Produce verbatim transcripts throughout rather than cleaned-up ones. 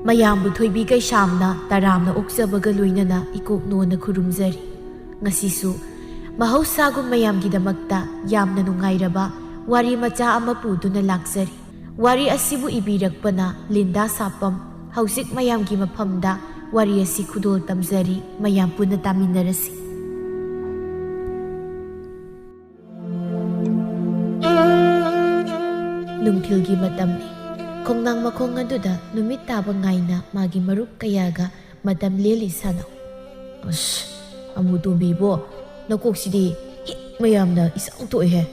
ꯃꯌꯥꯝꯕꯨ ꯊꯣꯏꯕꯤ ꯀꯩꯁꯥꯝꯅ ꯇꯔꯥꯝꯅ ꯑꯣꯛꯆꯕꯒ ꯂꯣꯏꯅꯅ ꯏꯀꯣꯛ ꯅꯣꯟꯅ ꯈꯨꯔꯨꯝꯖꯔꯤ꯫ ꯉꯁꯤꯁꯨ ꯃꯍꯧꯁꯥꯒꯨꯝ ꯃꯌꯥꯝꯒꯤꯗꯃꯛꯇ ꯌꯥꯝꯅ ꯅꯨꯡꯉꯥꯏꯔꯕ ꯋꯥꯔꯤ ꯃꯆꯥ ꯑꯃ ꯄꯨꯗꯨꯅ ꯂꯥꯛꯆꯔꯤ꯫ ꯋꯥꯔꯤ ꯑꯁꯤꯕꯨ ꯏꯕꯤꯔꯛꯄꯅ ꯂꯤꯟꯗꯥ ꯁꯥꯄꯝ꯫ ꯍꯧꯖꯤꯛ ꯃꯌꯥꯝꯒꯤ ꯃꯐꯝꯗ ꯋꯥꯔꯤ ꯑꯁꯤ ꯈꯨꯗꯣꯜ ꯇꯝꯖꯔꯤ, ꯃꯌꯥꯝ ꯄꯨꯟꯅ ꯇꯥꯃꯤꯟꯅꯔꯁꯤ꯫ ꯅꯨꯡꯊꯤꯜꯒꯤ ꯃꯇꯝꯅꯤ꯫ ꯈꯣꯡꯅꯥꯡ ꯃꯈꯣꯡ ꯑꯗꯨꯗ ꯅꯨꯃꯤꯠ ꯇꯥꯕ ꯉꯥꯏꯅ ꯃꯥꯒꯤ ꯃꯔꯨꯞ ꯀꯌꯥꯒ ꯃꯇꯝ ꯂꯦꯜꯂꯤ ꯁꯥꯟꯅꯧ꯫ ꯑꯁ, ꯑꯃꯨ ꯇꯣꯝꯕꯤꯕꯣ, ꯅꯀꯣꯛꯁꯤꯗꯤ ꯍꯤꯛ ꯃꯌꯥꯝꯅ ꯏꯆꯥꯎ ꯊꯣꯛꯑꯦꯍꯦ꯫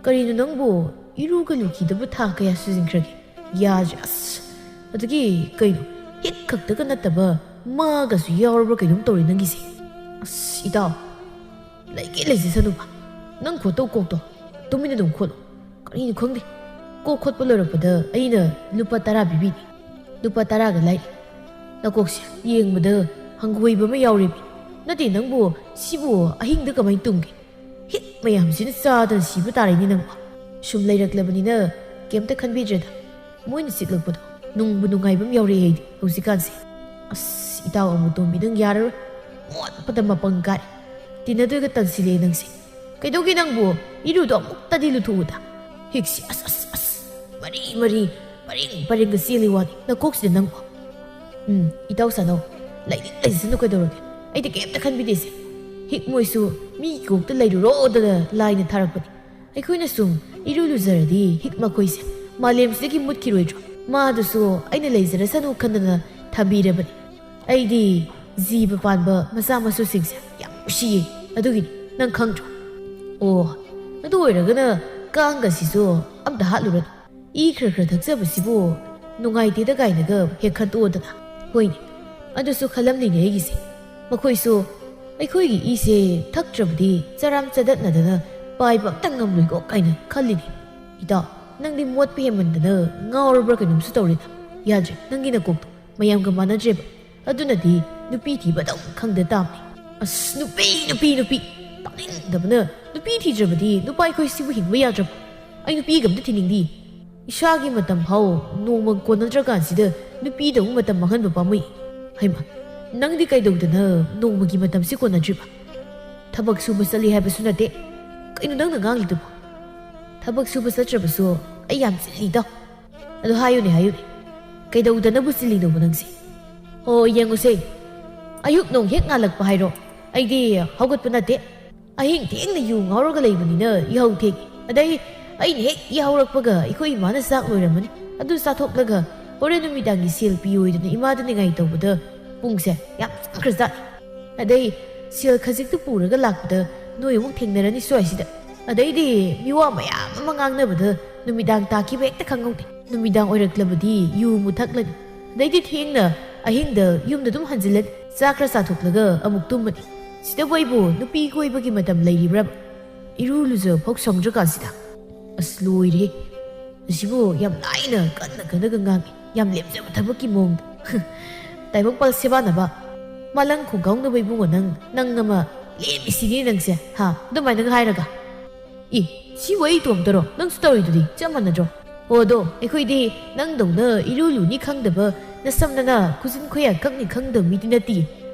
ꯀꯔꯤꯅꯣ ꯅꯪꯕꯨ ꯏꯔꯨꯒ ꯂꯨꯈꯤꯗꯕ ꯊꯥ ꯀꯌꯥ ꯁꯨꯖꯤꯟꯈ꯭ꯔꯒꯦ? ꯌꯥꯗ꯭ꯔꯦ, ꯑꯁ꯫ ꯑꯗꯨꯒꯤ ꯀꯩꯅꯣ, ꯍꯤꯛ ꯈꯛꯇꯒ ꯅꯠꯇꯕ ꯃꯥꯒꯁꯨ ꯌꯥꯎꯔꯕ꯭ꯔꯥ ꯀꯩꯅꯣꯝ ꯇꯧꯔꯦ ꯅꯪꯒꯤꯁꯦ꯫ ꯑꯁ, ꯏꯇꯥꯎ, ꯂꯩꯒꯦ ꯂꯩꯖꯁꯅꯨꯕ꯫ ꯅꯪ ꯈꯣꯠꯇꯧ ꯀꯣꯛꯇꯣ ꯇꯨꯃꯤꯟꯅ ꯑꯗꯨꯝ ꯈꯣꯠꯂꯣ꯫ ꯀꯔꯤꯅꯣ ꯈꯪꯗꯦ, ꯀꯣꯛ ꯈꯣꯠꯄ ꯂꯣꯏꯔꯛꯄꯗ ꯑꯩꯅ ꯂꯨꯄꯥ ꯇꯔꯥ ꯄꯤꯕꯤꯅꯤ꯫ ꯂꯨꯄꯥ ꯇꯔꯥꯒ ꯂꯥꯏꯔꯤ꯫ ꯅꯀꯣꯛꯁꯦ ꯌꯦꯡꯕꯗ ꯍꯪꯒꯣꯏꯕ ꯑꯃ ꯌꯥꯎꯔꯦꯃꯤ꯫ ꯅꯠꯇꯦ, ꯅꯪꯕꯨ ꯁꯤꯕꯨ ꯑꯍꯤꯡꯗ ꯀꯃꯥꯏꯅ ꯇꯨꯝꯒꯦ? ꯍꯤꯛ ꯃꯌꯥꯝꯁꯤꯅ ꯆꯥꯗꯅ ꯁꯤꯕ ꯇꯥꯔꯦꯅꯦ ꯅꯪꯕꯨ꯫ ꯁꯨꯝ ꯂꯩꯔꯛꯂꯕꯅꯤꯅ ꯀꯩꯝꯇ ꯈꯟꯕꯤꯗ꯭ꯔꯦꯗ꯫ ꯃꯣꯏꯅ ꯆꯤꯛꯂꯛꯄꯗꯣ ꯅꯨꯡꯕꯨ ꯅꯨꯡꯉꯥꯏꯕ ꯑꯃ ꯌꯥꯎꯔꯛꯑꯦ ꯑꯩꯗꯤ ꯍꯧꯖꯤꯛꯀꯥꯟꯁꯦ꯫ ꯑꯁ, ꯏꯇꯥꯎ ꯑꯃꯨ ꯇꯣꯝꯕꯤ, ꯅꯪ ꯌꯥꯔꯔꯣꯏ꯫ ꯃꯣꯠꯄꯗ ꯃꯄꯪ ꯀꯥꯔꯦ꯫ ꯇꯤꯟꯅꯗꯣꯏꯒ ꯇꯟꯁꯤꯜꯂꯦ ꯅꯪꯁꯦ꯫ ꯀꯩꯗꯧꯒꯦ ꯅꯪꯕꯨ? ꯏꯔꯨꯗꯣ ꯑꯃꯨꯛꯇꯗꯤ ꯂꯨꯊꯣꯛꯎꯗ꯫ ꯍꯤꯛꯁꯤ ꯑꯁ, ꯑꯁ, ꯑꯁ, ꯃꯔꯤ ꯃꯔꯤ, ꯄꯔꯦꯡ ꯄꯔꯦꯡꯒ ꯆꯦꯜꯂꯤ ꯋꯥꯅꯤ ꯅꯀꯣꯛꯁꯤꯗ ꯅꯪꯕꯨ꯫ ꯎꯝ, ꯏꯇꯥꯎ ꯁꯥꯅꯧ, ꯂꯩꯅꯤꯡ ꯂꯩꯖꯁꯅꯨ ꯀꯩꯗꯧꯔꯒꯦ? ꯑꯩꯗꯤ ꯀꯩꯝꯇ ꯈꯟꯕꯤꯗꯦꯁꯦ꯫ ꯍꯤꯛ ꯃꯣꯏꯁꯨ ꯃꯤꯒꯤ ꯀꯣꯛꯇ ꯂꯩꯔꯨꯔꯣꯗꯅ ꯂꯥꯏꯅ ꯊꯥꯔꯛꯄꯅꯤ꯫ ꯑꯩꯈꯣꯏꯅ ꯁꯨꯝ ꯏꯔꯨ ꯂꯨꯖꯔꯗꯤ ꯍꯤꯛ ꯃꯈꯣꯏꯁꯦ ꯃꯥꯂꯦꯝꯁꯤꯗꯒꯤ ꯃꯨꯠꯈꯤꯔꯣꯏꯗ꯭ꯔꯣ? ꯃꯥꯗꯨꯁꯨ ꯑꯩꯅ ꯂꯩꯖꯔꯁꯅꯨ ꯈꯟꯗꯅ ꯊꯝꯕꯤꯔꯕꯅꯤ꯫ ꯑꯩꯗꯤ ꯖꯤꯕ ꯄꯥꯟꯕ ꯃꯆꯥ ꯃꯁꯨꯁꯤꯡꯁꯦ ꯌꯥꯝ ꯅꯨꯡꯁꯤꯌꯦ꯫ ꯑꯗꯨꯒꯤꯅꯤ, ꯅꯪ ꯈꯪꯗ꯭ꯔꯣ? ꯑꯣ, ꯑꯗꯨ ꯑꯣꯏꯔꯒꯅ ꯀꯥꯡꯒꯁꯤꯁꯨ ꯑꯝꯇ ꯍꯥꯠꯂꯨꯔꯅꯨ꯫ ꯏ ꯈꯔ ꯈꯔ ꯊꯛꯆꯕꯁꯤꯕꯨ ꯅꯨꯡꯉꯥꯏꯇꯦꯗ ꯀꯥꯏꯅꯒ ꯍꯦꯛ ꯈꯟꯇꯣꯛꯑꯣꯗꯅ꯫ ꯍꯣꯏꯅꯦ, ꯑꯗꯨꯁꯨ ꯈꯜꯂꯝꯂꯤꯅꯦ ꯑꯩꯒꯤꯁꯦ꯫ ꯃꯈꯣꯏꯁꯨ ꯑꯩꯈꯣꯏꯒꯤ ꯏꯁꯦ ꯊꯛꯇ꯭ꯔꯕꯗꯤ ꯆꯔꯥꯝ ꯆꯗꯠꯅꯗꯅ ꯄꯥꯏꯕ ꯑꯝꯇ ꯉꯝꯂꯣꯏꯀꯣ ꯀꯥꯏꯅ ꯈꯜꯂꯤꯅꯦ꯫ ꯏꯇꯥꯎ, ꯅꯪꯗꯤ ꯃꯣꯠꯄ ꯍꯦꯟꯃꯟꯗꯅ ꯉꯥꯎꯔꯕ꯭ꯔꯥ ꯀꯩꯅꯣꯝꯁꯨ ꯇꯧꯔꯦꯗ꯫ ꯌꯥꯗ꯭ꯔꯦ, ꯅꯪꯒꯤ ꯅꯀꯣꯛꯇꯣ ꯃꯌꯥꯝꯒ ꯃꯥꯟꯅꯗ꯭ꯔꯦꯕ꯫ ꯑꯗꯨꯅꯗꯤ ꯅꯨꯄꯤ ꯊꯤꯕ ꯑꯗꯨꯝ ꯈꯪꯗ ꯇꯥꯕꯅꯤ꯫ ꯑꯁ, ꯅꯨꯄꯤ, ꯅꯨꯄꯤ, ꯅꯨꯄꯤ! ꯇꯥꯅꯤꯡꯗꯕꯅ꯫ ꯅꯨꯄꯤ ꯊꯤꯗ꯭ꯔꯕꯗꯤ ꯅꯨꯄꯥ ꯑꯩꯈꯣꯏ ꯁꯤꯕꯨ ꯍꯤꯡꯕ ꯌꯥꯗ꯭ꯔꯕ? ꯑꯩ ꯅꯨꯄꯤꯒ ꯑꯝꯇ ꯊꯤꯅꯤꯡꯗꯤ꯫ ꯏꯁꯥꯒꯤ ꯃꯇꯝ ꯐꯥꯎ ꯅꯣꯡꯃ ꯀꯣꯟꯅꯗ꯭ꯔꯀꯥꯟꯁꯤꯗ ꯅꯨꯄꯤꯗ ꯑꯃꯨꯛ ꯃꯇꯝ ꯃꯥꯡꯍꯟꯕ ꯄꯥꯝꯃꯨꯏ꯫ ꯍꯩꯃ, ꯅꯪꯗꯤ ꯀꯩꯗꯧꯗꯅ ꯅꯣꯡꯃꯒꯤ ꯃꯇꯝꯁꯤ ꯀꯣꯟꯅꯗ꯭ꯔꯤꯕ? ꯊꯕꯛ ꯁꯨꯕ ꯆꯠꯂꯤ ꯍꯥꯏꯕꯁꯨ ꯅꯠꯇꯦ꯫ ꯀꯩꯅꯣ ꯅꯪꯅ ꯉꯥꯡꯂꯤꯗꯨꯕꯣ? ꯊꯕꯛ ꯁꯨꯕ ꯆꯠꯇ꯭ꯔꯕꯁꯨ ꯑꯩ ꯌꯥꯝ ꯆꯤꯜꯂꯤꯗꯣ꯫ ꯑꯗꯨ ꯍꯥꯏꯌꯨꯅꯦ, ꯍꯥꯏꯌꯨꯅꯦ꯫ ꯀꯩꯗꯧꯗꯅꯕꯨ ꯆꯤꯜꯂꯤꯅꯣꯕ ꯅꯪꯁꯦ? ꯑꯣ, ꯌꯦꯡꯉꯨꯁꯦ꯫ ꯑꯌꯨꯛ ꯅꯣꯡ ꯍꯦꯛ ꯉꯥꯜꯂꯛꯄ ꯍꯥꯏꯔꯣ, ꯑꯩꯗꯤ ꯍꯧꯒꯠꯄ ꯅꯠꯇꯦ꯫ ꯑꯍꯤꯡ ꯊꯦꯡꯅ ꯌꯨ ꯉꯥꯎꯔꯒ ꯂꯩꯕꯅꯤꯅ ꯌꯥꯍꯧ ꯊꯦꯡꯉꯤ꯫ ꯑꯗꯩ ꯑꯩꯅ ꯍꯦꯛ ꯌꯥꯍꯧꯔꯛꯄꯒ ꯑꯩꯈꯣꯏ ꯏꯃꯥꯅ ꯆꯥꯛ ꯂꯣꯏꯔꯝꯃꯅꯤ꯫ ꯑꯗꯨ ꯆꯥꯊꯣꯛꯂꯒ ꯍꯣꯔꯦꯟ ꯅꯨꯃꯤꯗꯥꯡꯒꯤ ꯁꯦꯜ ꯄꯤꯌꯣꯏꯗꯅ ꯏꯃꯥꯗ ꯅꯤꯡꯉꯥꯏ ꯇꯧꯕꯗ ꯄꯨꯡꯁꯦ ꯌꯥꯝ ꯆꯪꯈ꯭ꯔꯖꯥꯠꯅꯤ꯫ ꯑꯗꯩ ꯁꯦꯜ ꯈꯖꯤꯛꯇꯨ ꯄꯨꯔꯒ ꯂꯥꯛꯄꯗ ꯅꯣꯏ ꯑꯃꯨꯛ ꯊꯦꯡꯅꯔꯅꯤ ꯁ꯭ꯋꯥꯏꯁꯤꯗ꯫ ꯑꯗꯩꯗꯤ ꯃꯤꯋꯥ ꯃꯌꯥꯝ ꯑꯃ ꯉꯥꯡꯅꯕꯗ ꯅꯨꯃꯤꯗꯥꯡ ꯇꯥꯈꯤꯕ ꯍꯦꯛꯇ ꯈꯪꯍꯧꯗꯦ꯫ ꯅꯨꯃꯤꯗꯥꯡ ꯑꯣꯏꯔꯛꯂꯕꯗꯤ ꯌꯨ ꯃꯨꯊꯛꯂꯅꯤ꯫ ꯑꯗꯩꯗꯤ ꯊꯦꯡꯅ ꯑꯍꯤꯡꯗ ꯌꯨꯝꯗ ꯑꯗꯨꯝ ꯍꯟꯖꯤꯜꯂꯅꯤ꯫ ꯆꯥꯛ ꯈꯔ ꯆꯥꯊꯣꯛꯂꯒ ꯑꯃꯨꯛ ꯇꯨꯝꯃꯅꯤ꯫ ꯁꯤꯗꯕꯨ ꯑꯩꯕꯨ ꯅꯨꯄꯤ ꯀꯣꯏꯕꯒꯤ ꯃꯇꯝ ꯂꯩꯔꯤꯕ꯭ꯔꯕ? ꯏꯔꯨ ꯂꯨꯖꯕ ꯐꯥꯎ ꯁꯪꯗ꯭ꯔꯀꯥꯟꯁꯤꯗ꯫ ꯑꯁ, ꯂꯣꯏꯔꯦ꯫ ꯑꯁꯤꯕꯨ ꯌꯥꯝ ꯂꯥꯏꯅ ꯀꯟꯅ ꯀꯟꯅꯒ ꯉꯥꯡꯉꯤ꯫ ꯌꯥꯝ ꯂꯦꯝꯖꯕ ꯊꯕꯛꯀꯤ ꯃꯑꯣꯡꯗ꯫ ꯇꯥꯏꯕꯪꯄꯥꯜ ꯁꯦꯕꯥꯅꯕ, ꯃꯥꯂꯪ ꯈꯣꯡꯒꯥꯎꯅꯕ ꯏꯕꯨꯡꯉꯣ ꯅꯪ, ꯅꯪ ꯑꯃ ꯂꯦꯝꯃꯤꯁꯤꯗꯤ ꯅꯪꯁꯦ, ꯍꯥ? ꯑꯗꯨꯃꯥꯏꯅꯒ ꯍꯥꯏꯔꯒ꯫ ꯑꯦ, ꯁꯤꯕꯨ ꯑꯩ ꯏꯇꯣꯝꯇꯔꯣ? ꯅꯪꯁꯨ ꯇꯧꯔꯤꯗꯨꯗꯤ ꯆꯞ ꯃꯥꯟꯅꯗ꯭ꯔꯣ? ꯑꯣ, ꯑꯗꯣ ꯑꯩꯈꯣꯏꯗꯤ ꯅꯪꯗꯧꯅ ꯏꯔꯨ ꯂꯨꯅꯤ ꯈꯪꯗꯕ, ꯅꯁꯝ ꯅꯅꯥ ꯈꯨꯖꯤꯟ ꯈꯨꯌꯥ ꯀꯛꯅꯤ ꯈꯪꯗꯕ ꯃꯤꯗꯤ ꯅꯠꯇꯤꯌꯦ꯫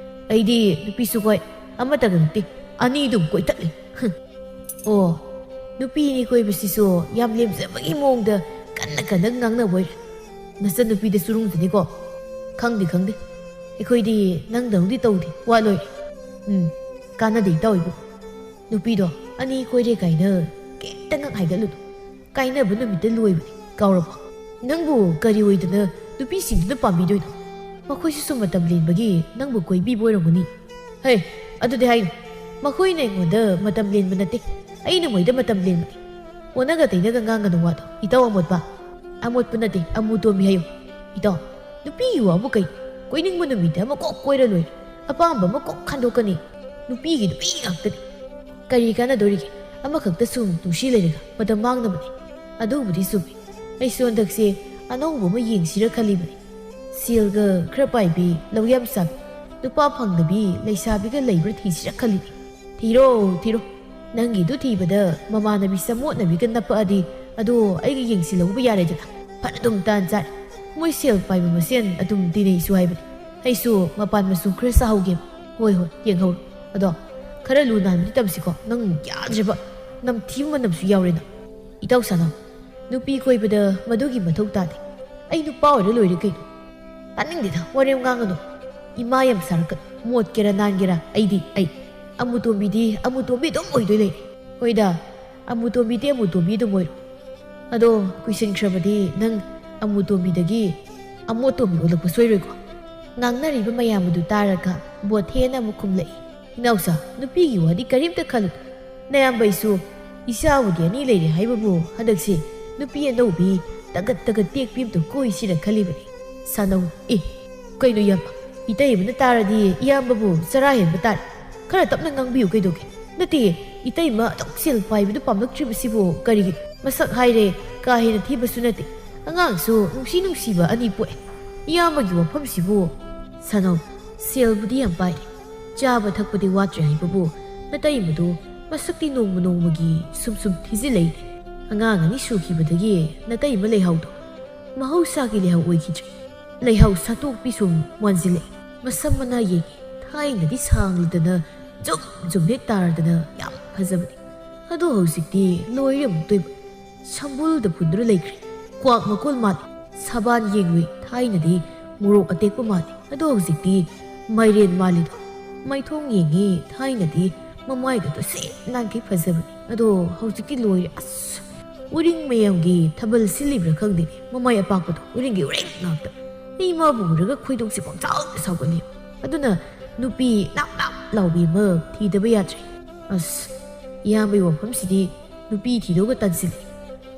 ꯑꯩꯗꯤ ꯅꯨꯄꯤꯁꯨ ꯀꯣꯏ, ꯑꯃꯠꯇꯒ ꯅꯠꯇꯦ, ꯑꯅꯤ ꯑꯗꯨꯝ ꯀꯣꯏꯊꯠꯂꯤ꯫ ꯍꯨꯝ꯫ ꯑꯣ, ꯅꯨꯄꯤ ꯑꯅꯤ ꯀꯣꯏꯕꯁꯤꯁꯨ ꯌꯥꯝ ꯂꯦꯝꯖꯕꯒꯤ ꯃꯑꯣꯡꯗ ꯀꯟꯅ ꯀꯟꯅ ꯉꯥꯡꯅꯕ ꯑꯣꯏꯔꯦ꯫ ꯅꯆꯟꯅꯨꯄꯤꯗ ꯆꯨꯔꯨꯡꯗꯨꯅꯤꯀꯣ꯫ ꯈꯪꯗꯦ, ꯈꯪꯗꯦ꯫ ꯑꯩꯈꯣꯏꯗꯤ ꯅꯪꯗꯧꯗꯤ ꯇꯧꯗꯦ, ꯋꯥ ꯂꯣꯏꯔꯦ꯫ ꯎꯝ, ꯀꯥꯟꯅꯗꯦ ꯏꯇꯥꯎ ꯏꯕꯨꯡ꯫ ꯅꯨꯄꯤꯗꯣ ꯑꯅꯤ ꯀꯣꯏꯔꯦ ꯀꯥꯏꯅ ꯀꯩꯝꯇ ꯉꯛ ꯍꯥꯏꯒꯠꯂꯨꯅꯨ꯫ ꯀꯥꯏꯅꯕ ꯅꯨꯃꯤꯠꯇ ꯂꯣꯏꯕꯅꯤ, ꯀꯥꯎꯔꯕꯣ? ꯅꯪꯕꯨ ꯀꯔꯤ ꯑꯣꯏꯗꯅ ꯅꯨꯄꯤꯁꯤꯡꯗꯨꯅ ꯄꯥꯝꯕꯤꯗꯣꯏꯅꯣ? ꯃꯈꯣꯏꯁꯨ ꯁꯨꯝ ꯃꯇꯝ ꯂꯦꯟꯕꯒꯤ ꯅꯪꯕꯨ ꯀꯣꯏꯕꯤꯕ ꯑꯣꯏꯔꯝꯒꯅꯤ꯫ ꯍꯦ, ꯑꯗꯨꯗꯤ ꯍꯥꯏꯅꯨ꯫ ꯃꯈꯣꯏꯅ ꯑꯩꯉꯣꯟꯗ ꯃꯇꯝ ꯂꯦꯟꯕ ꯅꯠꯇꯦ, ꯑꯩꯅ ꯃꯣꯏꯗ ꯃꯇꯝ ꯂꯦꯟꯕꯅꯤ꯫ ꯑꯣꯟꯅꯒ ꯇꯩꯅꯒ ꯉꯥꯡꯒꯅꯨ ꯋꯥꯗꯣ, ꯏꯇꯥꯎ ꯑꯃꯣꯠꯄ꯫ ꯑꯃꯣꯠꯄ ꯅꯠꯇꯦ, ꯑꯃꯨ ꯇꯣꯝꯕꯤ ꯍꯥꯏꯌꯨ꯫ ꯏꯇꯥꯎ, ꯅꯨꯄꯤꯒꯤ ꯋꯥꯕꯨ ꯀꯩ? ꯀꯣꯏꯅꯤꯡꯕ ꯅꯨꯃꯤꯠꯇ ꯑꯃ ꯀꯣꯛ ꯀꯣꯏꯔ ꯂꯣꯏꯔꯦ꯫ ꯑꯄꯥꯝꯕ ꯑꯃ ꯀꯣꯛ ꯈꯟꯗꯣꯛꯀꯅꯤ꯫ ꯅꯨꯄꯤꯒꯤ ꯅꯨꯄꯤ ꯉꯥꯛꯇꯅꯤ꯫ ꯀꯔꯤ ꯀꯥꯟꯅꯗꯣꯔꯤꯒꯦ? ꯑꯃꯈꯛꯇ ꯁꯨꯝ ꯅꯨꯡꯁꯤ ꯂꯩꯔꯒ ꯃꯇꯝ ꯃꯥꯡꯅꯕꯅꯤ꯫ ꯑꯗꯨꯕꯨꯗꯤ ꯆꯨꯝꯃꯤ꯫ ꯑꯩꯁꯨ ꯍꯟꯗꯛꯁꯦ ꯑꯅꯧꯕ ꯑꯃ ꯌꯦꯡꯁꯤꯔ ꯈꯜꯂꯤꯕꯅꯤ꯫ ꯁꯦꯜꯒ ꯈꯔ ꯄꯥꯏꯕꯤ, ꯂꯧ ꯌꯥꯝ ꯆꯥꯕꯤ꯫ ꯅꯨꯄꯥ ꯐꯪꯗꯕꯤ ꯂꯩꯁꯥꯕꯤꯒ ꯂꯩꯕ꯭ꯔꯥ ꯊꯤꯁꯤꯔ ꯈꯜꯂꯤꯅꯤ꯫ ꯊꯤꯔꯣ, ꯊꯤꯔꯣ꯫ ꯅꯪꯒꯤꯗꯨ ꯊꯤꯕꯗ ꯃꯃꯥꯟꯅꯕꯤ ꯆꯃꯣꯠꯅꯕꯤꯒ ꯅꯞꯄꯛꯑꯗꯤ ꯑꯗꯣ ꯑꯩꯒꯤ ꯌꯦꯡꯁꯤꯜꯍꯧꯕ ꯌꯥꯔꯦꯗꯅ꯫ ꯐꯅ ꯑꯗꯨꯝ ꯇꯥꯟ ꯆꯥꯔꯦ꯫ ꯃꯣꯏ ꯁꯦꯜ ꯄꯥꯏꯕ ꯃꯁꯦꯟ ꯑꯗꯨꯝ ꯇꯤꯟꯅꯩꯁꯨ ꯍꯥꯏꯕꯅꯤ꯫ ꯑꯩꯁꯨ ꯃꯄꯥꯟ ꯃꯆꯨ ꯈꯔ ꯁꯥꯍꯧꯒꯦ꯫ ꯍꯣꯏ, ꯍꯣꯏ, ꯌꯦꯡꯍꯧꯔꯣ꯫ ꯑꯗꯣ ꯈꯔ ꯂꯨ ꯅꯥꯟꯕꯗꯤ ꯇꯝꯁꯤꯀꯣ꯫ ꯅꯪ ꯌꯥꯗ꯭ꯔꯦꯕ꯫ ꯅꯝꯊꯤꯕ ꯃꯅꯝꯁꯨ ꯌꯥꯎꯔꯦ ꯅꯪ꯫ ꯏꯇꯥꯎ ꯁꯥꯅꯧ, ꯅꯨꯄꯤ ꯀꯣꯏꯕꯗ ꯃꯗꯨꯒꯤ ꯃꯊꯧ ꯇꯥꯗꯦ꯫ ꯑꯩ ꯅꯨꯄꯥ ꯑꯣꯏꯔ ꯂꯣꯏꯔꯦ ꯀꯩꯅꯣ꯫ ꯇꯥꯅꯤꯡꯗꯦꯗ, ꯋꯥꯔꯦꯝ ꯉꯥꯡꯒꯅꯨ꯫ ꯏꯃꯥ ꯌꯥꯝ ꯁꯥꯔꯛꯀꯅꯨ꯫ ꯃꯣꯠꯀꯦꯔꯥ ꯅꯥꯟꯒꯦꯔꯥ, ꯑꯩꯗꯤ ꯑꯩ꯫ ꯑꯃꯨꯇꯣꯝꯕꯤꯗꯤ ꯑꯃꯨꯇꯣꯝꯕꯤ ꯑꯗꯨꯝ ꯑꯣꯏꯗꯣꯏ ꯂꯩꯔꯦ꯫ ꯍꯣꯏꯗ, ꯑꯃꯨꯇꯣꯝꯕꯤꯗꯤ ꯑꯃꯨꯇꯣꯝꯕꯤ ꯑꯗꯨꯝ ꯑꯣꯏꯔꯣ꯫ ꯑꯗꯣ ꯀꯨꯏꯁꯟꯈ꯭ꯔꯕꯗꯤ ꯅꯪ ꯑꯃꯨꯇꯣꯝꯕꯤꯗꯒꯤ ꯑꯃꯣꯠꯇꯣꯝꯕꯤ ꯑꯣꯜꯂꯛꯄ ꯁꯣꯏꯔꯣꯏꯀꯣ꯫ ꯉꯥꯡꯅꯔꯤꯕ ꯃꯌꯥꯝ ꯑꯗꯨ ꯇꯥꯔꯒ ꯕꯣꯊꯦꯅ ꯑꯃꯨꯛ ꯈꯨꯝꯂꯛꯏ꯫ ꯏꯅꯥꯎꯆꯥ, ꯅꯨꯄꯤꯒꯤ ꯋꯥꯗꯤ ꯀꯔꯤꯝꯇ ꯈꯜꯂꯨ꯫ ꯅꯌꯥꯝꯕꯩꯁꯨ ꯏꯆꯥꯕꯨꯗꯤ ꯑꯅꯤ ꯂꯩꯔꯦ ꯍꯥꯏꯕꯕꯨ ꯍꯟꯗꯛꯁꯦ ꯅꯨꯄꯤ ꯑꯅꯧꯕꯤ ꯇꯒꯠ ꯇꯒꯠ ꯇꯦꯛꯄꯤ ꯑꯝꯇ ꯀꯣꯏꯁꯤꯔ ꯈꯜꯂꯤꯕꯅꯤ꯫ ꯁꯥꯅꯧ, ꯑꯦ, ꯀꯩꯅꯣ ꯌꯥꯝꯕ? ꯏꯇꯩꯃꯅ ꯇꯥꯔꯗꯤ ꯏꯌꯥꯝꯕꯕꯨ ꯆꯔꯥ ꯍꯦꯟꯕ ꯇꯥꯔꯦ꯫ ꯈꯔ ꯇꯞꯅ ꯉꯥꯡꯕꯤꯌꯨ ꯀꯩꯗꯧꯒꯦ? ꯅꯠꯇꯦ, ꯏꯇꯩꯃ ꯑꯗꯨꯛ ꯁꯦꯜ ꯄꯥꯏꯕꯗꯨ ꯄꯥꯝꯂꯛꯇ꯭ꯔꯤꯕꯁꯤꯕꯨ ꯀꯔꯤꯒꯤꯅꯣ? ꯃꯁꯛ ꯍꯥꯏꯔꯦ ꯀꯥ ꯍꯦꯟꯅ ꯊꯤꯕꯁꯨ ꯅꯠꯇꯦ꯫ ꯑꯉꯥꯡꯁꯨ ꯅꯨꯡꯁꯤ ꯅꯨꯡꯁꯤꯕ ꯑꯅꯤ ꯄꯣꯛꯑꯦ꯫ ꯏꯌꯥꯝꯕꯒꯤ ꯋꯥꯐꯝꯁꯤꯕꯨ꯫ ꯁꯥꯅꯧ, ꯁꯦꯜꯕꯨꯗꯤ ꯌꯥꯝ ꯄꯥꯏꯔꯦ꯫ ꯆꯥꯕ ꯊꯛꯄꯗꯤ ꯋꯥꯠꯇ꯭ꯔꯦ ꯍꯥꯏꯕꯕꯨ ꯅꯇꯩꯃꯗꯨ ꯃꯁꯛꯇꯤ ꯅꯣꯡꯃ ꯅꯣꯡꯃꯒꯤ ꯁꯨꯝ ꯁꯨꯝ ꯊꯤꯖꯤꯜꯂꯛꯏꯅꯦ꯫ ꯑꯉꯥꯡ ꯑꯅꯤ ꯁꯨꯈꯤꯕꯗꯒꯤ ꯅꯇꯩꯃ ꯂꯩꯍꯥꯎꯗꯣ ꯃꯍꯧꯁꯥꯒꯤ ꯂꯩꯍꯥꯎ ꯑꯣꯏꯈꯤꯗ꯭ꯔꯦ꯫ ꯂꯩꯍꯥꯎ ꯁꯥꯠꯇꯣꯛꯄꯤ ꯁꯨꯝ ꯃꯥꯟꯁꯤꯜꯂꯛꯑꯦ꯫ ꯃꯁꯝ ꯃꯅꯥ ꯌꯦꯡꯉꯤ꯫ ꯊꯥꯏꯅꯗꯤ ꯁꯥꯡꯂꯗꯅ ꯖꯨꯝ ꯖꯨꯝ ꯍꯦꯛ ꯇꯥꯔꯗꯅ ꯌꯥꯝ ꯐꯖꯕꯅꯤ꯫ ꯑꯗꯣ ꯍꯧꯖꯤꯛꯇꯤ ꯂꯣꯏꯔꯦ ꯑꯃꯨꯛꯇꯣꯏꯕ꯫ ꯁꯝꯕꯨꯜꯗ ꯄꯨꯟꯗꯨꯅ ꯂꯩꯈ꯭ꯔꯦ꯫ ꯀ꯭ꯋꯥꯛ ꯃꯀꯣꯜ ꯃꯥꯜꯂꯤ꯫ ꯁꯕꯥꯟ ꯌꯦꯡꯂꯨꯏ꯫ ꯊꯥꯏꯅꯗꯤ ꯃꯣꯔꯣꯛ ꯑꯇꯦꯛꯄ ꯃꯥꯜꯂꯤ꯫ ꯑꯗꯣ ꯍꯧꯖꯤꯛꯇꯤ ꯃꯥꯏꯔꯦꯟ ꯃꯥꯜꯂꯤꯗꯣ꯫ ꯃꯥꯏꯊꯣꯡ ꯌꯦꯡꯉꯤ꯫ ꯊꯥꯏꯅꯗꯤ ꯃꯃꯥꯏꯒꯗꯣ ꯁꯦꯠ ꯅꯥꯟꯈꯩ ꯐꯖꯕꯅꯤ꯫ ꯑꯗꯣ ꯍꯧꯖꯤꯛꯇꯤ ꯂꯣꯏꯔꯦ꯫ ꯑꯁ! ꯎꯔꯤꯡ ꯃꯌꯥꯝꯒꯤ ꯊꯥꯕꯜ ꯁꯤꯜꯂꯤꯕ꯭ꯔꯥ ꯈꯪꯗꯦꯅꯦ꯫ ꯃꯃꯥꯏ ꯑꯄꯥꯛꯄꯗꯣ ꯎꯔꯤꯡꯒꯤ ꯎꯔꯤꯡ ꯉꯥꯛꯇ꯫ ꯑꯩ ꯃꯥꯕꯨ ꯎꯔꯒ ꯈꯣꯏꯗꯧꯁꯦ ꯄꯪꯁꯥꯎꯗ ꯁꯥꯎꯒꯠꯂꯤ꯫ ꯑꯗꯨꯅ ꯅꯨꯄꯤ ꯅꯥꯞ ꯅꯥꯞ ꯂꯥꯎꯕꯤ ꯑꯃ ꯊꯤꯗꯕ ꯌꯥꯗ꯭ꯔꯦ꯫ ꯑꯁ! ꯏꯌꯥꯝꯕꯒꯤ ꯋꯥꯐꯝꯁꯤꯗꯤ ꯅꯨꯄꯤ ꯊꯤꯗꯧꯒ ꯇꯟꯁꯤꯜꯂꯦ꯫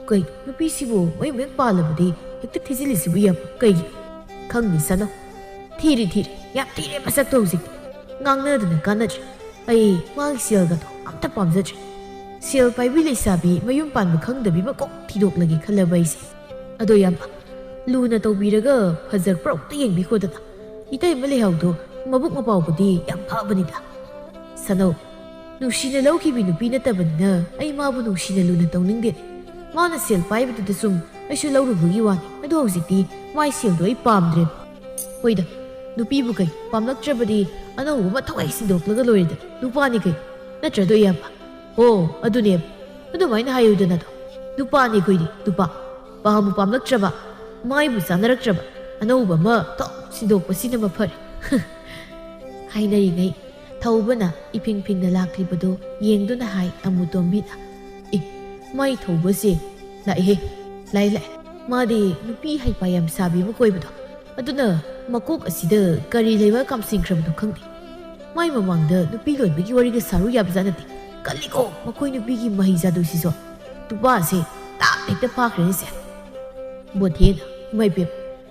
ꯀꯩꯅꯣ, ꯅꯨꯄꯤꯁꯤꯕꯨ ꯃꯌꯨꯝ ꯍꯦꯛ ꯄꯥꯜꯂꯕꯗꯤ ꯍꯦꯛꯇ ꯊꯤꯖꯤꯜꯂꯤꯁꯤꯕꯨ ꯌꯥꯝ ꯀꯩꯒꯤꯅꯣ? ꯈꯪꯗꯦ ꯁꯥꯅꯧ꯫ ꯊꯤꯔꯦ, ꯊꯤꯔꯦ꯫ ꯌꯥꯝ ꯊꯤꯔꯦ ꯃꯁꯛꯇꯣ ꯍꯧꯖꯤꯛ꯫ ꯉꯥꯡꯅꯗꯅ ꯀꯥꯟꯅꯗ꯭ꯔꯦ꯫ ꯑꯩ ꯃꯥꯒꯤ ꯁꯦꯜꯒꯗꯣ ꯑꯝꯇ ꯄꯥꯝꯖꯗ꯭ꯔꯦ꯫ ꯁꯦꯜ ꯄꯥꯏꯕꯤ ꯂꯩꯁꯥꯕꯤ ꯃꯌꯨꯝ ꯄꯥꯟꯕ ꯈꯪꯗꯕꯤ ꯑꯃ ꯀꯣꯛ ꯊꯤꯗꯣꯛꯂꯒꯦ ꯈꯜꯂꯕ ꯑꯩꯁꯦ꯫ ꯑꯗꯣ ꯌꯥꯝꯕ, ꯂꯨꯅ ꯇꯧꯕꯤꯔꯒ ꯐꯖꯔꯛꯄ꯭ꯔꯥ ꯑꯝꯇ ꯌꯦꯡꯕꯤꯈꯣꯗꯅ꯫ ꯏꯇꯩꯃ ꯂꯩꯍꯥꯎꯗꯣ ꯃꯕꯨꯛ ꯃꯄꯥꯎꯕꯨꯗꯤ ꯌꯥꯝ ꯐꯕꯅꯤꯗ꯫ ꯁꯅꯧ, ꯅꯨꯡꯁꯤꯅ ꯂꯧꯈꯤꯕꯤ ꯅꯨꯄꯤ ꯅꯠꯇꯕꯅꯤꯅ ꯑꯩ ꯃꯥꯕꯨ ꯅꯨꯡꯁꯤꯅ ꯂꯨꯅ ꯇꯧꯅꯤꯡꯗꯦ꯫ ꯃꯥꯅ ꯁꯦꯜ ꯄꯥꯏꯕꯗꯨꯗ ꯁꯨꯝ ꯑꯩꯁꯨ ꯂꯧꯔꯨꯕꯒꯤ ꯋꯥꯅꯤ꯫ ꯑꯗꯣ ꯍꯧꯖꯤꯛꯇꯤ ꯃꯥꯏ ꯁꯦꯜꯗꯣ ꯑꯩ ꯄꯥꯝꯗ꯭ꯔꯦꯕ꯫ ꯍꯣꯏꯗ, ꯅꯨꯄꯤꯕꯨ ꯀꯩ, ꯄꯥꯝꯂꯛꯇ꯭ꯔꯕꯗꯤ ꯑꯅꯧꯕ ꯑꯃ ꯊꯋꯥꯏ ꯁꯤꯟꯗꯣꯛꯂꯒ ꯂꯣꯏꯔꯦꯗ꯫ ꯅꯨꯄꯥꯅꯤ ꯀꯩ, ꯅꯠꯇ꯭ꯔꯗꯣ ꯏꯌꯥꯝꯕ? ꯑꯣ, ꯑꯗꯨꯅꯦꯕ꯫ ꯑꯗꯨꯃꯥꯏꯅ ꯍꯥꯏꯌꯨꯗꯅꯗꯣ꯫ ꯅꯨꯄꯥꯅꯤ ꯑꯩꯈꯣꯏꯗꯤ, ꯅꯨꯄꯥ꯫ ꯄꯥꯝꯕꯨ ꯄꯥꯝꯂꯛꯇ꯭ꯔꯕ, ꯃꯥꯏꯕꯨ ꯆꯥꯅꯔꯛꯇ꯭ꯔꯕ, ꯑꯅꯧꯕ ꯑꯃ ꯊꯣꯛ ꯁꯤꯟꯗꯣꯛꯄꯁꯤꯅ ꯃꯐꯔꯦ꯫ ꯍꯥꯏꯅꯔꯤꯉꯩ ꯊꯧꯕꯅ ꯏꯐꯤꯡ ꯐꯤꯡꯅ ꯂꯥꯛꯂꯤꯕꯗꯨ ꯌꯦꯡꯗꯨꯅ ꯍꯥꯏ ꯑꯃꯨꯇꯣꯝꯕꯤꯅ, "ꯑꯦ, ꯃꯥꯏ ꯊꯧꯕꯁꯦ ꯂꯥꯛꯑꯦꯍꯦ, ꯂꯥꯛꯑꯦ, ꯂꯥꯛꯑꯦ꯫ ꯃꯥꯗꯤ ꯅꯨꯄꯤ ꯍꯩꯄꯥ ꯌꯥꯝ ꯁꯥꯕꯤ ꯑꯃ ꯀꯣꯏꯕꯗꯣ, ꯑꯗꯨꯅ ꯃꯀꯣꯛ ꯑꯁꯤꯗ ꯀꯔꯤ ꯂꯩꯕꯥꯛ ꯀꯥꯝꯁꯤꯟꯈ꯭ꯔꯕꯅꯣ ꯈꯪꯗꯦ꯫ ꯃꯥꯏ ꯃꯃꯥꯡꯗ ꯅꯨꯄꯤ ꯂꯣꯟꯕꯒꯤ ꯋꯥꯔꯤꯒ ꯁꯥꯔꯨ ꯌꯥꯕꯖꯥꯠ ꯅꯠꯇꯦ꯫ ꯀꯜꯂꯤꯀꯣ ꯃꯈꯣꯏ ꯅꯨꯄꯤꯒꯤ ꯃꯍꯩ ꯖꯥꯗꯨꯁꯤꯁꯨ꯫ ꯅꯨꯄꯥꯁꯦ ꯇꯥꯞ ꯍꯦꯛꯇ ꯐꯥꯈ꯭ꯔꯦꯅꯦꯁꯦ꯫" ꯕꯣꯊꯦꯅ, "ꯏꯃꯥ ꯏꯕꯦꯝ,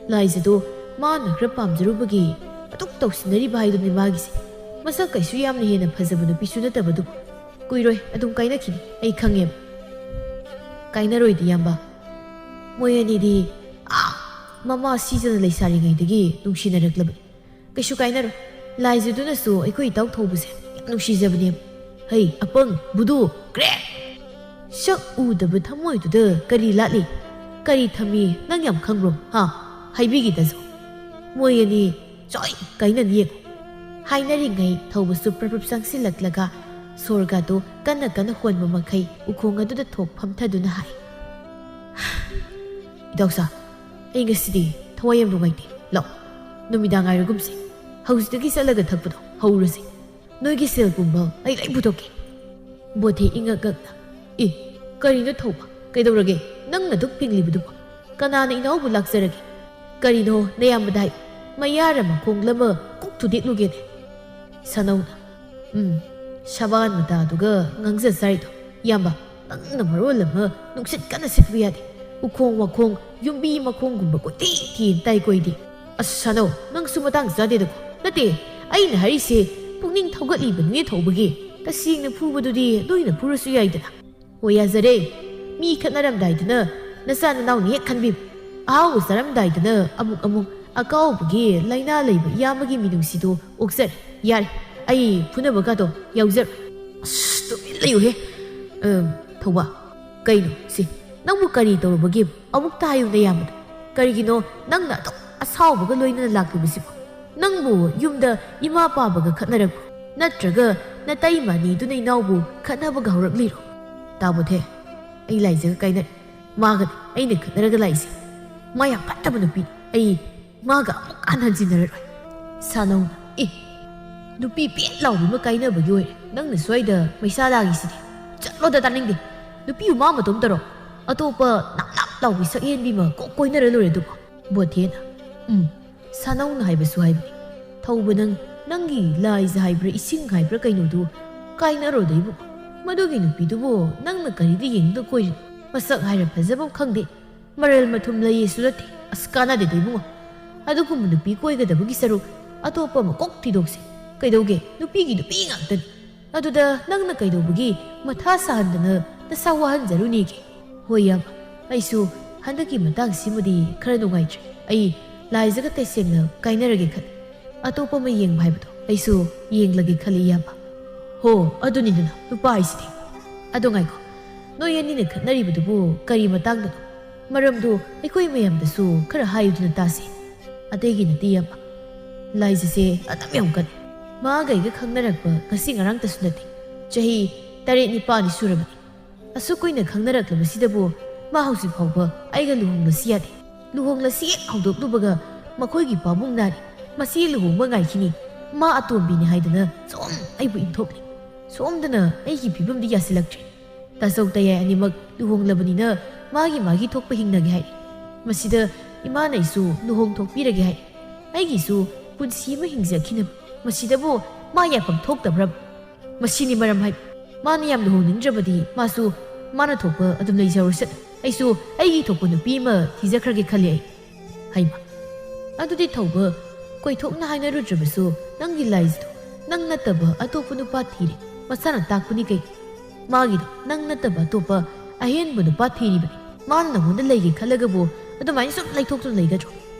ꯂꯥꯏꯖꯗꯣ ꯃꯥꯅ ꯈꯔ ꯄꯥꯝꯖꯔꯨꯕꯒꯤ ꯑꯗꯨꯛ ꯇꯧꯁꯤꯟꯅꯔꯤꯕ ꯍꯥꯏꯗꯨꯅꯤ ꯃꯥꯒꯤꯁꯦ꯫ ꯃꯁꯛ ꯀꯩꯁꯨ ꯌꯥꯝꯅ ꯍꯦꯟꯅ ꯐꯖꯕ ꯅꯨꯄꯤꯁꯨ ꯅꯠꯇꯕꯗꯨꯕꯨ꯫ ꯀꯨꯏꯔꯣꯏ, ꯑꯗꯨꯝ ꯀꯥꯏꯅꯈꯤꯅꯤ, ꯑꯩ ꯈꯪꯉꯦꯕ꯫" "ꯀꯥꯏꯅꯔꯣꯏꯗ, ꯏꯌꯥꯝꯕ꯫ ꯃꯣꯏ ꯑꯅꯤꯗꯤ, ꯑꯥ, ꯃꯃꯥ ꯁꯤꯖꯅ ꯂꯩꯁꯥꯔꯤꯉꯩꯗꯒꯤ ꯅꯨꯡꯁꯤꯅꯔꯛꯂꯕꯅꯤ꯫ ꯀꯩꯁꯨ ꯀꯥꯏꯅꯔꯣꯏ꯫ ꯂꯥꯏꯖꯗꯨꯅꯁꯨ ꯑꯩꯈꯣꯏ ꯏꯇꯥꯎ ꯊꯧꯕꯁꯦ ꯌꯥꯝ ꯅꯨꯡꯁꯤꯖꯕꯅꯦꯕ꯫" "ꯍꯩ, ꯑꯄꯪ, ꯕꯨꯗꯨ, ꯀ꯭ꯔꯦꯛ! ꯁꯛ ꯎꯗꯕ ꯊꯃꯣꯏꯗꯨꯗ ꯀꯔꯤ ꯂꯥꯠꯂꯤ? ꯀꯔꯤ ꯊꯝꯃꯤ ꯅꯪ ꯌꯥꯝ ꯈꯪꯕ꯭ꯔꯣ, ꯍꯥ? ꯍꯥꯏꯕꯤꯒꯦꯗꯁꯨ꯫ ꯃꯣꯏ ꯑꯅꯤ ꯁꯣꯏ ꯀꯥꯏꯅꯅꯤ ꯌꯦꯡꯉꯨ꯫" ꯍꯥꯏꯅꯔꯤꯉꯩ ꯊꯧꯕꯁꯨ ꯄ꯭ꯔꯞ ꯄ꯭ꯔꯞ ꯆꯪꯁꯤꯜꯂꯛꯂꯒ ꯁꯣꯔꯒꯗꯨ ꯀꯟꯅ ꯀꯟꯅ ꯍꯣꯟꯕ ꯃꯈꯩ ꯎꯈꯣꯡ ꯑꯗꯨꯗ ꯊꯣꯛ ꯐꯝꯊꯗꯨꯅ ꯍꯥꯏ, "ꯏꯇꯥꯎꯁꯥ, ꯑꯩ ꯉꯁꯤꯗꯤ ꯊꯋꯥꯏ ꯌꯥꯝ ꯅꯨꯡꯉꯥꯏꯇꯦ꯫ ꯂꯥꯛꯑꯣ, ꯅꯨꯃꯤꯗꯥꯡ ꯉꯥꯏꯔꯒꯨꯝꯁꯦ꯫ ꯍꯧꯖꯤꯛꯇꯒꯤ ꯆꯠꯂꯒ ꯊꯛꯄꯗꯣ ꯍꯧꯔꯁꯦ꯫ ꯅꯣꯏꯒꯤ ꯁꯦꯜ ꯄꯨꯝꯕ ꯑꯩ ꯂꯣꯏ ꯄꯨꯊꯣꯛꯀꯦ꯫" ꯕꯣꯊꯦ ꯏꯉꯛ ꯉꯛꯅ, "ꯑꯦ, ꯀꯔꯤꯅꯣ ꯊꯧꯕ? ꯀꯩꯗꯧꯔꯒꯦ? ꯅꯪꯅ ꯑꯗꯨꯛ ꯐꯤꯡꯂꯤꯕꯗꯨꯕꯨ? ꯀꯅꯥꯅ ꯏꯅꯥꯎꯕꯨ ꯂꯥꯛꯆꯔꯒꯦ?" "ꯀꯔꯤꯅꯣ ꯅꯌꯥꯝꯕꯗ ꯍꯥꯏ? ꯃꯌꯥꯔ ꯃꯈꯣꯡ ꯂꯃ ꯀꯣꯛ ꯊꯨꯗꯦꯛꯂꯨꯒꯦꯅꯦ꯫" ꯁꯅꯧꯅ, "ꯎꯝ, ꯁꯕꯥꯟ ꯃꯇꯥꯗꯨꯒ ꯉꯥꯡꯖ ꯁꯥꯔꯤꯗꯣ꯫ ꯏꯌꯥꯝꯕ, ꯅꯪꯅ ꯃꯔꯣꯜ ꯑꯃ ꯅꯨꯡꯁꯤꯠ ꯀꯟꯅ ꯁꯤꯠꯄ ꯌꯥꯗꯦ꯫ ꯎꯈꯣꯡ ꯋꯥꯈꯣꯡ, ꯌꯨꯝꯕꯤ ꯃꯈꯣꯡꯒꯨꯝꯕ ꯀꯣꯏꯊꯤ ꯊꯤꯅ ꯇꯥꯏꯀꯣ ꯑꯩꯗꯤ꯫" "ꯑꯁ ꯁꯅꯧ, ꯅꯪꯁꯨ ꯃꯇꯥꯡ ꯆꯥꯗꯦꯗꯀꯣ꯫ ꯅꯠꯇꯦ, ꯑꯩꯅ ꯍꯥꯏꯔꯤꯁꯦ ꯄꯨꯛꯅꯤꯡ ꯊꯧꯒꯠꯂꯤꯕꯅꯤꯅꯦ ꯊꯧꯕꯒꯤ꯫ ꯇꯁꯦꯡꯅ ꯐꯨꯕꯗꯨꯗꯤ ꯅꯣꯏꯅ ꯐꯨꯔꯁꯨ ꯌꯥꯏꯗꯅ꯫" "ꯍꯣꯏ, ꯌꯥꯖꯔꯦ꯫ ꯃꯤ ꯈꯠꯅꯔꯝꯗꯥꯏꯗꯅ ꯅꯆꯥ ꯅꯅꯥꯎꯅ ꯍꯦꯛ ꯈꯟꯕꯤꯕ꯫ ꯑꯍꯥꯎꯕ ꯆꯥꯔꯝꯗꯥꯏꯗꯅ ꯑꯃꯨꯛ ꯑꯃꯨꯛ ꯑꯀꯥꯎꯕꯒꯤ ꯂꯥꯏꯅꯥ ꯂꯩꯕ ꯏꯌꯥꯝꯕꯒꯤ ꯃꯤꯅꯨꯡꯁꯤꯗꯨ ꯑꯣꯛꯆꯔꯦ꯫ ꯌꯥꯔꯦ, ꯑꯩ ꯐꯨꯅꯕꯒꯗꯣ ꯌꯥꯎꯖꯔꯣꯏ꯫ ꯑꯁ, ꯇꯨꯃꯤꯟ ꯂꯩꯌꯨꯍꯦ꯫ ꯑꯝ, ꯊꯧꯕ, ꯀꯩꯅꯣ ꯁꯤ? ꯅꯪꯕꯨ ꯀꯔꯤ ꯇꯧꯔꯨꯕꯒꯦ? ꯑꯃꯨꯛꯇ ꯍꯥꯏꯌꯨ ꯅꯌꯥꯝꯕꯗ꯫ ꯀꯔꯤꯒꯤꯅꯣ ꯅꯪꯅ ꯑꯗꯨꯝ ꯑꯁꯥꯎꯕꯒ ꯂꯣꯏꯅꯅ ꯂꯥꯛꯂꯤꯕꯁꯤꯕꯣ? ꯅꯪꯕꯨ ꯌꯨꯝꯗ ꯏꯃꯥ ꯄꯥꯕꯒ ꯈꯠꯅꯔꯛꯄ꯭ꯔꯣ? ꯅꯠꯇ꯭ꯔꯒ ꯅꯇꯩꯃ ꯑꯅꯤꯗꯨꯅ ꯏꯅꯥꯎꯕꯨ ꯈꯠꯅꯕꯒ ꯍꯧꯔꯛꯂꯤꯔꯣ? ꯇꯥꯃꯣꯊꯦ, ꯑꯩ ꯂꯥꯏꯖꯒ ꯀꯥꯏꯅꯔꯦ꯫ ꯃꯥꯒꯅꯤ ꯑꯩꯅ ꯈꯠꯅꯔꯒ ꯂꯥꯛꯏꯁꯦ꯫ ꯃꯥ ꯌꯥꯝ ꯐꯠꯇꯕ ꯅꯨꯄꯤꯅꯤ꯫ ꯑꯩ ꯃꯥꯒ ꯑꯃꯨꯛ ꯍꯟꯅ ꯍꯟꯖꯤꯟꯅꯔꯔꯣꯏ꯫ ꯁꯥꯅꯧꯅ, ꯑꯦ, ꯅꯨꯄꯤ ꯄꯦꯠ ꯂꯥꯎꯕꯤ ꯑꯃ ꯀꯥꯏꯅꯕꯒꯤ ꯑꯣꯏꯔꯦ ꯅꯪꯅ ꯁ꯭ꯋꯥꯏꯗ ꯃꯩꯁꯥ ꯂꯥꯡꯉꯤꯁꯤꯗꯤ꯫ ꯆꯠꯂꯣꯗ, ꯇꯥꯅꯤꯡꯗꯦ꯫ ꯅꯨꯄꯤꯕꯨ ꯃꯥ ꯃꯇꯣꯝꯇꯔꯣ? ꯑꯇꯣꯞꯄ ꯅꯞ ꯅꯞ ꯂꯥꯎꯕꯤ ꯁꯛꯍꯦꯟꯕꯤ ꯑꯃ ꯀꯣꯛ ꯀꯣꯏꯅꯔ ꯂꯣꯏꯔꯦ ꯑꯗꯨꯕꯨ꯫ ꯕꯣꯊꯦꯅ, ꯎꯝ, ꯁꯥꯅꯧꯅ ꯍꯥꯏꯕꯁꯨ ꯍꯥꯏꯕꯅꯤ꯫ ꯊꯧꯕ ꯅꯪ, ꯅꯪꯒꯤ ꯂꯥꯏꯖ ꯍꯥꯏꯕ꯭ꯔꯥ ꯏꯁꯤꯡ ꯍꯥꯏꯕ꯭ꯔꯥ ꯀꯩꯅꯣꯗꯨ ꯀꯥꯏꯅꯔꯣꯗ ꯏꯕꯨꯡꯉꯣ꯫ ꯃꯗꯨꯒꯤ ꯅꯨꯄꯤꯗꯨꯕꯨ ꯅꯪꯅ ꯀꯔꯤꯗ ꯌꯦꯡꯗꯨꯅ ꯀꯣꯏꯔꯤꯅꯣ? ꯃꯁꯛ ꯍꯥꯏꯔ ꯐꯖꯕ ꯑꯃ ꯈꯪꯗꯦ꯫ ꯃꯔꯜ ꯃꯊꯨꯝ ꯂꯩꯌꯦꯁꯨ ꯅꯠꯇꯦ꯫ ꯑꯁ, ꯀꯥꯟꯅꯗꯦꯗ ꯏꯕꯨꯡꯉꯣ꯫ ꯑꯗꯨꯒꯨꯝꯕ ꯅꯨꯄꯤ ꯀꯣꯏꯒꯗꯕꯒꯤ ꯁꯔꯨꯛ ꯑꯇꯣꯞꯄ ꯑꯃ ꯀꯣꯛ ꯊꯤꯗꯣꯛꯁꯦ꯫ ꯀꯩꯗꯧꯒꯦ? ꯅꯨꯄꯤꯒꯤ ꯅꯨꯄꯤ ꯉꯥꯛꯇꯅꯤ꯫ ꯑꯗꯨꯗ ꯅꯪꯅ ꯀꯩꯗꯧꯕꯒꯤ ꯃꯊꯥ ꯁꯥꯍꯟꯗꯅ ꯅꯁꯥ ꯋꯥꯍꯟꯖꯔꯨꯅꯦꯒꯦ? ꯍꯣꯏ, ꯏꯌꯥꯝꯕ꯫ ꯑꯩꯁꯨ ꯍꯟꯗꯛꯀꯤ ꯃꯇꯥꯡꯁꯤꯃꯗꯤ ꯈꯔ ꯅꯨꯡꯉꯥꯏꯇ꯭ꯔꯦ꯫ ꯑꯩ ꯂꯥꯏꯖꯒ ꯇꯁꯦꯡꯅ ꯀꯥꯏꯅꯔꯒꯦ ꯈꯜꯂꯤ꯫ ꯑꯇꯣꯞꯄ ꯑꯃ ꯌꯦꯡꯕ ꯍꯥꯏꯕꯗꯣ ꯑꯩꯁꯨ ꯌꯦꯡꯂꯒꯦ ꯈꯜꯂꯤ, ꯏꯌꯥꯝꯕ꯫ ꯍꯣ, ꯑꯗꯨꯅꯤꯗꯅ ꯅꯨꯄꯥ ꯍꯥꯏꯁꯤꯗꯤ꯫ ꯑꯗꯣ ꯉꯥꯏꯈꯣ, ꯅꯣꯏ ꯑꯅꯤꯅ ꯈꯠꯅꯔꯤꯕꯗꯨꯕꯨ ꯀꯔꯤ ꯃꯇꯥꯡꯗꯅꯣ? ꯃꯔꯝꯗꯨ ꯑꯩꯈꯣꯏ ꯃꯌꯥꯝꯗꯁꯨ ꯈꯔ ꯍꯥꯏꯌꯨꯗꯅ ꯇꯥꯁꯤ꯫ ꯑꯇꯩꯒꯤ ꯅꯠꯇꯦ, ꯏꯌꯥꯝꯕ꯫ ꯂꯥꯏꯖꯁꯦ ꯑꯗꯨꯝ ꯌꯥꯝ ꯀꯜꯂꯤ꯫ ꯃꯥꯒ ꯑꯩꯒ ꯈꯪꯅꯔꯛꯄ ꯉꯁꯤ ꯉꯔꯥꯡꯇꯁꯨ ꯅꯠꯇꯦ꯫ ꯆꯍꯤ ꯇꯔꯦꯠ ꯅꯤꯄꯥꯜꯅꯤ ꯁꯨꯔꯕꯅꯤ꯫ ꯑꯁꯨꯛ ꯀꯨꯏꯅ ꯈꯪꯅꯔꯛꯂꯕꯁꯤꯗꯕꯨ ꯃꯥ ꯍꯧꯖꯤꯛ ꯐꯥꯎꯕ ꯑꯩꯒ ꯂꯨꯍꯣꯡꯂꯁꯤ ꯌꯥꯗꯦ꯫ ꯂꯨꯍꯣꯡꯂꯁꯤ ꯍꯦꯛ ꯍꯧꯗꯣꯛꯂꯨꯕꯒ ꯃꯈꯣꯏꯒꯤ ꯄꯥꯕꯨꯡ ꯅꯥꯔꯤ, ꯃꯁꯤ ꯂꯨꯍꯣꯡꯕ ꯉꯥꯏꯈꯤꯅꯤ, ꯃꯥ ꯑꯇꯣꯝꯕꯤꯅꯤ ꯍꯥꯏꯗꯅ ꯁꯨꯝ ꯑꯩꯕꯨ ꯏꯟꯊꯣꯛꯂꯤ꯫ ꯁꯣꯝꯗꯅ ꯑꯩꯒꯤ ꯐꯤꯕꯝꯗꯤ ꯌꯥꯁꯤꯜꯂꯛꯇ꯭ꯔꯦ꯫ ꯇꯥꯆꯧ ꯇꯌꯥꯏ ꯑꯅꯤꯃꯛ ꯂꯨꯍꯣꯡꯂꯕꯅꯤꯅ ꯃꯥꯒꯤ ꯃꯥꯒꯤ ꯊꯣꯛꯄ ꯍꯤꯡꯅꯒꯦ ꯍꯥꯏꯔꯤ꯫ ꯃꯁꯤꯗ ꯏꯃꯥꯅ ꯑꯩꯁꯨ ꯂꯨꯍꯣꯡ ꯊꯣꯛꯄꯤꯔꯒꯦ ꯍꯥꯏꯔꯤ꯫ ꯑꯩꯒꯤꯁꯨ ꯄꯨꯟꯁꯤ ꯑꯃ ꯍꯤꯡꯖꯈꯤꯅꯕ꯫ ꯃꯁꯤꯗꯕꯨ ꯃꯥ ꯌꯥꯐꯝ ꯊꯣꯛꯇꯕ꯭ꯔꯕ? ꯃꯁꯤꯅꯤ ꯃꯔꯝ ꯍꯥꯏꯕ꯫ ꯃꯥꯅ ꯌꯥꯝ ꯂꯨꯍꯣꯡꯅꯤꯡꯗ꯭ꯔꯕꯗꯤ ꯃꯥꯁꯨ ꯃꯥꯅ ꯊꯣꯛꯄ ꯑꯗꯨꯝ ꯂꯩꯖꯔꯨꯁꯠ꯫ ꯑꯩꯁꯨ ꯑꯩꯒꯤ ꯊꯣꯛꯄ ꯅꯨꯄꯤ ꯑꯃ ꯊꯤꯖꯈ꯭ꯔꯒꯦ ꯈꯜꯂꯤ ꯑꯩ꯫ ꯍꯩꯃ, ꯑꯗꯨꯗꯤ ꯊꯧꯕ, ꯀꯣꯏꯊꯣꯛꯅ ꯍꯥꯏꯅꯔꯨꯗ꯭ꯔꯕꯁꯨ ꯅꯪꯒꯤ ꯂꯥꯏꯁꯤꯗꯣ ꯅꯪ ꯅꯠꯇꯕ ꯑꯇꯣꯞꯄ ꯅꯨꯄꯥ ꯊꯤꯔꯦ꯫ ꯃꯁꯥꯅ ꯇꯥꯛꯄꯅꯤ ꯀꯩ? ꯃꯥꯒꯤꯗꯣ ꯅꯪ ꯅꯠꯇꯕ ꯑꯇꯣꯞꯄ ꯑꯍꯦꯟꯕ ꯅꯨꯄꯥ ꯊꯤꯔꯤꯕꯅꯤ꯫ ꯃꯥꯅ ꯅꯪꯉꯣꯟꯗ ꯂꯩꯒꯦ ꯈꯜꯂꯒꯕꯨ ꯑꯗꯨꯃꯥꯏꯅ ꯁꯨꯝ ꯂꯩꯊꯣꯛꯇꯨꯅ ꯂꯩꯒꯗ꯭ꯔꯣ?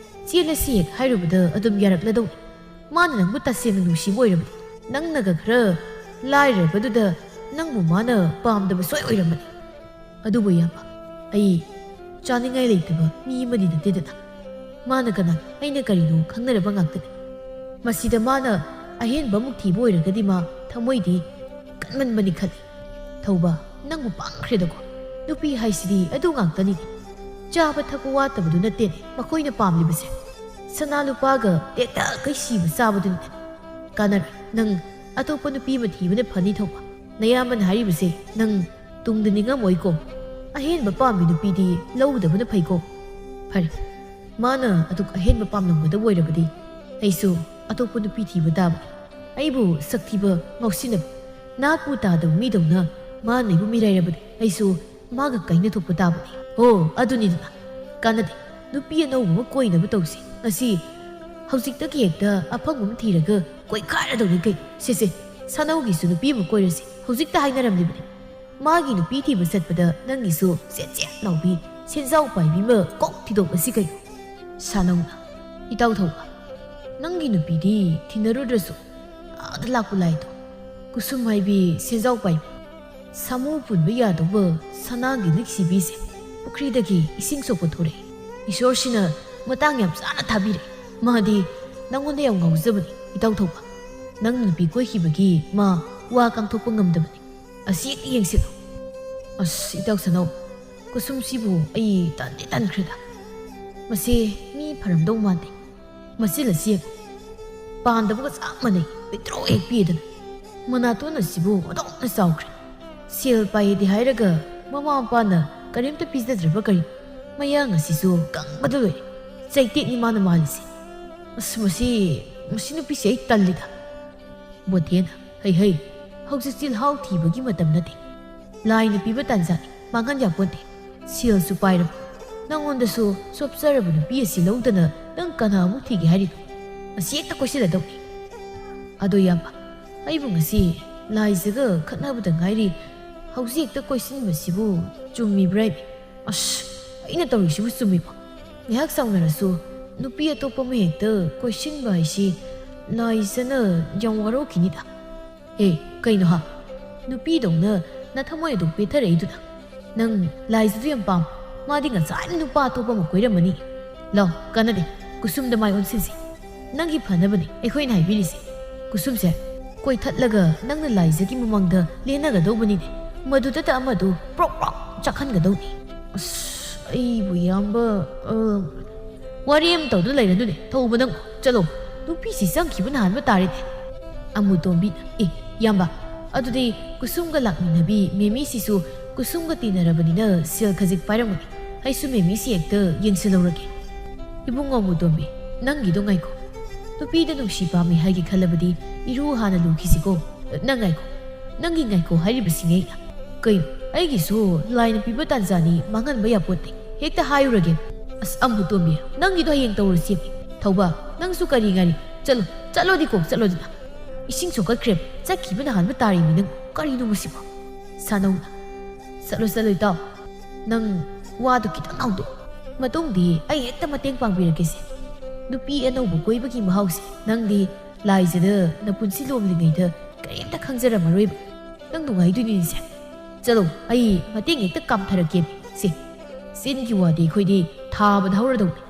ꯆꯦꯜꯂꯁꯤ ꯍꯦꯛ ꯍꯥꯏꯔꯨꯕꯗ ꯑꯗꯨꯝ ꯌꯥꯔꯛꯂꯗꯧꯅꯤ꯫ ꯃꯥꯅ ꯅꯪꯕꯨ ꯇꯁꯦꯡꯅ ꯅꯨꯡꯁꯤꯕ ꯑꯣꯏꯔꯕꯗꯤ, ꯅꯪꯅꯒ ꯈꯔ ꯂꯥꯏꯔꯕꯗꯨꯗ ꯅꯪꯕꯨ ꯃꯥꯅ ꯄꯥꯝꯗꯕ ꯁꯣꯏ ꯑꯣꯏꯔꯝꯃꯅꯤ꯫ ꯑꯗꯨꯕꯨ ꯏꯌꯥꯝꯕ, ꯑꯩ ꯆꯥꯅꯤꯡꯉꯥꯏ ꯂꯩꯇꯕ ꯃꯤ ꯑꯃꯗꯤ ꯅꯠꯇꯦꯗꯅ꯫ ꯃꯥꯅ ꯀꯅꯥ, ꯑꯩꯅ ꯀꯔꯤꯅꯣ ꯈꯪꯅꯔꯕ ꯉꯥꯛꯇꯅꯤ꯫ ꯃꯁꯤꯗ ꯃꯥꯅ ꯑꯍꯦꯟꯕ ꯑꯃꯨꯛ ꯊꯤꯕ ꯑꯣꯏꯔꯒꯗꯤ ꯃꯥ ꯊꯃꯣꯏꯗꯤ ꯀꯟꯃꯟꯕꯅꯤ ꯈꯜꯂꯤ꯫ ꯊꯧꯕ, ꯅꯪꯕꯨ ꯄꯥꯡꯈ꯭ꯔꯦꯗꯀꯣ꯫ ꯅꯨꯄꯤ ꯍꯥꯏꯁꯤꯗꯤ ꯑꯗꯨ ꯉꯥꯛꯇꯅꯤꯅꯦ꯫ ꯆꯥꯕ ꯊꯛꯄ ꯋꯥꯠꯇꯕꯗꯨ ꯅꯠꯇꯦꯅꯦ ꯃꯈꯣꯏꯅ ꯄꯥꯝꯂꯤꯕꯁꯦ꯫ ꯁꯅꯥ ꯂꯨꯄꯥꯒ ꯇꯦꯛꯇ ꯀꯩꯁꯤꯕ ꯆꯥꯕꯗꯨꯅꯤꯅꯦ꯫ ꯀꯥꯟꯅꯔꯣꯏ, ꯅꯪ ꯑꯇꯣꯞꯄ ꯅꯨꯄꯤ ꯑꯃ ꯊꯤꯕꯅ ꯐꯅꯤ ꯊꯧꯕ꯫ ꯅꯌꯥꯝꯕꯅ ꯍꯥꯏꯔꯤꯕꯁꯦ ꯅꯪ ꯇꯨꯡꯗ ꯅꯤꯡꯉꯝꯃꯣꯏꯀꯣ꯫ ꯑꯍꯦꯟꯕ ꯄꯥꯝꯕꯤ ꯅꯨꯄꯤꯗꯤ ꯂꯧꯗꯕꯅ ꯐꯩꯀꯣ꯫ ꯐꯔꯦ, ꯃꯥꯅ ꯑꯗꯨꯛ ꯑꯍꯦꯟꯕ ꯄꯥꯝꯂꯝꯒꯗꯕ ꯑꯣꯏꯔꯕꯗꯤ ꯑꯩꯁꯨ ꯑꯇꯣꯞꯄ ꯅꯨꯄꯤ ꯊꯤꯕ ꯇꯥꯕꯅꯤ꯫ ꯑꯩꯕꯨ ꯁꯛꯊꯤꯕ, ꯉꯥꯎꯁꯤꯟꯅꯕ, ꯅꯥꯠꯄꯨ ꯇꯥꯗꯕ ꯃꯤꯗꯧꯅ ꯃꯥꯅ ꯑꯩꯕꯨ ꯃꯤꯔꯥꯏꯔꯕꯗꯤ ꯑꯩꯁꯨ ꯃꯥꯒ ꯀꯥꯏꯅꯊꯣꯛꯄ ꯇꯥꯕꯅꯤ꯫ ꯍꯣ, ꯑꯗꯨꯅꯤꯗꯅ꯫ ꯀꯥꯟꯅꯗꯦ꯫ ꯅꯨꯄꯤ ꯑꯅꯧꯕ ꯑꯃ ꯀꯣꯏꯅꯕ ꯇꯧꯁꯤ꯫ ꯉꯁꯤ ꯍꯧꯖꯤꯛꯇꯒꯤ ꯍꯦꯛꯇ ꯑꯐꯪꯕ ꯑꯃ ꯊꯤꯔꯒ ꯀꯣꯏꯈꯥꯏꯔꯗꯧꯅꯤ ꯀꯩꯅꯣ꯫ ꯁꯦ ꯁꯦ, ꯁꯥꯅꯧꯒꯤꯁꯨ ꯅꯨꯄꯤ ꯑꯃ ꯀꯣꯏꯔꯁꯤ꯫ ꯍꯧꯖꯤꯛꯇ ꯍꯥꯏꯅꯔꯝꯂꯤꯕꯅꯤ꯫ ꯃꯥꯒꯤ ꯅꯨꯄꯤ ꯊꯤꯕ ꯆꯠꯄꯗ ꯅꯪꯒꯤꯁꯨ ꯆꯦꯠ ꯆꯦꯠ ꯂꯥꯎꯕꯤ ꯁꯦꯟꯖꯥꯎ ꯄꯥꯏꯕꯤ ꯑꯃ ꯀꯣꯛ ꯊꯤꯗꯣꯛꯂꯁꯤ ꯀꯩꯅꯣ꯫ ꯁꯥꯅꯧꯅ, ꯏꯇꯥꯎ ꯊꯧꯕ, ꯅꯪꯒꯤ ꯅꯨꯄꯤꯗꯤ ꯊꯤꯅꯔꯨꯗ꯭ꯔꯁꯨ ꯑꯥꯗ ꯂꯥꯛꯄ ꯂꯥꯏꯗꯣ, ꯀꯨꯁꯨꯝ ꯍꯥꯏꯕꯤ ꯁꯦꯟꯖꯥꯎ ꯄꯥꯏꯕꯤ, ꯁꯥꯃꯨ ꯄꯨꯟꯕ ꯌꯥꯗꯧꯕ ꯁꯅꯥꯒꯤ ꯂꯤꯛ ꯁꯤꯕꯤꯁꯦ ꯄꯨꯈ꯭ꯔꯤꯗꯒꯤ ꯏꯁꯤꯡ ꯁꯣꯛꯄ ꯊꯣꯔꯛꯑꯦ꯫ ꯏꯁꯣꯔꯁꯤꯅ ꯃꯇꯥꯡ ꯌꯥꯝ ꯆꯥꯅ ꯊꯥꯕꯤꯔꯦ꯫ ꯃꯥꯗꯤ ꯅꯪꯉꯣꯟꯗ ꯌꯥꯝ ꯉꯥꯎꯖꯕꯅꯤ, ꯏꯇꯥꯎ ꯊꯧꯕ꯫ ꯅꯪ ꯅꯨꯄꯤ ꯀꯣꯏꯈꯤꯕꯒꯤ ꯃꯥ ꯋꯥ ꯀꯥꯡꯊꯣꯛꯄ ꯉꯝꯗꯕꯅꯤ꯫ ꯑꯁꯤ ꯍꯦꯛꯇ ꯌꯦꯡꯁꯤꯜꯂꯨ꯫ ꯑꯁ, ꯏꯇꯥꯎ ꯁꯅꯧ, ꯀꯨꯁꯨꯝꯁꯤꯕꯨ ꯑꯩ ꯇꯟꯗꯤ ꯇꯟꯈ꯭ꯔꯦꯗ꯫ ꯃꯁꯤ ꯃꯤ ꯐꯔꯝꯗꯧ ꯃꯥꯟꯗꯦ꯫ ꯃꯆꯤꯜ ꯑꯁꯤ ꯌꯦꯡꯉꯨ꯫ ꯄꯥꯟꯗꯕꯒ ꯆꯞ ꯃꯥꯟꯅꯩ, ꯄꯤꯛꯇ꯭ꯔꯨ ꯍꯦꯛ ꯄꯤꯗꯅ꯫ ꯃꯅꯥꯇꯣꯟ ꯑꯁꯤꯕꯨ ꯑꯣꯟꯊꯣꯛꯅ ꯆꯥꯎꯈ꯭ꯔꯦ꯫ ꯁꯦꯜ ꯄꯥꯏꯌꯦꯗꯤ ꯍꯥꯏꯔꯒ ꯃꯃꯥ ꯃꯄꯥꯅ ꯀꯔꯤꯝꯇ ꯄꯤꯖꯗ꯭ꯔꯕ ꯀꯔꯤ? ꯃꯌꯥꯡ ꯑꯁꯤꯁꯨ ꯀꯪꯕꯗ ꯂꯣꯏꯔꯦ꯫ ꯆꯩꯇꯦꯛꯅꯤ ꯃꯥꯅ ꯃꯥꯜꯂꯤꯁꯦ꯫ ꯑꯁ, ꯃꯁꯤ, ꯃꯁꯤ ꯅꯨꯄꯤꯁꯦ ꯑꯩ ꯇꯜꯂꯤꯗ꯫ ꯕꯣꯙꯦꯅ, ꯍꯩ ꯍꯩ, ꯍꯧꯖꯤꯛ ꯆꯤꯜꯍꯥꯎ ꯊꯤꯕꯒꯤ ꯃꯇꯝ ꯅꯠꯇꯦ꯫ ꯂꯥꯏꯅ ꯄꯤꯕ ꯇꯥꯟꯖꯥꯅꯤ, ꯃꯥꯡꯍꯟ ꯌꯥꯄꯣꯟꯇꯦ꯫ ꯁꯦꯜꯁꯨ ꯄꯥꯏꯔꯕ, ꯅꯪꯉꯣꯟꯗꯁꯨ ꯆꯣꯞꯆꯔꯕ ꯅꯨꯄꯤ ꯑꯁꯤ ꯂꯧꯗꯅ ꯅꯪ ꯀꯅꯥ ꯑꯃꯨꯛ ꯊꯤꯒꯦ ꯍꯥꯏꯔꯤꯅꯣ? ꯑꯁꯤ ꯍꯦꯛꯇ ꯀꯣꯏꯁꯤꯜꯂꯗꯧꯅꯤ꯫ ꯑꯗꯣ ꯏꯌꯥꯝꯕ, ꯑꯩꯕꯨ ꯉꯁꯤ ꯂꯥꯏꯖꯒ ꯈꯠꯅꯕꯗ ꯉꯥꯏꯔꯤ, ꯍꯧꯖꯤꯛ ꯍꯦꯛꯇ ꯀꯣꯏꯁꯤꯟꯕꯁꯤꯕꯨ ꯆꯨꯝꯃꯤꯕ꯭ꯔꯥ ꯏꯕꯤ? ꯑꯁ, ꯑꯩꯅ ꯇꯧꯔꯤꯁꯤꯕꯨ ꯆꯨꯝꯃꯤꯕꯣ? ꯉꯥꯏꯍꯥꯛ ꯁꯥꯎꯅꯔꯁꯨ ꯅꯨꯄꯤ ꯑꯇꯣꯞꯄ ꯑꯃ ꯍꯦꯛꯇ ꯀꯣꯏꯁꯤꯟꯕ ꯍꯥꯏꯁꯤ ꯂꯥꯏꯖꯅ ꯌꯥꯝ ꯋꯥꯔꯧꯈꯤꯅꯤꯗ꯫ ꯑꯦ, ꯀꯩꯅꯣ ꯍꯥ? ꯅꯨꯄꯤꯗꯧꯅ ꯅꯊꯃꯣꯏ ꯑꯗꯨ ꯄꯦꯊꯔꯛꯏꯗꯨꯅ? ꯅꯪ ꯂꯥꯏꯖꯗꯨ ꯌꯥꯝ ꯄꯥꯝ? ꯃꯥꯗꯤ ꯉꯁꯥꯏꯅ ꯅꯨꯄꯥ ꯑꯇꯣꯞꯄ ꯑꯃ ꯀꯣꯏꯔꯝꯃꯅꯤ꯫ ꯂꯥꯎ, ꯀꯥꯟꯅꯗꯦ꯫ ꯀꯨꯁꯨꯝꯗ ꯃꯥꯏ ꯑꯣꯟꯁꯤꯟꯁꯤ꯫ ꯅꯪꯒꯤ ꯐꯅꯕꯅꯤ ꯑꯩꯈꯣꯏꯅ ꯍꯥꯏꯕꯤꯔꯤꯁꯦ꯫ ꯀꯨꯁꯨꯝꯁꯦ ꯀꯣꯏꯊꯠꯂꯒ ꯅꯪꯅ ꯂꯥꯏꯖꯒꯤ ꯃꯃꯥꯡꯗ ꯂꯦꯟꯅꯒꯗꯧꯕꯅꯤꯅꯦ꯫ ꯃꯗꯨꯗꯇ ꯑꯃꯗꯨ ꯄ꯭ꯔꯣꯛ ꯄ꯭ꯔꯣꯛ ꯆꯥꯛꯍꯟꯒꯗꯧꯅꯤ꯫ ꯑꯁ, ꯑꯩꯕꯨ ꯏꯌꯥꯝꯕ, ꯑ, ꯋꯥꯔꯤ ꯑꯃ ꯇꯧꯗꯨꯅ ꯂꯩꯔꯅꯨꯅꯦ꯫ ꯊꯧꯕ ꯅꯪ ꯆꯠꯂꯣ꯫ ꯅꯨꯄꯤꯁꯤ ꯆꯪꯈꯤꯕꯅ ꯍꯥꯟꯕ ꯇꯥꯔꯦꯅꯦ꯫ ꯑꯃꯨꯇꯣꯝꯕꯤ, ꯑꯦ, ꯏꯌꯥꯝꯕ, ꯑꯗꯨꯗꯤ ꯀꯨꯁꯨꯝꯒ ꯂꯥꯛꯃꯤꯟꯅꯕꯤ ꯃꯦꯃꯤꯁꯤꯁꯨ ꯀꯨꯁꯨꯝꯒ ꯇꯤꯟꯅꯔꯕꯅꯤꯅ ꯁꯦꯜ ꯈꯖꯤꯛ ꯄꯥꯏꯔꯝꯒꯅꯤ꯫ ꯑꯩꯁꯨ ꯃꯦꯃꯤꯁꯤ ꯍꯦꯛꯇ ꯌꯦꯡꯁꯤꯜꯍꯧꯔꯒꯦ꯫ ꯏꯕꯨꯡꯉꯣ ꯑꯃꯨꯇꯣꯝꯕꯤ, ꯅꯪꯒꯤꯗꯣ ꯉꯥꯏꯈꯣ꯫ ꯅꯨꯄꯤꯗ ꯅꯨꯡꯁꯤ ꯄꯥꯝꯃꯤ ꯍꯥꯏꯒꯦ ꯈꯜꯂꯕꯗꯤ ꯏꯔꯨ ꯍꯥꯟꯅ ꯂꯨꯈꯤꯁꯤꯀꯣ꯫ ꯅꯪ ꯉꯥꯏꯈꯣ꯫ ꯅꯪꯒꯤ ꯉꯥꯏꯈꯣ ꯍꯥꯏꯔꯤꯕꯁꯤꯅꯦ ꯑꯩꯅ꯫ ꯀꯩꯅꯣ, ꯑꯩꯒꯤꯁꯨ ꯂꯥꯏꯅ ꯄꯤꯕ ꯇꯥꯟꯖꯥꯅꯤ ꯃꯥꯡꯍꯟꯕ ꯌꯥꯄꯣꯠꯇꯦ꯫ ꯍꯦꯛꯇ ꯍꯥꯏꯔꯨꯔꯒꯦ꯫ ꯑꯁ, ꯑꯃꯨꯇꯣꯝꯕꯤ, ꯅꯪꯒꯤꯗꯣ ꯍꯌꯦꯡ ꯇꯧꯔꯁꯤ꯫ ꯊꯧꯕ, ꯅꯪꯁꯨ ꯀꯔꯤ ꯉꯥꯏꯔꯤ? ꯆꯠꯂꯣ, ꯆꯠꯂꯣꯗꯤ ꯀꯣꯛ ꯆꯠꯂꯣꯗꯅ꯫ ꯏꯁꯤꯡ ꯁꯣꯛꯀꯠꯈ꯭ꯔꯦ, ꯆꯠꯈꯤꯕꯅ ꯍꯥꯟꯕ ꯇꯥꯔꯤꯃꯤ ꯅꯪ꯫ ꯀꯔꯤꯅꯣ ꯃꯁꯤꯕꯣ? ꯁꯥꯅꯧꯅ, ꯆꯠꯂꯣ, ꯆꯠꯂꯣ ꯏꯇꯥꯎ꯫ ꯅꯪ ꯋꯥꯗꯣ ꯈꯤꯇꯪ ꯍꯧꯗꯣꯛ꯫ ꯃꯇꯨꯡꯗꯤ ꯑꯩ ꯍꯦꯛꯇ ꯃꯇꯦꯡ ꯄꯥꯡꯕꯤꯔꯛꯀꯦꯁꯦ꯫ ꯅꯨꯄꯤ ꯑꯅꯧꯕ ꯀꯣꯏꯕꯒꯤ ꯃꯍꯥꯎꯁꯦ ꯅꯪꯗꯤ ꯂꯥꯏꯖꯗ ꯅꯄꯨꯟꯁꯤ ꯂꯣꯝꯂꯤꯉꯩꯗ ꯀꯔꯤꯝꯇ ꯈꯪꯖꯔꯝꯃꯔꯣꯏꯕ꯫ ꯅꯪ ꯅꯨꯡꯉꯥꯏꯗꯣꯏꯅꯤꯁꯦ꯫ ꯆꯠꯂꯣ, ꯑꯩ ꯃꯇꯦꯡ ꯍꯦꯛꯇ ꯀꯥꯝꯊꯔꯛꯀꯦ꯫ ꯁꯦ, ꯆꯤꯟꯒꯤ ꯋꯥꯗꯤ ꯑꯩꯈꯣꯏꯗꯤ ꯊꯥꯕꯗ ꯍꯧꯔꯗꯧꯅꯤ꯫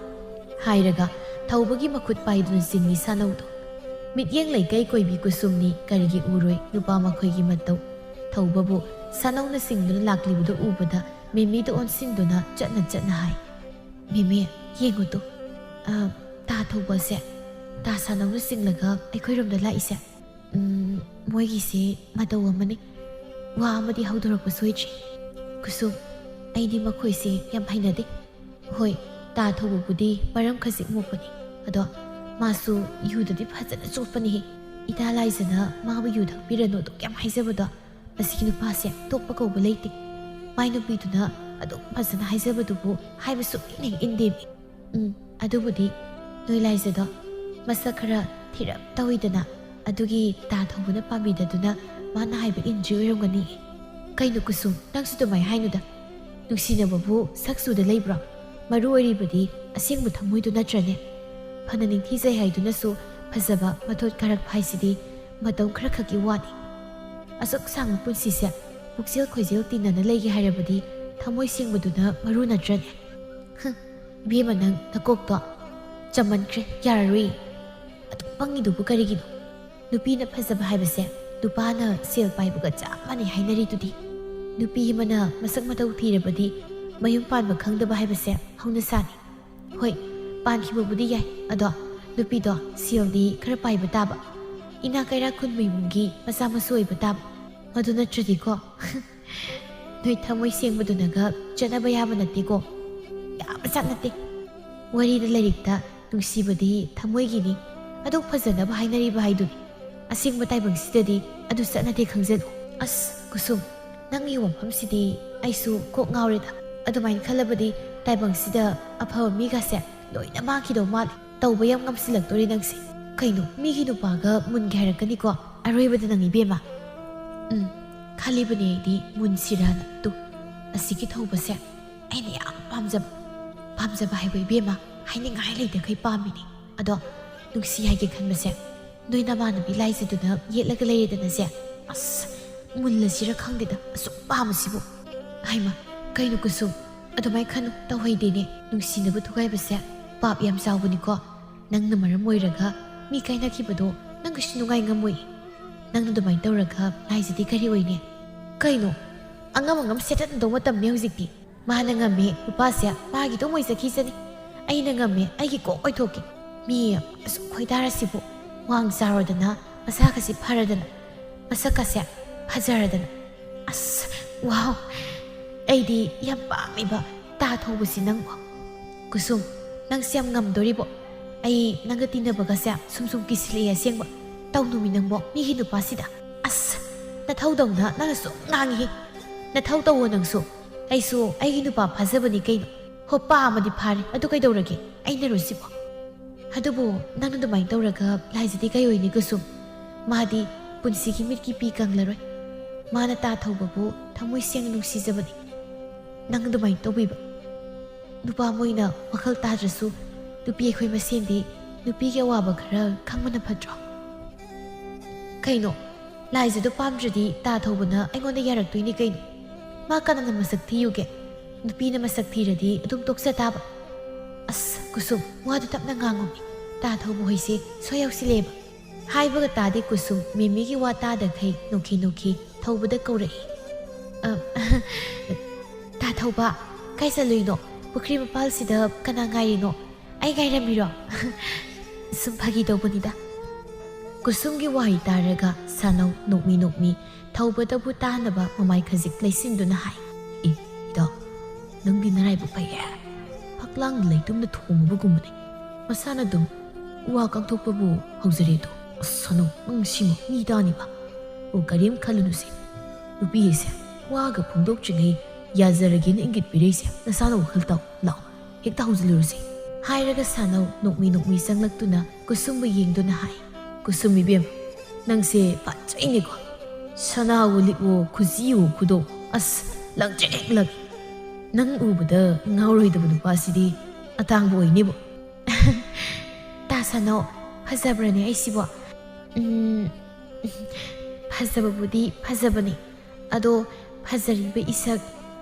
ꯍꯥꯏꯔꯒ ꯊꯧꯕꯒꯤ ꯃꯈꯨꯠ ꯄꯥꯏꯗꯨꯅ ꯆꯤꯡꯏ ꯁꯥꯅꯧꯗꯣ꯫ ꯃꯤꯠꯌꯦꯡ ꯂꯩꯀꯩ ꯀꯣꯏꯕꯤ ꯀꯨꯁꯨꯝꯅꯤ ꯀꯔꯤꯒꯤ ꯎꯔꯣꯏ ꯅꯨꯄꯥ ꯃꯈꯣꯏꯒꯤ ꯃꯇꯧ꯫ ꯊꯧꯕꯕꯨ ꯁꯥꯅꯧꯅ ꯆꯤꯡꯗꯨꯅ ꯂꯥꯛꯂꯤꯕꯗꯨ ꯎꯕꯗ ꯃꯦꯃꯤꯗ ꯑꯣꯟꯁꯤꯟꯗꯨꯅ ꯆꯠꯅ ꯆꯠꯅ ꯍꯥꯏ, "ꯃꯦꯃꯤ, ꯌꯦꯡꯉꯨ ꯇꯨ, ꯑ, ꯇꯥ ꯊꯧꯕꯁꯦ, ꯇꯥ ꯁꯥꯅꯧꯅ ꯆꯤꯡꯂꯒ ꯑꯩꯈꯣꯏꯔꯣꯝꯗ ꯂꯥꯛꯏꯁꯦ꯫ ꯎꯝ, ꯃꯣꯏꯒꯤꯁꯦ ꯃꯇꯧ ꯑꯃꯅꯤ꯫ ꯋꯥ ꯑꯃꯗꯤ ꯍꯧꯗꯣꯔꯛꯄ ꯁꯣꯏꯗ꯭ꯔꯤ꯫ ꯀꯨꯁꯨꯝ, ꯑꯩꯗꯤ ꯃꯈꯣꯏꯁꯦ ꯌꯥꯝ ꯍꯩꯅꯗꯦ꯫ ꯍꯣꯏ, ꯇꯥ ꯊꯧꯕꯕꯨꯗꯤ ꯃꯔꯝ ꯈꯖꯤꯛ ꯃꯣꯛꯄꯅꯤ꯫ ꯑꯗꯣ ꯃꯥꯁꯨ ꯌꯨꯗꯗꯤ ꯐꯖꯅ ꯆꯣꯞꯄꯅꯤꯍꯦ꯫ ꯏꯇꯥ ꯂꯥꯏꯖꯅ ꯃꯥꯕꯨ ꯌꯨ ꯊꯛꯄꯤꯔꯅꯨ ꯑꯗꯨꯛ ꯌꯥꯝ ꯍꯥꯏꯖꯕꯗꯣ, ꯃꯁꯤꯒꯤ ꯅꯨꯄꯥꯁꯦ ꯇꯣꯛꯄ ꯀꯧꯕ ꯂꯩꯇꯦ꯫ ꯃꯥꯏ ꯅꯨꯄꯤꯗꯨꯅ ꯑꯗꯨꯛ ꯐꯖꯅ ꯍꯥꯏꯖꯕꯗꯨꯕꯨ ꯍꯥꯏꯕ ꯁꯨꯛꯏꯟ ꯍꯦꯛ ꯏꯟꯗꯦꯃꯤ꯫ ꯎꯝ, ꯑꯗꯨꯕꯨꯗꯤ ꯅꯣꯏ ꯂꯥꯏꯖꯗꯣ ꯃꯁꯛ ꯈꯔ ꯊꯤꯔꯞ ꯇꯧꯏꯗꯅ, ꯑꯗꯨꯒꯤ ꯇꯥ ꯊꯧꯕꯅ ꯄꯥꯝꯕꯤꯗꯗꯨꯅ ꯃꯥꯅ ꯍꯥꯏꯕ ꯏꯟꯗ꯭ꯔꯤ ꯑꯣꯏꯔꯝꯒꯅꯤ꯫ ꯀꯩꯅꯣ ꯀꯨꯁꯨꯝ, ꯅꯪꯁꯨ ꯑꯗꯨꯃꯥꯏ ꯍꯥꯏꯅꯨꯗ꯫ ꯅꯨꯡꯁꯤꯅꯕꯕꯨ ꯁꯛ ꯆꯨꯗ ꯂꯩꯕ꯭ꯔꯣ? ꯃꯔꯨ ꯑꯣꯏꯔꯤꯕꯗꯤ ꯑꯁꯦꯡꯕ ꯊꯃꯣꯏꯗꯨ ꯅꯠꯇ꯭ꯔꯅꯦ? ꯐꯅ ꯅꯤꯡꯊꯤꯖꯩ ꯍꯥꯏꯗꯨꯅꯁꯨ ꯐꯖꯕ ꯃꯊꯣꯠ ꯀꯥꯔꯛꯄ ꯍꯥꯏꯁꯤꯗꯤ ꯃꯇꯝ ꯈꯔꯈꯛꯀꯤ ꯋꯥꯅꯤ꯫ ꯑꯁꯨꯛ ꯁꯥꯡꯕ ꯄꯨꯟꯁꯤꯁꯦ ꯄꯨꯛꯆꯦꯜ ꯈꯣꯏꯖꯦꯜ ꯇꯤꯟꯅꯅ ꯂꯩꯒꯦ ꯍꯥꯏꯔꯕꯗꯤ ꯊꯃꯣꯏ ꯁꯦꯡꯕꯗꯨꯅ ꯃꯔꯨ ꯅꯠꯇ꯭ꯔꯅꯦ? ꯍꯝ, ꯏꯕꯦꯝꯃ, ꯅꯪ ꯅꯀꯣꯛꯇꯣ ꯆꯝꯃꯟꯈ꯭ꯔꯦ, ꯌꯥꯔꯔꯣꯏ꯫ ꯑꯗꯨꯛ ꯄꯪꯉꯤꯗꯨꯕꯨ ꯀꯔꯤꯒꯤꯅꯣ? ꯅꯨꯄꯤꯅ ꯐꯖꯕ ꯍꯥꯏꯕꯁꯦ ꯅꯨꯄꯥꯅ ꯁꯦꯜ ꯄꯥꯏꯕꯒ ꯆꯞ ꯃꯥꯟꯅꯩ ꯍꯥꯏꯅꯔꯤꯗꯨꯗꯤ꯫ ꯅꯨꯄꯤ ꯑꯃꯅ ꯃꯁꯛ ꯃꯇꯧ ꯊꯤꯔꯕꯗꯤ ꯃꯌꯨꯝ ꯄꯥꯟꯕ ꯈꯪꯗꯕ ꯍꯥꯏꯕꯁꯦ ꯍꯧꯅꯁꯥꯅꯤ꯫ ꯍꯣꯏ, ꯄꯥꯟꯈꯤꯕꯕꯨꯗꯤ ꯌꯥꯏ, ꯑꯗꯣ ꯅꯨꯄꯤꯗꯣ ꯁꯦꯜꯗꯤ ꯈꯔ ꯄꯥꯏꯕ ꯇꯥꯕ, ꯏꯅꯥ ꯀꯩꯔꯥꯛ ꯈꯨꯟꯕ ꯏꯃꯨꯡꯒꯤ ꯃꯆꯥ ꯃꯁꯨ ꯑꯣꯏꯕ ꯇꯥꯕ꯫ ꯑꯗꯨ ꯅꯠꯇ꯭ꯔꯗꯤꯀꯣ, ꯅꯣꯏ ꯊꯃꯣꯏ ꯁꯦꯡꯕꯗꯨꯅꯒ ꯆꯠꯅꯕ ꯌꯥꯕ ꯅꯠꯇꯦꯀꯣ꯫ ꯌꯥꯕꯖꯥꯠ ꯅꯠꯇꯦ꯫ ꯋꯥꯔꯤꯗ ꯂꯥꯏꯔꯤꯛꯇ ꯅꯨꯡꯁꯤꯕꯗꯤ ꯊꯃꯣꯏꯒꯤꯅꯤ, ꯑꯗꯨꯛ ꯐꯖꯅꯕ ꯍꯥꯏꯅꯔꯤꯕ ꯍꯥꯏꯗꯨꯅꯤ꯫ ꯑꯁꯦꯡꯕ ꯇꯥꯏꯕꯪꯁꯤꯗꯗꯤ ꯑꯗꯨ ꯆꯠꯅꯗꯦ, ꯈꯪꯖꯜꯂꯨ꯫ ꯑꯁ ꯀꯨꯁꯨꯝ, ꯅꯪꯒꯤ ꯋꯥꯐꯝꯁꯤꯗꯤ ꯑꯩꯁꯨ ꯀꯣꯛ ꯉꯥꯎꯔꯦꯗ꯫ ꯑꯗꯨꯃꯥꯏꯅ ꯈꯜꯂꯕꯗꯤ ꯇꯥꯏꯕꯪꯁꯤꯗ ꯑꯐꯕ ꯃꯤꯒꯁꯦ ꯂꯣꯏꯅ ꯃꯥꯡꯈꯤꯗꯧ ꯃꯥꯜꯂꯦ꯫ ꯇꯧꯕ ꯌꯥꯝ ꯉꯝꯁꯤꯜꯂꯛꯇꯣꯔꯦ ꯅꯪꯁꯦ꯫ ꯀꯩꯅꯣ, ꯃꯤꯒꯤ ꯅꯨꯄꯥꯒ ꯃꯨꯟꯒꯦ ꯍꯥꯏꯔꯛꯀꯅꯤꯀꯣ ꯑꯔꯣꯏꯕꯗ ꯅꯪ, ꯏꯕꯦꯝꯃ? ꯎꯝ, ꯈꯜꯂꯤꯕꯅꯦ ꯑꯩꯗꯤ ꯃꯨꯟꯁꯤꯔꯥꯅ꯫ ꯇꯨ, ꯑꯁꯤꯒꯤ ꯊꯧꯕꯁꯦ ꯑꯩꯅ ꯌꯥꯝ ꯄꯥꯝꯖꯕ, ꯄꯥꯝꯖꯕ ꯍꯥꯏꯕ ꯏꯕꯦꯝꯃ, ꯍꯥꯏꯅꯤꯡꯉꯥꯏ ꯂꯩꯇꯈꯩ ꯄꯥꯝꯃꯤꯅꯦ꯫ ꯑꯗꯣ ꯅꯨꯡꯁꯤ ꯍꯥꯏꯒꯦ ꯈꯟꯕꯁꯦ ꯅꯣꯏ ꯅꯃꯥꯟꯅꯕꯤ ꯂꯥꯏꯖꯗꯨꯅ ꯌꯦꯠꯂꯒ ꯂꯩꯔꯦꯗꯅꯁꯦ꯫ ꯑꯁ, ꯃꯨꯜꯂꯁꯤꯔ ꯈꯪꯗꯦꯗ, ꯑꯁꯨꯛ ꯄꯥꯝꯕꯁꯤꯕꯨ꯫ ꯍꯥꯏꯃ, ꯀꯩꯅꯣ ꯀꯨꯁꯨꯝ, ꯑꯗꯨꯃꯥꯏ ꯈꯟꯅꯨ, ꯇꯧꯍꯩꯗꯦꯅꯦ꯫ ꯅꯨꯡꯁꯤꯅꯕ ꯊꯨꯒꯥꯏꯕꯁꯦ ꯄꯥꯞ ꯌꯥꯝ ꯆꯥꯎꯕꯅꯤꯀꯣ꯫ ꯅꯪꯅ ꯃꯔꯝ ꯑꯣꯏꯔꯒ ꯃꯤ ꯀꯥꯏꯅꯈꯤꯕꯗꯣ ꯅꯪ ꯀꯩꯁꯨ ꯅꯨꯡꯉꯥꯏ ꯉꯝꯃꯣꯏ꯫ ꯅꯪꯅ ꯑꯗꯨꯃꯥꯏꯅ ꯇꯧꯔꯒ ꯂꯥꯏꯖꯗꯤ ꯀꯔꯤ ꯑꯣꯏꯅꯤ? ꯀꯩꯅꯣ, ꯑꯉꯝ ꯑꯉꯝ ꯁꯦꯠꯇꯠꯅꯗꯧ ꯃꯇꯝꯅꯤ ꯍꯧꯖꯤꯛꯇꯤ꯫ ꯃꯥꯅ ꯉꯝꯃꯦ, ꯅꯨꯄꯥꯁꯦ ꯃꯥꯒꯤ ꯑꯗꯨꯝ ꯑꯣꯏꯖꯈꯤꯁꯅꯤ꯫ ꯑꯩꯅ ꯉꯝꯃꯦ, ꯑꯩꯒꯤ ꯀꯣꯛ ꯑꯣꯏꯊꯣꯛꯀꯦ꯫ ꯃꯤ ꯑꯁꯨꯛ ꯈꯣꯏꯗꯥꯔꯁꯤꯕꯨ, ꯋꯥꯡ ꯆꯥꯎꯔꯗꯅ, ꯃꯁꯥꯒꯁꯤ ꯐꯔꯗꯅ, ꯃꯁꯛꯀꯁꯦ ꯐꯖꯔꯗꯅ꯫ ꯑꯁ, ꯋꯥꯎ! ꯑꯩꯗꯤ ꯌꯥꯝ ꯄꯥꯝꯃꯤꯕ ꯇꯥ ꯊꯧꯕꯁꯤ ꯅꯪꯕꯨ꯫ ꯀꯨꯁꯨꯝ, ꯅꯪꯁꯦ ꯌꯥꯝ ꯉꯝꯗꯣꯔꯤꯕꯣ? ꯑꯩ ꯅꯪꯒ ꯇꯤꯟꯅꯕꯒꯁꯦ ꯁꯨꯝ ꯁꯨꯝ ꯀꯤꯁꯤꯜꯂꯛꯑꯦ ꯑꯁꯦꯡꯕ꯫ ꯇꯧꯅꯨꯃꯤ ꯅꯪꯕꯣ, ꯃꯤꯒꯤ ꯅꯨꯄꯥꯁꯤꯗ꯫ ꯑꯁ, ꯅꯊꯧꯗꯧꯅ ꯅꯪꯅ ꯁꯨꯝ ꯉꯥꯡꯉꯤꯍꯦ꯫ ꯅꯊꯧ ꯇꯧꯋꯣ ꯅꯪꯁꯨ꯫ ꯑꯩꯁꯨ ꯑꯩꯒꯤ ꯅꯨꯄꯥ ꯐꯥꯖꯕꯅꯤ ꯀꯩꯅꯣ꯫ ꯍꯣ, ꯄꯥꯝꯃꯗꯤ ꯐꯥꯔꯦ, ꯑꯗꯨ ꯀꯩꯗꯧꯔꯒꯦ? ꯑꯩꯅꯔꯣ ꯁꯤꯕꯣ? ꯑꯗꯨꯕꯨ ꯅꯪꯅ ꯑꯗꯨꯃꯥꯏꯅ ꯇꯧꯔꯒ ꯂꯥꯏꯖꯗꯤ ꯀꯩ ꯑꯣꯏꯅꯤ ꯀꯨꯁꯨꯝ? ꯃꯥꯗꯤ ꯄꯨꯟꯁꯤꯒꯤ ꯃꯤꯠꯀꯤ ꯄꯤ ꯀꯪꯂꯔꯣꯏ꯫ ꯃꯥꯅ ꯇꯥ ꯊꯧꯕꯕꯨ ꯊꯃꯣꯏ ꯁꯦꯡꯅ ꯅꯨꯡꯁꯤꯖꯕꯅꯤ꯫ ꯅꯪ ꯑꯗꯨꯃꯥꯏꯅ ꯇꯧꯕꯤꯕ꯫ ꯅꯨꯄꯥ ꯃꯣꯏꯅ ꯋꯥꯈꯜ ꯇꯥꯗ꯭ꯔꯁꯨ, ꯅꯨꯄꯤ ꯑꯩꯈꯣꯏ ꯃꯁꯦꯟꯗꯤ ꯅꯨꯄꯤꯒꯤ ꯑꯋꯥꯕ ꯈꯔ ꯈꯪꯕꯅ ꯐꯠꯇ꯭ꯔꯣ? ꯀꯩꯅꯣ, ꯂꯥꯏꯖꯗꯣ ꯄꯥꯝꯗ꯭ꯔꯗꯤ ꯇꯥ ꯊꯧꯕꯅ ꯑꯩꯉꯣꯟꯗ ꯌꯥꯔꯛꯇꯣꯏꯅꯤ ꯀꯩꯅꯣ? ꯃꯥ ꯀꯅꯥꯅ ꯃꯁꯛ ꯊꯤꯌꯨꯒꯦ? ꯅꯨꯄꯤꯅ ꯃꯁꯛ ꯊꯤꯔꯗꯤ ꯑꯗꯨꯝ ꯇꯣꯛꯆ ꯇꯥꯕ꯫ ꯑꯁ, ꯀꯨꯁꯨꯝ, ꯋꯥꯗꯨ ꯇꯞꯅ ꯉꯥꯡꯉꯨꯃꯤ꯫ ꯇꯥ ꯊꯧꯕ ꯍꯣꯏꯁꯦ ꯁꯣꯏ ꯌꯥꯎꯁꯤꯜꯂꯦꯕ꯫ ꯍꯥꯏꯕꯒ ꯇꯥꯗꯦ ꯀꯨꯁꯨꯝ, ꯃꯦꯃꯤꯒꯤ ꯋꯥ ꯇꯥꯗꯈꯩ ꯅꯣꯛꯈꯤ ꯅꯣꯛꯈꯤ ꯊꯧꯕꯗ ꯀꯧꯔꯛꯏ꯫ "ꯑ, ꯇꯥ ꯊꯧꯕ, ꯀꯥꯏ ꯆꯠꯂꯨꯏꯅꯣ? ꯄꯨꯈ꯭ꯔꯤ ꯃꯄꯥꯜꯁꯤꯗ ꯀꯅꯥ ꯉꯥꯏꯔꯤꯅꯣ? ꯑꯩ ꯉꯥꯏꯔꯝꯃꯤꯔꯣ?" "ꯁꯨꯝ ꯐꯥꯒꯤ ꯇꯧꯕꯅꯤꯗ꯫" ꯀꯨꯁꯨꯝꯒꯤ ꯋꯥꯍꯩ ꯇꯥꯔꯒ ꯁꯥꯅꯧ ꯅꯣꯛꯃꯤ ꯅꯣꯛꯃꯤ ꯊꯧꯕꯗꯕꯨ ꯇꯥꯅꯕ ꯃꯃꯥꯏ ꯈꯖꯤꯛ ꯂꯩꯁꯤꯟꯗꯨꯅ ꯍꯥꯏ꯫ "ꯑꯦ, ꯏꯇꯥꯎ, ꯅꯪꯗꯤ ꯅꯔꯥꯏꯕꯛ ꯐꯩꯌꯦ꯫ ꯐꯛꯂꯥꯡꯗ ꯂꯩꯇꯨꯝꯅ ꯊꯣꯡꯉꯨꯕꯒꯨꯝꯕꯅꯤ꯫ ꯃꯁꯥꯅ ꯑꯗꯨꯝ ꯋꯥ ꯀꯥꯡꯊꯣꯛꯄꯕꯨ ꯍꯧꯖꯔꯦꯗꯣ꯫ ꯑꯁ, ꯁꯥꯅꯧ, ꯅꯪ ꯁꯤꯃ ꯃꯤ ꯇꯥꯅꯤꯕ꯫ ꯑꯣ, ꯀꯔꯤꯝ ꯈꯜꯂꯨꯅꯨꯁꯦ꯫ ꯅꯨꯄꯤ ꯑꯩꯁꯦ ꯋꯥꯒ ꯐꯣꯡꯗꯣꯛꯇ꯭ꯔꯤꯉꯩ ꯌꯥꯖꯔꯒꯦꯅ ꯏꯪꯒꯤꯠ ꯄꯤꯔꯛꯏꯁꯦ ꯅꯁꯥꯅ ꯋꯥꯈꯜ ꯇꯥꯎ꯫ ꯂꯥꯛꯑꯣ, ꯍꯦꯛꯇ ꯍꯧꯖꯤꯜꯂꯨꯔꯁꯦ꯫" ꯍꯥꯏꯔꯒ ꯁꯥꯅꯧ ꯅꯣꯛꯃꯤ ꯅꯣꯛꯃꯤ ꯆꯪꯂꯛꯇꯨꯅ ꯀꯨꯁꯨꯝꯕꯨ ꯌꯦꯡꯗꯨꯅ ꯍꯥꯏ꯫ "ꯀꯨꯁꯨꯝ ꯏꯕꯦꯝ, ꯅꯪꯁꯦ ꯐꯖꯩꯅꯦꯀꯣ꯫ ꯁꯅꯥꯋꯣ ꯂꯤꯛꯋꯣ, ꯈꯨꯖꯤꯋꯣ ꯈꯨꯗꯣꯞ, ꯑꯁ, ꯂꯪꯇ꯭ꯔꯤꯛ ꯂꯪꯏ꯫ ꯅꯪ ꯎꯕꯗ ꯉꯥꯎꯔꯣꯏꯗꯕ ꯅꯨꯄꯥꯁꯤꯗꯤ ꯑꯇꯥꯡꯕ ꯑꯣꯏꯅꯦꯕꯣ꯫" "ꯇꯥ ꯁꯥꯅꯧ, ꯐꯖꯕ꯭ꯔꯅꯦ ꯑꯩꯁꯤꯕꯣ?" "ꯎꯝ, ꯐꯖꯕꯕꯨꯗꯤ ꯐꯖꯕꯅꯤ꯫ ꯑꯗꯣ ꯐꯖꯔꯤꯕ ꯏꯁꯛ,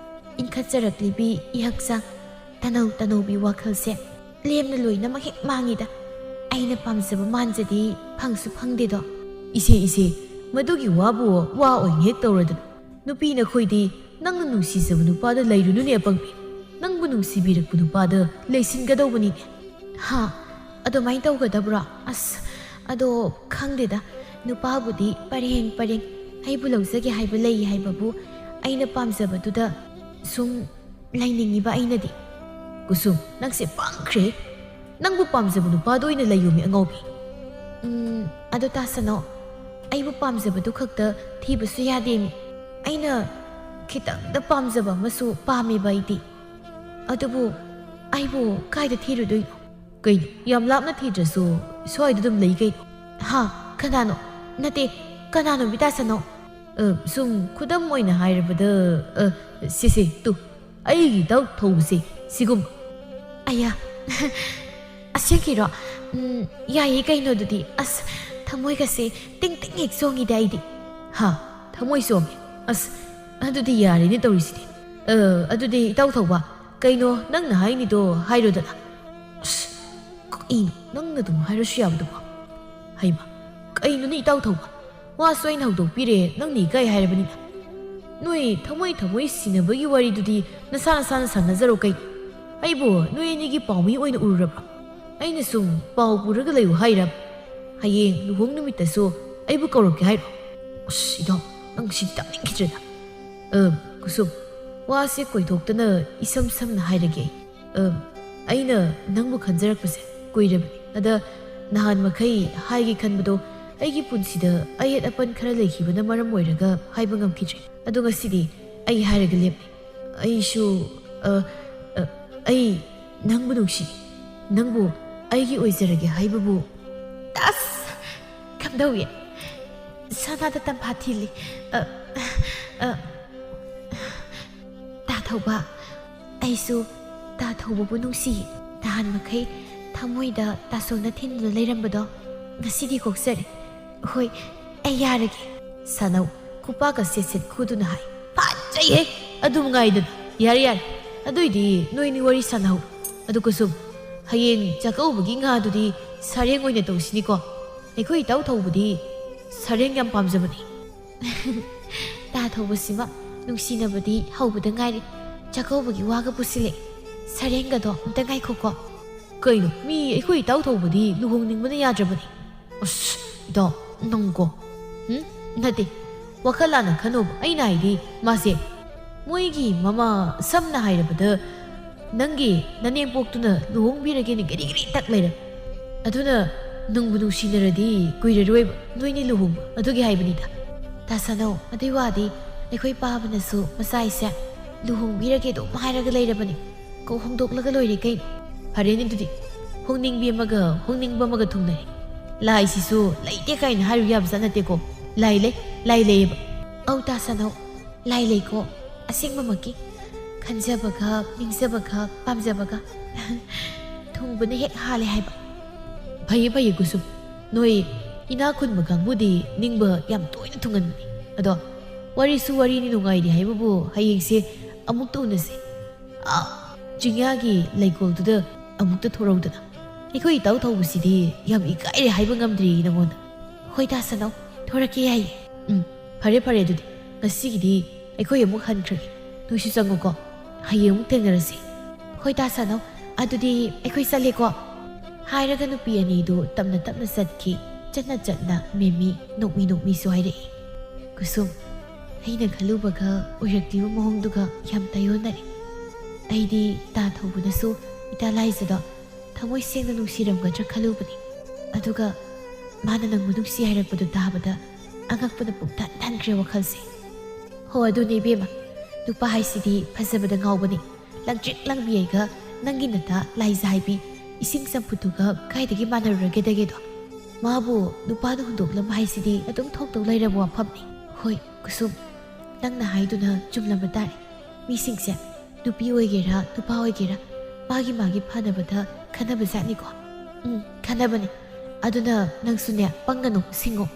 ꯏꯪꯈꯠꯆꯔꯛꯂꯤꯕꯤ ꯏꯍꯛꯆꯥꯡ, ꯇꯅꯧ ꯇꯅꯧꯕꯤ ꯋꯥꯈꯜꯁꯦ ꯂꯦꯝꯅ ꯂꯣꯏꯅꯃꯛ ꯍꯦꯛ ꯃꯥꯡꯉꯤꯗ꯫ ꯑꯩꯅ ꯄꯥꯝꯖꯕ ꯃꯥꯟꯖꯗꯤ ꯐꯪꯁꯨ ꯐꯪꯗꯦꯗꯣ꯫" "ꯏꯁꯦ, ꯏꯁꯦ, ꯃꯗꯨꯒꯤ ꯋꯥꯕꯨ ꯋꯥ ꯑꯣꯏꯅ ꯍꯦꯛ ꯇꯧꯔꯗꯅ꯫ ꯅꯨꯄꯤ ꯅꯈꯣꯏꯗꯤ ꯅꯪꯅ ꯅꯨꯡꯁꯤꯖꯕ ꯅꯨꯄꯥꯗ ꯂꯩꯔꯨꯅꯨꯅꯦ ꯑꯄꯪꯕꯤ꯫ ꯅꯪꯕꯨ ꯅꯨꯡꯁꯤꯕꯤꯔꯛꯄ ꯅꯨꯄꯥꯗ ꯂꯩꯁꯤꯟꯒꯗꯧꯕꯅꯤꯅꯦ꯫" "ꯍꯥ? ꯑꯗꯨꯃꯥꯏꯅ ꯇꯧꯒꯗꯕ꯭ꯔꯣ? ꯑꯁ, ꯑꯗꯣ ꯈꯪꯗꯦꯗ꯫ ꯅꯨꯄꯥꯕꯨꯗꯤ ꯄꯔꯦꯡ ꯄꯔꯦꯡ, ꯑꯩꯕꯨ ꯂꯧꯖꯒꯦ ꯍꯥꯏꯕ ꯂꯩ ꯍꯥꯏꯕꯕꯨ ꯑꯩꯅ ꯄꯥꯝꯖꯕꯗꯨꯗ ꯁꯨꯝ ꯂꯩꯅꯤꯡꯉꯤꯕ ꯑꯩꯅꯗꯤ꯫" "ꯀꯨꯁꯨꯝ, ꯅꯪꯁꯦ ꯄꯪꯈ꯭ꯔꯦ꯫ ꯅꯪꯕꯨ ꯄꯥꯝꯖꯕ ꯅꯨꯄꯥꯗꯣ ꯑꯣꯏꯅ ꯂꯩꯌꯣꯃꯤ ꯑꯉꯥꯎꯕꯤ꯫" "ꯎꯝ, ꯑꯗꯣ ꯇꯥ ꯁꯥꯅꯧ, ꯑꯩꯕꯨ ꯄꯥꯝꯖꯕꯗꯨ ꯈꯛꯇ ꯊꯤꯕꯁꯨ ꯌꯥꯗꯦꯃꯤ꯫ ꯑꯩꯅ ꯈꯤꯇꯪꯗ ꯄꯥꯝꯖꯕ ꯑꯃꯁꯨ ꯄꯥꯝꯃꯦꯕ ꯑꯩꯗꯤ꯫ ꯑꯗꯨꯕꯨ ꯑꯩꯕꯨ ꯀꯥꯏꯗ ꯊꯤꯔꯨꯗꯣꯏꯅꯣ?" "ꯀꯩꯅꯣ, ꯌꯥꯝ ꯂꯥꯞꯅ ꯊꯤꯗ꯭ꯔꯁꯨ ꯁ꯭ꯋꯥꯏꯗ ꯑꯗꯨꯝ ꯂꯩ ꯀꯩꯅꯣ꯫" "ꯍꯥ? ꯀꯅꯥꯅꯣ? ꯅꯠꯇꯦ, ꯀꯅꯥꯅꯣ ꯃꯤ ꯇꯥ ꯁꯥꯅꯧ?" "ꯑ, ꯁꯨꯝ ꯈꯨꯗꯝ ꯑꯣꯏꯅ ꯍꯥꯏꯔꯕꯗ, ꯑ, ꯁꯦ, ꯁꯦ, ꯇꯨ, ꯑꯩꯒꯤ ꯏꯇꯥꯎ ꯊꯧꯕꯁꯦ ꯁꯤꯒꯨꯝ ꯑꯌꯥ꯫ ꯑꯁꯦꯡꯀꯤꯔꯣ? ꯎꯝ, ꯌꯥꯏꯌꯦ ꯀꯩꯅꯣ ꯑꯗꯨꯗꯤ꯫ ꯑꯁ, ꯊꯃꯣꯏꯒꯁꯦ ꯇꯤꯡ ꯇꯤꯡ ꯍꯦꯛ ꯆꯣꯡꯉꯤꯗ ꯑꯩꯗꯤ꯫ ꯍꯥ? ꯊꯃꯣꯏ ꯆꯣꯡꯉꯦ? ꯑꯁ, ꯑꯗꯨꯗꯤ ꯌꯥꯔꯦꯅꯦ ꯇꯧꯔꯤꯁꯤꯗꯤ꯫ ꯑ, ꯑꯗꯨꯗꯤ ꯏꯇꯥꯎ ꯊꯧꯕ, ꯀꯩꯅꯣ ꯅꯪꯅ ꯍꯥꯏꯅꯤꯗꯣ ꯍꯥꯏꯔꯣꯗꯅ꯫ ꯑꯁ, ꯀꯩꯅꯣ ꯅꯪꯅ ꯑꯗꯨꯝ ꯍꯥꯏꯔꯁꯨ ꯌꯥꯕꯗꯨꯕꯣ? ꯍꯩꯃ, ꯀꯩꯅꯣꯅꯦ ꯏꯇꯥꯎ ꯊꯧꯕ? ꯋꯥꯁꯨ ꯑꯩꯅ ꯍꯧꯗꯣꯛꯄꯤꯔꯦ, ꯅꯪꯅ ꯏꯀꯥꯏ ꯍꯥꯏꯔꯕꯅꯤꯅ꯫ ꯅꯣꯏ ꯊꯃꯣꯏ ꯊꯃꯣꯏ ꯁꯤꯟꯅꯕꯒꯤ ꯋꯥꯔꯤꯗꯨꯗꯤ ꯅꯁꯥ ꯅꯁꯥꯅ ꯁꯥꯟꯅꯖꯔꯣ ꯀꯩꯅꯣ꯫ ꯑꯩꯕꯨ ꯅꯣꯏ ꯑꯅꯤꯒꯤ ꯄꯥꯎꯃꯤ ꯑꯣꯏꯅ ꯎꯔꯨꯔꯕ꯭ꯔꯣ? ꯑꯩꯅ ꯁꯨꯝ ꯄꯥꯎ ꯄꯨꯔꯒ ꯂꯩꯌꯨ ꯍꯥꯏꯔꯕ? ꯍꯌꯦꯡ ꯂꯨꯍꯣꯡ ꯅꯨꯃꯤꯠꯇꯁꯨ ꯑꯩꯕꯨ ꯀꯧꯔꯛꯀꯦ ꯍꯥꯏꯔꯣ? ꯑꯁ, ꯏꯇꯥꯎ, ꯅꯪ ꯁꯤ ꯇꯥꯅꯤꯡꯈꯤꯗ꯭ꯔꯦꯗ꯫ ꯑ, ꯀꯨꯁꯨꯝ, ꯋꯥꯁꯦ ꯀꯣꯏꯊꯣꯛꯇꯅ ꯏꯁꯝ ꯁꯝꯅ ꯍꯥꯏꯔꯒꯦ꯫ ꯑ, ꯑꯩꯅ ꯅꯪꯕꯨ ꯈꯟꯖꯔꯛꯄꯁꯦ ꯀꯨꯏꯔꯕꯅꯤ꯫ ꯑꯗ ꯅꯍꯥꯟ ꯃꯈꯩ ꯍꯥꯏꯒꯦ ꯈꯟꯕꯗꯣ ꯑꯩꯒꯤ ꯄꯨꯟꯁꯤꯗ ꯑꯌꯦꯠ ꯑꯄꯟ ꯈꯔ ꯂꯩꯈꯤꯕꯅ ꯃꯔꯝ ꯑꯣꯏꯔꯒ ꯍꯥꯏꯕ ꯉꯝꯈꯤꯗ꯭ꯔꯦ꯫ ꯑꯗꯣ ꯉꯁꯤꯗꯤ ꯑꯩ ꯍꯥꯏꯔꯒ ꯂꯦꯞꯂꯦ꯫ ꯑꯩꯁꯨ, ꯑ, ꯑ, ꯑꯩ ꯅꯪꯕꯨ ꯅꯨꯡꯁꯤ꯫ ꯅꯪꯕꯨ ꯑꯩꯒꯤ ꯑꯣꯏꯖꯔꯒꯦ ꯍꯥꯏꯕꯕꯨ꯫ ꯑꯁ! ꯀꯝꯗꯧꯏ? ꯁꯅꯥꯗ ꯇꯝꯐꯥ ꯊꯤꯜꯂꯤ꯫ ꯑ, ꯑ, ꯇꯥ ꯊꯧꯕ, ꯑꯩꯁꯨ ꯇꯥ ꯊꯧꯕꯕꯨ ꯅꯨꯡꯁꯤ꯫ ꯅꯍꯥꯟ ꯃꯈꯩ ꯊꯃꯣꯏꯗ ꯇꯥꯁꯣꯟꯅ ꯊꯤꯟꯗꯨꯅ ꯂꯩꯔꯝꯕꯗꯣ ꯉꯁꯤꯗꯤ ꯀꯣꯛꯆꯔꯦ꯫ ꯍꯣꯏ, ꯑꯩ ꯌꯥꯔꯒꯦ꯫ ꯁꯥꯅꯧ ꯈꯨꯄꯥꯛꯀ ꯁꯦꯠ ꯁꯦꯠ ꯈꯨꯗꯨꯅ ꯍꯥꯏ꯫ ꯐꯖꯩꯍꯦ! ꯑꯗꯨ ꯃꯉꯥꯏꯗꯅ꯫ ꯌꯥꯔꯦ, ꯌꯥꯔꯦ꯫ ꯑꯗꯨꯏꯗꯤ ꯅꯣꯏꯅꯤ ꯋꯥꯔꯤ ꯁꯥꯟꯅꯍꯧ꯫ ꯑꯗꯨ ꯀꯨꯁꯨꯝ, ꯍꯌꯦꯡ ꯆꯥꯛꯀꯧꯕꯒꯤ ꯉꯥꯗꯨꯗꯤ ꯁꯔꯦꯡ ꯑꯣꯏꯅ ꯇꯧꯁꯤꯅꯤꯀꯣ꯫ ꯑꯩꯈꯣꯏ ꯏꯇꯥꯎ ꯊꯧꯕꯗꯤ ꯁꯔꯦꯡ ꯌꯥꯝ ꯄꯥꯝꯖꯕꯅꯤ꯫ ꯇꯥ ꯊꯧꯕꯁꯤꯃ ꯅꯨꯡꯁꯤꯅꯕꯗꯤ ꯍꯧꯕꯗ ꯉꯥꯏꯔꯤ꯫ ꯆꯥꯛꯀꯧꯕꯒꯤ ꯋꯥꯒ ꯄꯨꯁꯤꯜꯂꯛꯑꯦ꯫ ꯁꯔꯦꯡꯒꯗꯣ ꯑꯝꯇ ꯉꯥꯏꯈꯣꯀꯣ꯫ ꯀꯩꯅꯣ, ꯃꯤ ꯑꯩꯈꯣꯏ ꯏꯇꯥꯎ ꯊꯧꯕꯗꯤ ꯂꯨꯍꯣꯡꯅꯤꯡꯕꯅ ꯌꯥꯗ꯭ꯔꯕꯅꯤ꯫ ꯑꯁ, ꯏꯇꯥꯎ, ꯅꯪꯀꯣ꯫ ꯎꯝ? ꯅꯠꯇꯦ, ꯋꯥꯈꯜ ꯂꯥꯟꯅ ꯈꯟꯅꯣꯕ꯫ ꯑꯩꯅ ꯍꯥꯏꯗꯤ, ꯃꯥꯁꯦ, ꯃꯣꯏꯒꯤ ꯃꯃꯥ, ꯁꯝꯅ ꯍꯥꯏꯔꯕꯗ, ꯅꯪꯒꯤ ꯅꯅꯦꯝꯄꯣꯛꯇꯨꯅ ꯂꯨꯍꯣꯡꯕꯤꯔꯒꯦꯅ ꯒꯤꯔꯤ ꯒꯤꯔꯤ ꯇꯛ ꯂꯩꯔꯦ꯫ ꯑꯗꯨꯅ ꯅꯨꯡꯕꯨ ꯅꯨꯡꯁꯤꯅꯔꯗꯤ ꯀꯨꯏꯔꯔꯣꯏꯕ ꯅꯣꯏꯅꯤ ꯂꯨꯍꯣꯡꯕ꯫ ꯑꯗꯨꯒꯤ ꯍꯥꯏꯕꯅꯤꯗ꯫ ꯇꯥꯁꯅꯧ, ꯑꯗꯨꯏ ꯋꯥꯗꯤ ꯑꯩꯈꯣꯏ ꯄꯥꯕꯅꯁꯨ ꯃꯆꯥꯏꯁꯦ ꯂꯨꯍꯣꯡꯕꯤꯔꯒꯦ ꯑꯗꯨꯝ ꯍꯥꯏꯔꯒ ꯂꯩꯔꯕꯅꯤ꯫ ꯀꯣꯛ ꯍꯣꯡꯗꯣꯛꯂꯒ ꯂꯣꯏꯔꯦ ꯀꯩꯅꯣ꯫ ꯐꯔꯦꯅꯦ ꯑꯗꯨꯗꯤ, ꯍꯣꯡꯅꯤꯡꯕꯤ ꯑꯃꯒ ꯍꯣꯡꯅꯤꯡꯕ ꯑꯃꯒ ꯊꯨꯡꯅꯔꯦ꯫ ꯂꯥꯏꯁꯤꯁꯨ ꯂꯩꯇꯦ ꯀꯥꯏꯅ ꯍꯥꯏꯔꯨ ꯌꯥꯕꯖꯥꯠ ꯅꯠꯇꯦꯀꯣ꯫ ꯂꯥꯏ ꯂꯩ, ꯂꯥꯏ ꯂꯩꯌꯦꯕ꯫ ꯑꯧ ꯇꯥꯁꯅꯧ, ꯂꯥꯏ ꯂꯩꯀꯣ, ꯑꯁꯦꯡꯕꯃꯛꯀꯤ꯫ ꯈꯟꯖꯕꯒ ꯅꯤꯡꯖꯕꯒ ꯄꯥꯝꯖꯕꯒ ꯊꯨꯡꯕꯅ ꯍꯦꯛ ꯍꯥꯜꯂꯦ ꯍꯥꯏꯕ꯫ ꯐꯩꯌꯦ ꯐꯩꯌꯦ ꯀꯨꯁꯨꯝ, ꯅꯣꯏ ꯏꯅꯥꯛ ꯈꯨꯟꯕ ꯀꯥꯡꯕꯨꯗꯤ ꯅꯤꯡꯕ ꯌꯥꯝ ꯇꯣꯏꯅ ꯊꯨꯡꯒꯟꯕꯅꯤ꯫ ꯑꯗꯣ ꯋꯥꯔꯤꯁꯨ ꯋꯥꯔꯤꯅꯤ, ꯅꯨꯡꯉꯥꯏꯔꯤ ꯍꯥꯏꯕꯕꯨ ꯍꯌꯦꯡꯁꯦ ꯑꯃꯨꯛꯇ ꯎꯅꯁꯦ꯫ ꯑꯥ, ꯆꯤꯡꯌꯥꯒꯤ ꯂꯩꯀꯣꯜꯗꯨꯗ ꯑꯃꯨꯛꯇ ꯊꯣꯔꯧꯗꯅ꯫ ꯑꯩꯈꯣꯏ ꯏꯇꯥꯎ ꯊꯧꯕꯁꯤꯗꯤ ꯌꯥꯝ ꯏꯀꯥꯏꯔꯦ ꯍꯥꯏꯕ ꯉꯝꯗ꯭ꯔꯤ ꯅꯉꯣꯟꯗ꯫ ꯍꯣꯏ ꯇꯥ ꯁꯅꯧ, ꯊꯣꯔꯛꯀꯦ ꯌꯥꯏꯌꯦ꯫ ꯎꯝ, ꯐꯔꯦ ꯐꯔꯦ, ꯑꯗꯨꯗꯤ ꯉꯁꯤꯒꯤꯗꯤ ꯑꯩꯈꯣꯏ ꯑꯃꯨꯛ ꯍꯟꯈ꯭ꯔꯒꯦ꯫ ꯅꯣꯏꯁꯨ ꯆꯪꯉꯨꯀꯣ, ꯍꯌꯦꯡ ꯑꯃꯨꯛ ꯊꯦꯡꯅꯔꯁꯤ꯫ ꯍꯣꯏ ꯇꯥ ꯁꯅꯧ, ꯑꯗꯨꯗꯤ ꯑꯩꯈꯣꯏ ꯆꯠꯂꯦꯀꯣ꯫ ꯍꯥꯏꯔꯒ ꯅꯨꯄꯤ ꯑꯅꯤꯗꯨ ꯇꯞꯅ ꯇꯞꯅ ꯆꯠꯈꯤ꯫ ꯆꯠꯅ ꯆꯠꯅ ꯃꯦꯃꯤ ꯅꯣꯛꯃꯤ ꯅꯣꯛꯃꯤꯁꯨ ꯍꯥꯏꯔꯛꯏ꯫ ꯀꯨꯁꯨꯝ, ꯑꯩꯅ ꯈꯜꯂꯨꯕꯒ ꯑꯣꯏꯔꯛꯂꯤꯕ ꯃꯑꯣꯡꯗꯨꯒ ꯌꯥꯝ ꯇꯥꯏꯑꯣꯟꯅꯔꯦ꯫ ꯑꯩꯗꯤ ꯇꯥ ꯊꯧꯕꯅꯁꯨ ꯏꯇꯥ ꯂꯥꯏꯖꯗꯣ ꯊꯃꯣꯏ ꯁꯦꯡꯅ ꯅꯨꯡꯁꯤꯔꯝꯒꯗ꯭ꯔꯥ ꯈꯜꯂꯨꯕꯅꯤ꯫ ꯑꯗꯨꯒ ꯃꯥꯅ ꯅꯪꯕꯨ ꯅꯨꯡꯁꯤ ꯍꯥꯏꯔꯛꯄꯗꯨ ꯇꯥꯕꯗ ꯑꯉꯛꯄꯅ ꯄꯨꯡꯊꯟ ꯊꯟꯈ꯭ꯔꯦ ꯋꯥꯈꯜꯁꯦ꯫ ꯍꯣ, ꯑꯗꯨꯅꯦ ꯏꯕꯦꯝꯃ, ꯅꯨꯄꯥ ꯍꯥꯏꯁꯤꯗꯤ ꯐꯖꯕꯗ ꯉꯥꯎꯕꯅꯤ꯫ ꯂꯪꯇ꯭ꯔꯤꯛ ꯂꯪꯕꯤ ꯑꯩꯒ ꯅꯪꯒꯤ ꯅꯇꯥ ꯂꯥꯏꯖ ꯍꯥꯏꯕꯤ ꯏꯁꯤꯡ ꯆꯝꯐꯨꯠꯇꯨꯒ ꯀꯥꯏꯗꯒꯤ ꯃꯥꯟꯅꯔꯨꯔꯒꯦꯗꯒꯦꯗꯣ? ꯃꯥꯕꯨ ꯅꯨꯄꯥꯅ ꯍꯨꯟꯗꯣꯛꯂꯝꯕ ꯍꯥꯏꯁꯤꯗꯤ ꯑꯗꯨꯝ ꯊꯣꯛꯇꯧ ꯂꯩꯔꯕ ꯋꯥꯐꯝꯅꯤ꯫ ꯍꯣꯏ ꯀꯨꯁꯨꯝ, ꯅꯪꯅ ꯍꯥꯏꯗꯨꯅ ꯆꯨꯝꯂꯝꯕ ꯇꯥꯔꯦ꯫ ꯃꯤꯁꯤꯡꯁꯦ ꯅꯨꯄꯤ ꯑꯣꯏꯒꯦꯔꯥ ꯅꯨꯄꯥ ꯑꯣꯏꯒꯦꯔꯥ ꯃꯥꯒꯤ ꯃꯥꯒꯤ ꯐꯅꯕꯗ ꯈꯟꯅꯕ ꯖꯥꯠꯅꯤꯀꯣ꯫ ꯎꯝ, ꯈꯟꯅꯕꯅꯦ꯫ ꯑꯗꯨꯅ ꯅꯪꯁꯨꯅꯦ ꯄꯪꯒꯅꯨ, ꯁꯤꯡꯉꯣ꯫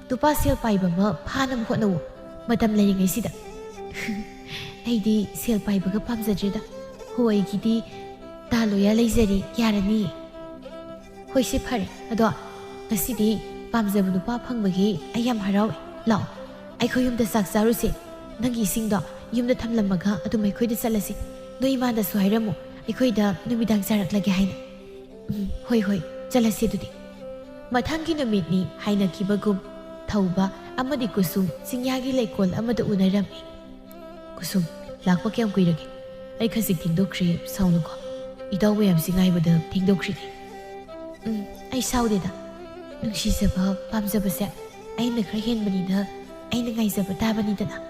ꯅꯨꯄꯥ ꯁꯦꯜ ꯄꯥꯏꯕ ꯑꯃ ꯐꯥꯅꯕ ꯍꯣꯠꯅꯧ ꯃꯇꯝ ꯂꯩꯔꯤꯉꯩꯁꯤꯗ꯫ ꯑꯩꯗꯤ ꯁꯦꯜ ꯄꯥꯏꯕꯒ ꯄꯥꯝꯖꯗ꯭ꯔꯦꯗ꯫ ꯍꯣ, ꯑꯩꯒꯤꯗꯤ ꯇꯥ ꯂꯣꯌꯥ ꯂꯩꯖꯔꯦ, ꯌꯥꯔꯅꯤ꯫ ꯍꯣꯏꯁꯦ ꯐꯔꯦ, ꯑꯗꯣ ꯉꯁꯤꯗꯤ ꯄꯥꯝꯖꯕ ꯅꯨꯄꯥ ꯐꯪꯕꯒꯤ ꯑꯩ ꯌꯥꯝ ꯍꯔꯥꯎꯏ꯫ ꯂꯥꯛꯑꯣ, ꯑꯩꯈꯣꯏ ꯌꯨꯝꯗ ꯆꯥꯛ ꯆꯥꯔꯨꯁꯦ꯫ ꯅꯪꯒꯤ ꯏꯁꯤꯡꯗꯣ ꯌꯨꯝꯗ ꯊꯝꯂꯝꯃꯒ ꯑꯗꯨꯝ ꯑꯩꯈꯣꯏꯗ ꯆꯠꯂꯁꯤ꯫ ꯅꯣꯏ ꯏꯃꯥꯗꯁꯨ ꯍꯥꯏꯔꯝꯃꯨ ꯑꯩꯈꯣꯏꯗ ꯅꯨꯃꯤꯗꯥꯡ ꯆꯥꯔꯛꯂꯒꯦ ꯍꯥꯏꯅ꯫ ꯎꯝ, ꯍꯣꯏ ꯍꯣꯏ, ꯆꯠꯂꯁꯤ ꯑꯗꯨꯗꯤ꯫ ꯃꯊꯪꯒꯤ ꯅꯨꯃꯤꯠꯅꯤ ꯍꯥꯏꯅꯈꯤꯕꯒꯨꯝ ꯊꯧꯕ ꯑꯃꯗꯤ ꯀꯨꯁꯨꯝ ꯆꯤꯡꯌꯥꯒꯤ ꯂꯩꯀꯣꯜ ꯑꯃꯗ ꯎꯅꯔꯝꯃꯤ꯫ ꯀꯨꯁꯨꯝ, ꯂꯥꯛꯄ ꯀꯌꯥꯝ ꯀꯨꯏꯔꯒꯦ? ꯑꯩ ꯈꯖꯤꯛ ꯊꯦꯡꯗꯣꯛꯈ꯭ꯔꯦ, ꯁꯥꯎꯅꯨꯀꯣ꯫ ꯏꯇꯥꯎ ꯃꯌꯥꯝꯁꯤ ꯉꯥꯏꯕꯗ ꯊꯦꯡꯗꯣꯛꯈ꯭ꯔꯤꯅꯦ꯫ ꯎꯝ, ꯑꯩ ꯁꯥꯎꯗꯦꯗ꯫ ꯅꯨꯡꯁꯤꯖꯕ ꯄꯥꯝꯖꯕꯁꯦ ꯑꯩꯅ ꯈꯔ ꯍꯦꯟꯕꯅꯤꯅ ꯑꯩꯅ ꯉꯥꯏꯖꯕ ꯇꯥꯕꯅꯤꯗꯅ꯫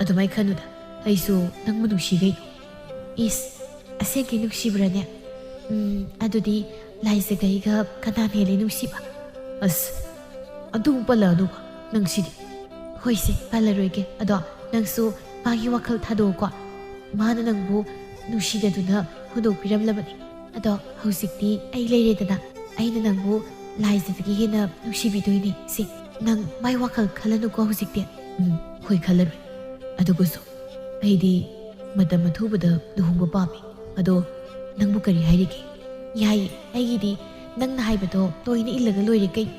ꯑꯗꯨꯃꯥꯏ ꯈꯟꯅꯨꯗ, ꯑꯩꯁꯨ ꯅꯪꯕꯨ ꯅꯨꯡꯁꯤ ꯀꯩꯅꯣ꯫ ꯏꯁ, ꯑꯁꯦꯡꯀꯤ ꯅꯨꯡꯁꯤꯕ꯭ꯔꯥꯅꯦ? ꯎꯝ, ꯑꯗꯨꯗꯤ ꯂꯥꯏꯖꯒꯩꯒ ꯀꯅꯥꯅ ꯍꯦꯜꯂꯤ ꯅꯨꯡꯁꯤꯕ? ꯑꯁ, ꯑꯗꯨ ꯄꯜꯂꯛꯑꯅꯨꯕ ꯅꯪꯁꯤꯗꯤ꯫ ꯍꯣꯏꯁꯦ, ꯄꯜꯂꯔꯣꯏꯒꯦ꯫ ꯑꯗꯣ ꯅꯪꯁꯨ ꯃꯥꯒꯤ ꯋꯥꯈꯜ ꯊꯥꯗꯣꯛꯑꯣꯀꯣ꯫ ꯃꯥꯅ ꯅꯪꯕꯨ ꯅꯨꯡꯁꯤꯗꯗꯨꯅ ꯍꯨꯟꯗꯣꯛꯄꯤꯔꯝꯂꯕꯅꯤ꯫ ꯑꯗꯣ ꯍꯧꯖꯤꯛꯇꯤ ꯑꯩ ꯂꯩꯔꯦꯗꯅ, ꯑꯩꯅ ꯅꯪꯕꯨ ꯂꯥꯏꯖꯗꯒꯤ ꯍꯦꯟꯅ ꯅꯨꯡꯁꯤꯕꯤꯗꯣꯏꯅꯦ꯫ ꯁꯦ, ꯅꯪ ꯃꯥꯏ ꯋꯥꯈꯜ ꯈꯜꯂꯅꯨꯀꯣ ꯍꯧꯖꯤꯛꯇꯤ꯫ ꯎꯝ, ꯍꯣꯏ, ꯈꯜꯂꯔꯣꯏ꯫ ꯑꯗꯨꯒꯁꯨ ꯑꯩꯗꯤ ꯃꯇꯝ ꯑꯊꯨꯕꯗ ꯂꯨꯍꯣꯡꯕ ꯄꯥꯝꯃꯤ꯫ ꯑꯗꯣ ꯅꯪꯕꯨ ꯀꯔꯤ ꯍꯥꯏꯔꯤꯒꯦ? ꯌꯥꯏꯌꯦ, ꯑꯩꯒꯤꯗꯤ ꯅꯪꯅ ꯍꯥꯏꯕꯗꯣ ꯇꯣꯏꯅ ꯏꯜꯂꯒ ꯂꯣꯏꯔꯦ ꯀꯩꯅꯣ꯫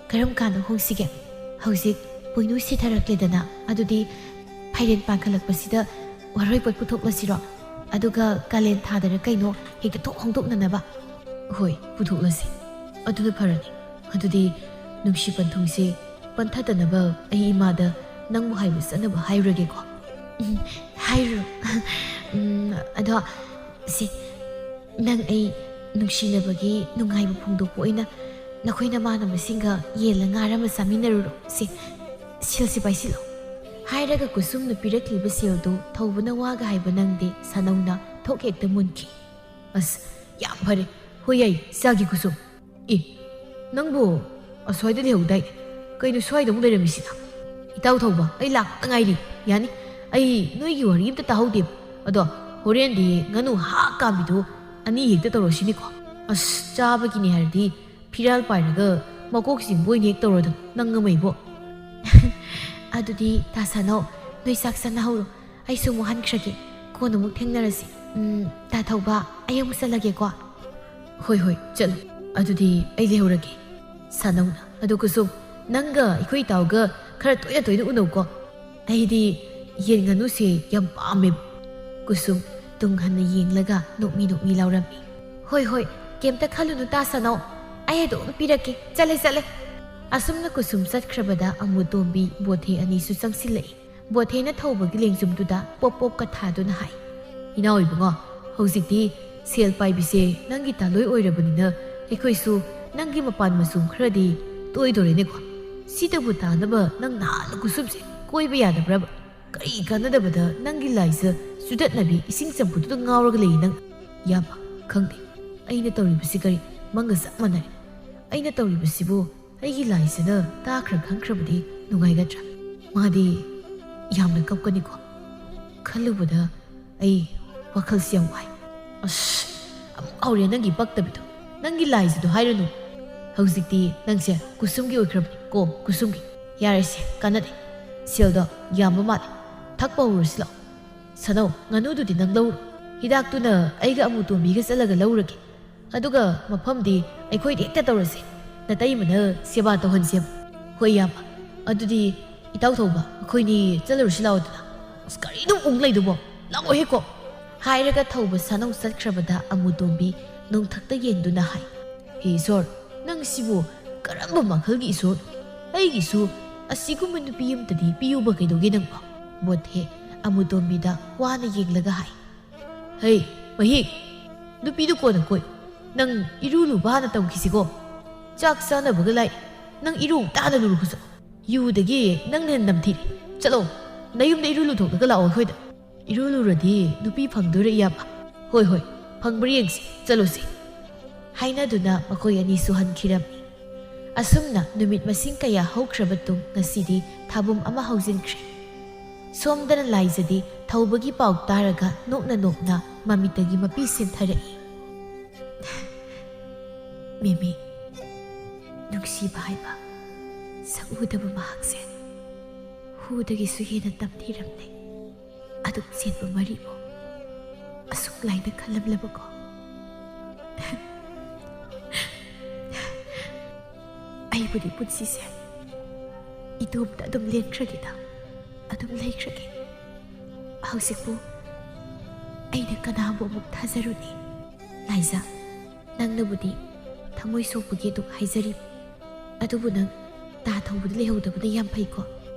ꯀꯔꯝ ꯀꯥꯟꯗ ꯍꯣꯡꯁꯤꯒꯦ? ꯍꯧꯖꯤꯛ ꯄꯣꯏꯅꯨ ꯁꯤꯊꯔꯛꯂꯦꯗꯅ, ꯑꯗꯨꯗꯤ ꯐꯥꯏꯔꯦꯟ ꯄꯥꯟꯈꯠꯂꯛꯄꯁꯤꯗ ꯋꯥꯔꯣꯏ ꯄꯣꯠ ꯄꯨꯊꯣꯛꯂꯁꯤꯔꯣ? ꯑꯗꯨꯒ ꯀꯥꯂꯦꯟ ꯊꯥꯗꯔ ꯀꯩꯅꯣ ꯍꯦꯛꯇ ꯊꯣꯛ ꯍꯣꯡꯗꯣꯛꯅꯅꯕ꯫ ꯍꯣꯏ, ꯄꯨꯊꯣꯛꯂꯁꯤ꯫ ꯑꯗꯨꯅ ꯐꯔꯅꯤ꯫ ꯑꯗꯨꯗꯤ ꯅꯨꯡꯁꯤ ꯄꯟꯊꯨꯡꯁꯦ ꯄꯟꯊꯗꯅꯕ ꯑꯩ ꯏꯃꯥꯗ ꯅꯪꯕꯨ ꯍꯥꯏꯕ ꯆꯠꯅꯕ ꯍꯥꯏꯔꯨꯔꯒꯦꯀꯣ꯫ ꯎꯝ, ꯍꯥꯏꯔꯨꯔꯣ꯫ ꯎꯝ, ꯑꯗꯣ ꯁꯤ, ꯅꯪ ꯑꯩ ꯅꯨꯡꯁꯤꯅꯕꯒꯤ ꯅꯨꯡꯉꯥꯏꯕ ꯐꯣꯡꯗꯣꯛꯄ ꯑꯣꯏꯅ ꯅꯈꯣꯏ ꯅꯃꯥꯟꯅꯕꯁꯤꯡꯒ ꯌꯦꯟꯂ ꯉꯥꯔ ꯑꯃ ꯆꯥꯃꯤꯟꯅꯔꯨꯔꯣ꯫ ꯁꯤ, ꯁꯦꯜꯁꯤ ꯄꯥꯏꯁꯤꯜꯂꯣ꯫ ꯍꯥꯏꯔꯒ ꯀꯨꯁꯨꯝꯅ ꯄꯤꯔꯛꯂꯤꯕ ꯁꯦꯜꯗꯨ ꯊꯧꯕꯅ ꯋꯥꯒ ꯍꯥꯏꯕ ꯅꯪꯗꯦ, ꯁꯥꯅꯧꯅ ꯊꯣꯛ ꯍꯦꯛꯇ ꯃꯨꯟꯈꯤ꯫ ꯑꯁ, ꯌꯥꯝ ꯐꯔꯦ꯫ ꯍꯣꯏ, ꯌꯥꯏ, ꯆꯥꯒꯦ ꯀꯨꯁꯨꯝ꯫ ꯑꯦ, ꯅꯪꯕꯨ ꯑꯁ꯭ꯋꯥꯏꯗ ꯂꯩꯍꯧꯗꯥꯏ? ꯀꯩꯅꯣ ꯁ꯭ꯋꯥꯏꯗ ꯑꯃꯨꯛ ꯂꯩꯔꯝꯃꯤꯁꯤꯅ? ꯏꯇꯥꯎ ꯊꯧꯕ, ꯑꯩ ꯂꯥꯛꯄꯗ ꯉꯥꯏꯔꯤ꯫ ꯌꯥꯅꯤ, ꯑꯩ ꯅꯣꯏꯒꯤ ꯋꯥꯔꯤ ꯑꯝꯇ ꯇꯥꯍꯧꯗꯦꯕ꯫ ꯑꯗꯣ ꯍꯣꯔꯦꯟꯗꯤ ꯉꯥꯅꯨ ꯍꯥ ꯀꯥꯝꯕꯤꯗꯨ ꯑꯅꯤ ꯍꯦꯛꯇ ꯇꯧꯔꯁꯤꯅꯦꯀꯣ꯫ ꯑꯁ, ꯆꯥꯕꯒꯤꯅꯤ ꯍꯥꯏꯔꯗꯤ ꯐꯤꯔꯥꯜ ꯄꯥꯏꯔꯒ ꯃꯀꯣꯛ ꯆꯤꯡꯕ ꯑꯣꯏꯅ ꯍꯦꯛ ꯇꯧꯔꯗꯝ ꯅꯪ ꯑꯃ ꯏꯕꯣ꯫ ꯑꯗꯨꯗꯤ ꯇꯥꯁꯥꯅꯧ, ꯅꯣꯏ ꯆꯥꯛ ꯆꯥꯅꯍꯧꯔꯣ꯫ ꯑꯩꯁꯨ ꯑꯃꯨꯛ ꯍꯟꯈ꯭ꯔꯒꯦ꯫ ꯀꯣꯟꯅ ꯑꯃꯨꯛ ꯊꯦꯡꯅꯔꯁꯤ꯫ ꯎꯝ, ꯇꯥ ꯊꯧꯕ, ꯑꯩ ꯑꯃꯨꯛ ꯆꯠꯂꯒꯦꯀꯣ꯫ ꯍꯣꯏ, ꯍꯣꯏ, ꯆꯠꯂꯨ꯫ ꯑꯗꯨꯗꯤ ꯑꯩ ꯂꯩꯍꯧꯔꯒꯦ꯫ ꯁꯥꯅꯧꯅ, "ꯑꯗꯨ ꯀꯨꯁꯨꯝ, ꯅꯪꯒ ꯑꯩꯈꯣꯏ ꯏꯇꯥꯎꯒ ꯈꯔ ꯇꯣꯏꯅ ꯇꯣꯏꯅ ꯎꯅꯧꯀꯣ꯫ ꯑꯩꯗꯤ ꯌꯦꯟ ꯉꯥꯅꯨꯁꯦ ꯌꯥꯝ ꯄꯥꯝꯃꯦꯕ꯫" ꯀꯨꯁꯨꯝ ꯇꯨꯡ ꯍꯟꯅ ꯌꯦꯡꯂꯒ ꯅꯣꯛꯃꯤ ꯅꯣꯛꯃꯤ ꯂꯥꯎꯔꯝꯃꯤ꯫ "ꯍꯣꯏ, ꯍꯣꯏ, ꯀꯩꯝꯇ ꯈꯜꯂꯨꯅꯨ ꯇꯥ ꯁꯥꯅꯧ꯫ ꯑꯩ ꯑꯗꯨꯝ ꯄꯤꯔꯛꯀꯦ꯫ ꯆꯠꯂꯦ, ꯆꯠꯂꯦ꯫" ꯑꯁꯨꯝꯅ ꯀꯨꯁꯨꯝ ꯆꯠꯈ꯭ꯔꯕꯗ ꯑꯃꯨꯇꯣꯝꯕꯤ ꯕꯣꯊꯦ ꯑꯅꯤꯁꯨ ꯆꯪꯁꯤꯜꯂꯛꯏ꯫ ꯕꯣꯊꯦꯅ ꯊꯧꯕꯒꯤ ꯂꯦꯡꯖꯨꯝꯗꯨꯗ ꯄꯣꯞ ꯄꯣꯞꯀ ꯊꯥꯗꯨꯅ ꯍꯥꯏ, "ꯏꯅꯥꯎ ꯏꯕꯨꯡꯉꯣ, ꯍꯧꯖꯤꯛꯇꯤ ꯁꯦꯜ ꯄꯥꯏꯕꯤꯁꯦ ꯅꯪꯒꯤ ꯇꯥꯂꯣꯏ ꯑꯣꯏꯔꯕꯅꯤꯅ ꯑꯩꯈꯣꯏꯁꯨ ꯅꯪꯒꯤ ꯃꯄꯥꯟ ꯃꯆꯨꯝ ꯈꯔꯗꯤ ꯇꯣꯏꯗꯣꯔꯦꯅꯦꯀꯣ꯫ ꯁꯤꯗꯕꯨ ꯇꯥꯅꯕ ꯅꯪ ꯅꯍꯥꯟꯅ ꯀꯨꯁꯨꯝꯁꯦ ꯀꯣꯏꯕ ꯌꯥꯗꯕ꯭ꯔꯕ? ꯀꯔꯤ ꯀꯥꯟꯅꯗꯕꯗ ꯅꯪꯒꯤ ꯂꯥꯏꯁ ꯆꯨꯗꯠꯅꯕꯤ ꯏꯁꯤꯡ ꯆꯝꯐꯨꯠꯇꯨꯗ ꯉꯥꯎꯔꯒ ꯂꯩꯔꯤ ꯅꯪ? ꯌꯥꯕ, ꯈꯪꯗꯦ꯫ ꯑꯩꯅ ꯇꯧꯔꯤꯕꯁꯤ ꯀꯔꯤ ꯃꯪꯒ ꯆꯞ ꯃꯥꯟꯅꯔꯦ꯫ ꯑꯩꯅ ꯇꯧꯔꯤꯕꯁꯤꯕꯨ ꯑꯩꯒꯤ ꯂꯥꯏꯁꯤꯅ ꯇꯥꯈ꯭ꯔ ꯈꯪꯈ꯭ꯔꯕꯗꯤ ꯅꯨꯡꯉꯥꯏꯒꯗ꯭ꯔꯥ? ꯃꯥꯗꯤ ꯌꯥꯝꯅ ꯀꯞꯀꯅꯤꯀꯣ꯫ ꯈꯜꯂꯨꯕꯗ ꯑꯩ ꯋꯥꯈꯜꯁꯤ ꯌꯥꯝ ꯋꯥꯏ꯫ ꯑꯁ, ꯑꯃꯨꯛ ꯍꯧꯔꯦ ꯅꯪꯒꯤ ꯄꯛꯇꯕꯤꯗꯣ꯫ ꯅꯪꯒꯤ ꯂꯥꯏꯁꯤꯗꯣ ꯍꯥꯏꯔꯨꯅꯨ꯫ ꯍꯧꯖꯤꯛꯇꯤ ꯅꯪꯁꯦ ꯀꯨꯁꯨꯝꯒꯤ ꯑꯣꯏꯈ꯭ꯔꯕꯅꯤ ꯀꯣ, ꯀꯨꯁꯨꯝꯒꯤ꯫ ꯌꯥꯔꯦꯁꯦ, ꯀꯥꯟꯅꯗꯦ꯫ ꯁꯦꯜꯗꯣ ꯌꯥꯝꯕ ꯃꯥꯜꯂꯦ꯫ ꯊꯛꯄ ꯍꯧꯔꯁꯤ ꯂꯥꯛꯑꯣ꯫ ꯁꯅꯧ, ꯉꯥꯅꯨꯗꯨꯗꯤ ꯅꯪ ꯂꯧꯔꯣ꯫ ꯍꯤꯗꯥꯛꯇꯨꯅ ꯑꯩꯒ ꯑꯃꯨꯇꯣꯝꯕꯤꯒ ꯆꯠꯂꯒ ꯂꯧꯔꯒꯦ꯫ ꯑꯗꯨꯒ ꯃꯐꯝꯗꯤ ꯑꯩꯈꯣꯏꯗ ꯍꯦꯛꯇ ꯇꯧꯔꯁꯦ꯫ ꯅꯇꯩꯃꯅ ꯁꯦꯕꯥ ꯇꯧꯍꯟꯁꯦꯕ꯫ ꯍꯣꯏ, ꯏꯌꯥꯝꯕ꯫ ꯑꯗꯨꯗꯤ ꯏꯇꯥꯎ ꯊꯧꯕ, ꯑꯩꯈꯣꯏꯅꯤ ꯆꯠꯂꯨꯔꯁꯤ ꯂꯥꯛꯑꯣꯗꯅ꯫ ꯑꯁ, ꯀꯔꯤꯅꯣ ꯎꯪ ꯂꯩꯗꯨꯕꯣ? ꯂꯥꯛꯑꯣ ꯍꯦꯛꯀꯣ꯫ ꯍꯥꯏꯔꯒ ꯊꯧꯕ ꯁꯥꯅꯧ ꯆꯠꯈ꯭ꯔꯕꯗ ꯑꯃꯨꯇꯣꯝꯕꯤ ꯅꯣꯡꯊꯛꯇ ꯌꯦꯡꯗꯨꯅ ꯍꯥꯏ, "ꯍꯦ ꯏꯁꯣꯔ, ꯅꯪꯁꯤꯕꯨ ꯀꯔꯝꯕ ꯃꯈꯜꯒꯤ ꯏꯁꯣꯔꯅꯣ? ꯑꯩꯒꯤꯁꯨ ꯑꯁꯤꯒꯨꯝꯕ ꯅꯨꯄꯤ ꯑꯃꯇꯗꯤ ꯄꯤꯌꯨꯕ ꯀꯩꯗꯧꯒꯦ ꯅꯪꯕꯣ?" ꯕꯣꯠꯊꯦ ꯑꯃꯨꯇꯣꯝꯕꯤꯗ ꯋꯥꯅ ꯌꯦꯡꯂꯒ ꯍꯥꯏ, "ꯍꯩ, ꯃꯍꯤꯛ, ꯅꯨꯄꯤꯗꯨ ꯀꯣꯟꯅ ꯀꯣꯏ꯫ ꯅꯪ ꯏꯔꯨ ꯂꯨꯕ ꯍꯥꯟꯅ ꯇꯝꯈꯤꯁꯤꯀꯣ꯫ ꯆꯥꯛ ꯆꯥꯅꯕꯒ ꯂꯥꯏ꯫ ꯅꯪ ꯏꯔꯨ ꯑꯝꯇ ꯍꯥꯟꯅ ꯂꯨꯔꯨꯈꯣꯁꯨ꯫ ꯌꯨꯗꯒꯤ ꯅꯪꯅ ꯍꯦꯟꯅ ꯅꯝꯊꯤꯔꯦ꯫ ꯆꯠꯂꯣ, ꯅꯌꯨꯝꯗ ꯏꯔꯨ ꯂꯨꯊꯣꯛꯂꯒ ꯂꯥꯛꯑꯣ ꯑꯩꯈꯣꯏꯗ꯫ ꯏꯔꯨ ꯂꯨꯔꯗꯤ ꯅꯨꯄꯤ ꯐꯪꯗꯣꯏꯔ, ꯏꯌꯥꯝꯕ?" "ꯍꯣꯏ, ꯍꯣꯏ, ꯐꯪꯕ꯭ꯔꯥ ꯌꯦꯡꯁꯤ, ꯆꯠꯂꯨꯁꯤ꯫" ꯍꯥꯏꯅꯗꯨꯅ ꯃꯈꯣꯏ ꯑꯅꯤꯁꯨ ꯍꯟꯈꯤꯔꯝꯃꯤ꯫ ꯑꯁꯨꯝꯅ ꯅꯨꯃꯤꯠ ꯃꯁꯤꯡ ꯀꯌꯥ ꯍꯧꯈ꯭ꯔꯕ ꯇꯨꯡ ꯉꯁꯤꯗꯤ ꯊꯥꯕꯨꯝ ꯑꯃ ꯍꯧꯖꯤꯟꯈ꯭ꯔꯦ꯫ ꯁꯣꯝꯗꯅ ꯂꯥꯏꯖꯗꯤ ꯊꯧꯕꯒꯤ ꯄꯥꯎ ꯇꯥꯔꯒ ꯅꯣꯛꯅ ꯅꯣꯛꯅ ꯃꯃꯤꯠꯇꯒꯤ ꯃꯄꯤ ꯁꯦꯟꯊꯔꯛꯏ꯫ ꯃꯦꯃꯤ, ꯅꯨꯡꯁꯤꯕ ꯍꯥꯏꯕ ꯁꯛ ꯎꯗꯕ ꯃꯍꯥꯛꯁꯦ ꯍꯨꯗꯒꯤꯁꯨ ꯍꯦꯟꯅ ꯇꯝꯊꯤꯔꯝꯂꯦ꯫ ꯑꯗꯨꯛ ꯆꯦꯟꯕ ꯃꯔꯤꯕꯨ ꯑꯁꯨꯛ ꯂꯥꯏꯅ ꯈꯜꯂꯝꯂꯕꯀꯣ? ꯑꯩꯕꯨꯗꯤ ꯄꯨꯟꯁꯤꯁꯦ ꯏꯇꯣꯝꯇ ꯑꯗꯨꯝ ꯂꯦꯟꯈ꯭ꯔꯒꯦꯗ, ꯑꯗꯨꯝ ꯂꯩꯈ꯭ꯔꯒꯦ꯫ ꯍꯧꯖꯤꯛꯄꯨ ꯑꯩꯅ ꯀꯅꯥꯕꯨ ꯑꯃꯨꯛ ꯊꯥꯖꯔꯨꯅꯤ? ꯂꯥꯏꯖ, ꯅꯪꯅꯕꯨꯗꯤ ꯊꯃꯣꯏ ꯁꯣꯛꯄꯒꯤ ꯑꯗꯨꯛ ꯍꯥꯏꯖꯔꯤꯕ, ꯑꯗꯨꯕꯨ ꯅꯪ ꯇꯥ ꯊꯧꯕꯗ ꯂꯩꯍꯧꯗꯕꯅ ꯌꯥꯝ ꯐꯩꯀꯣ꯫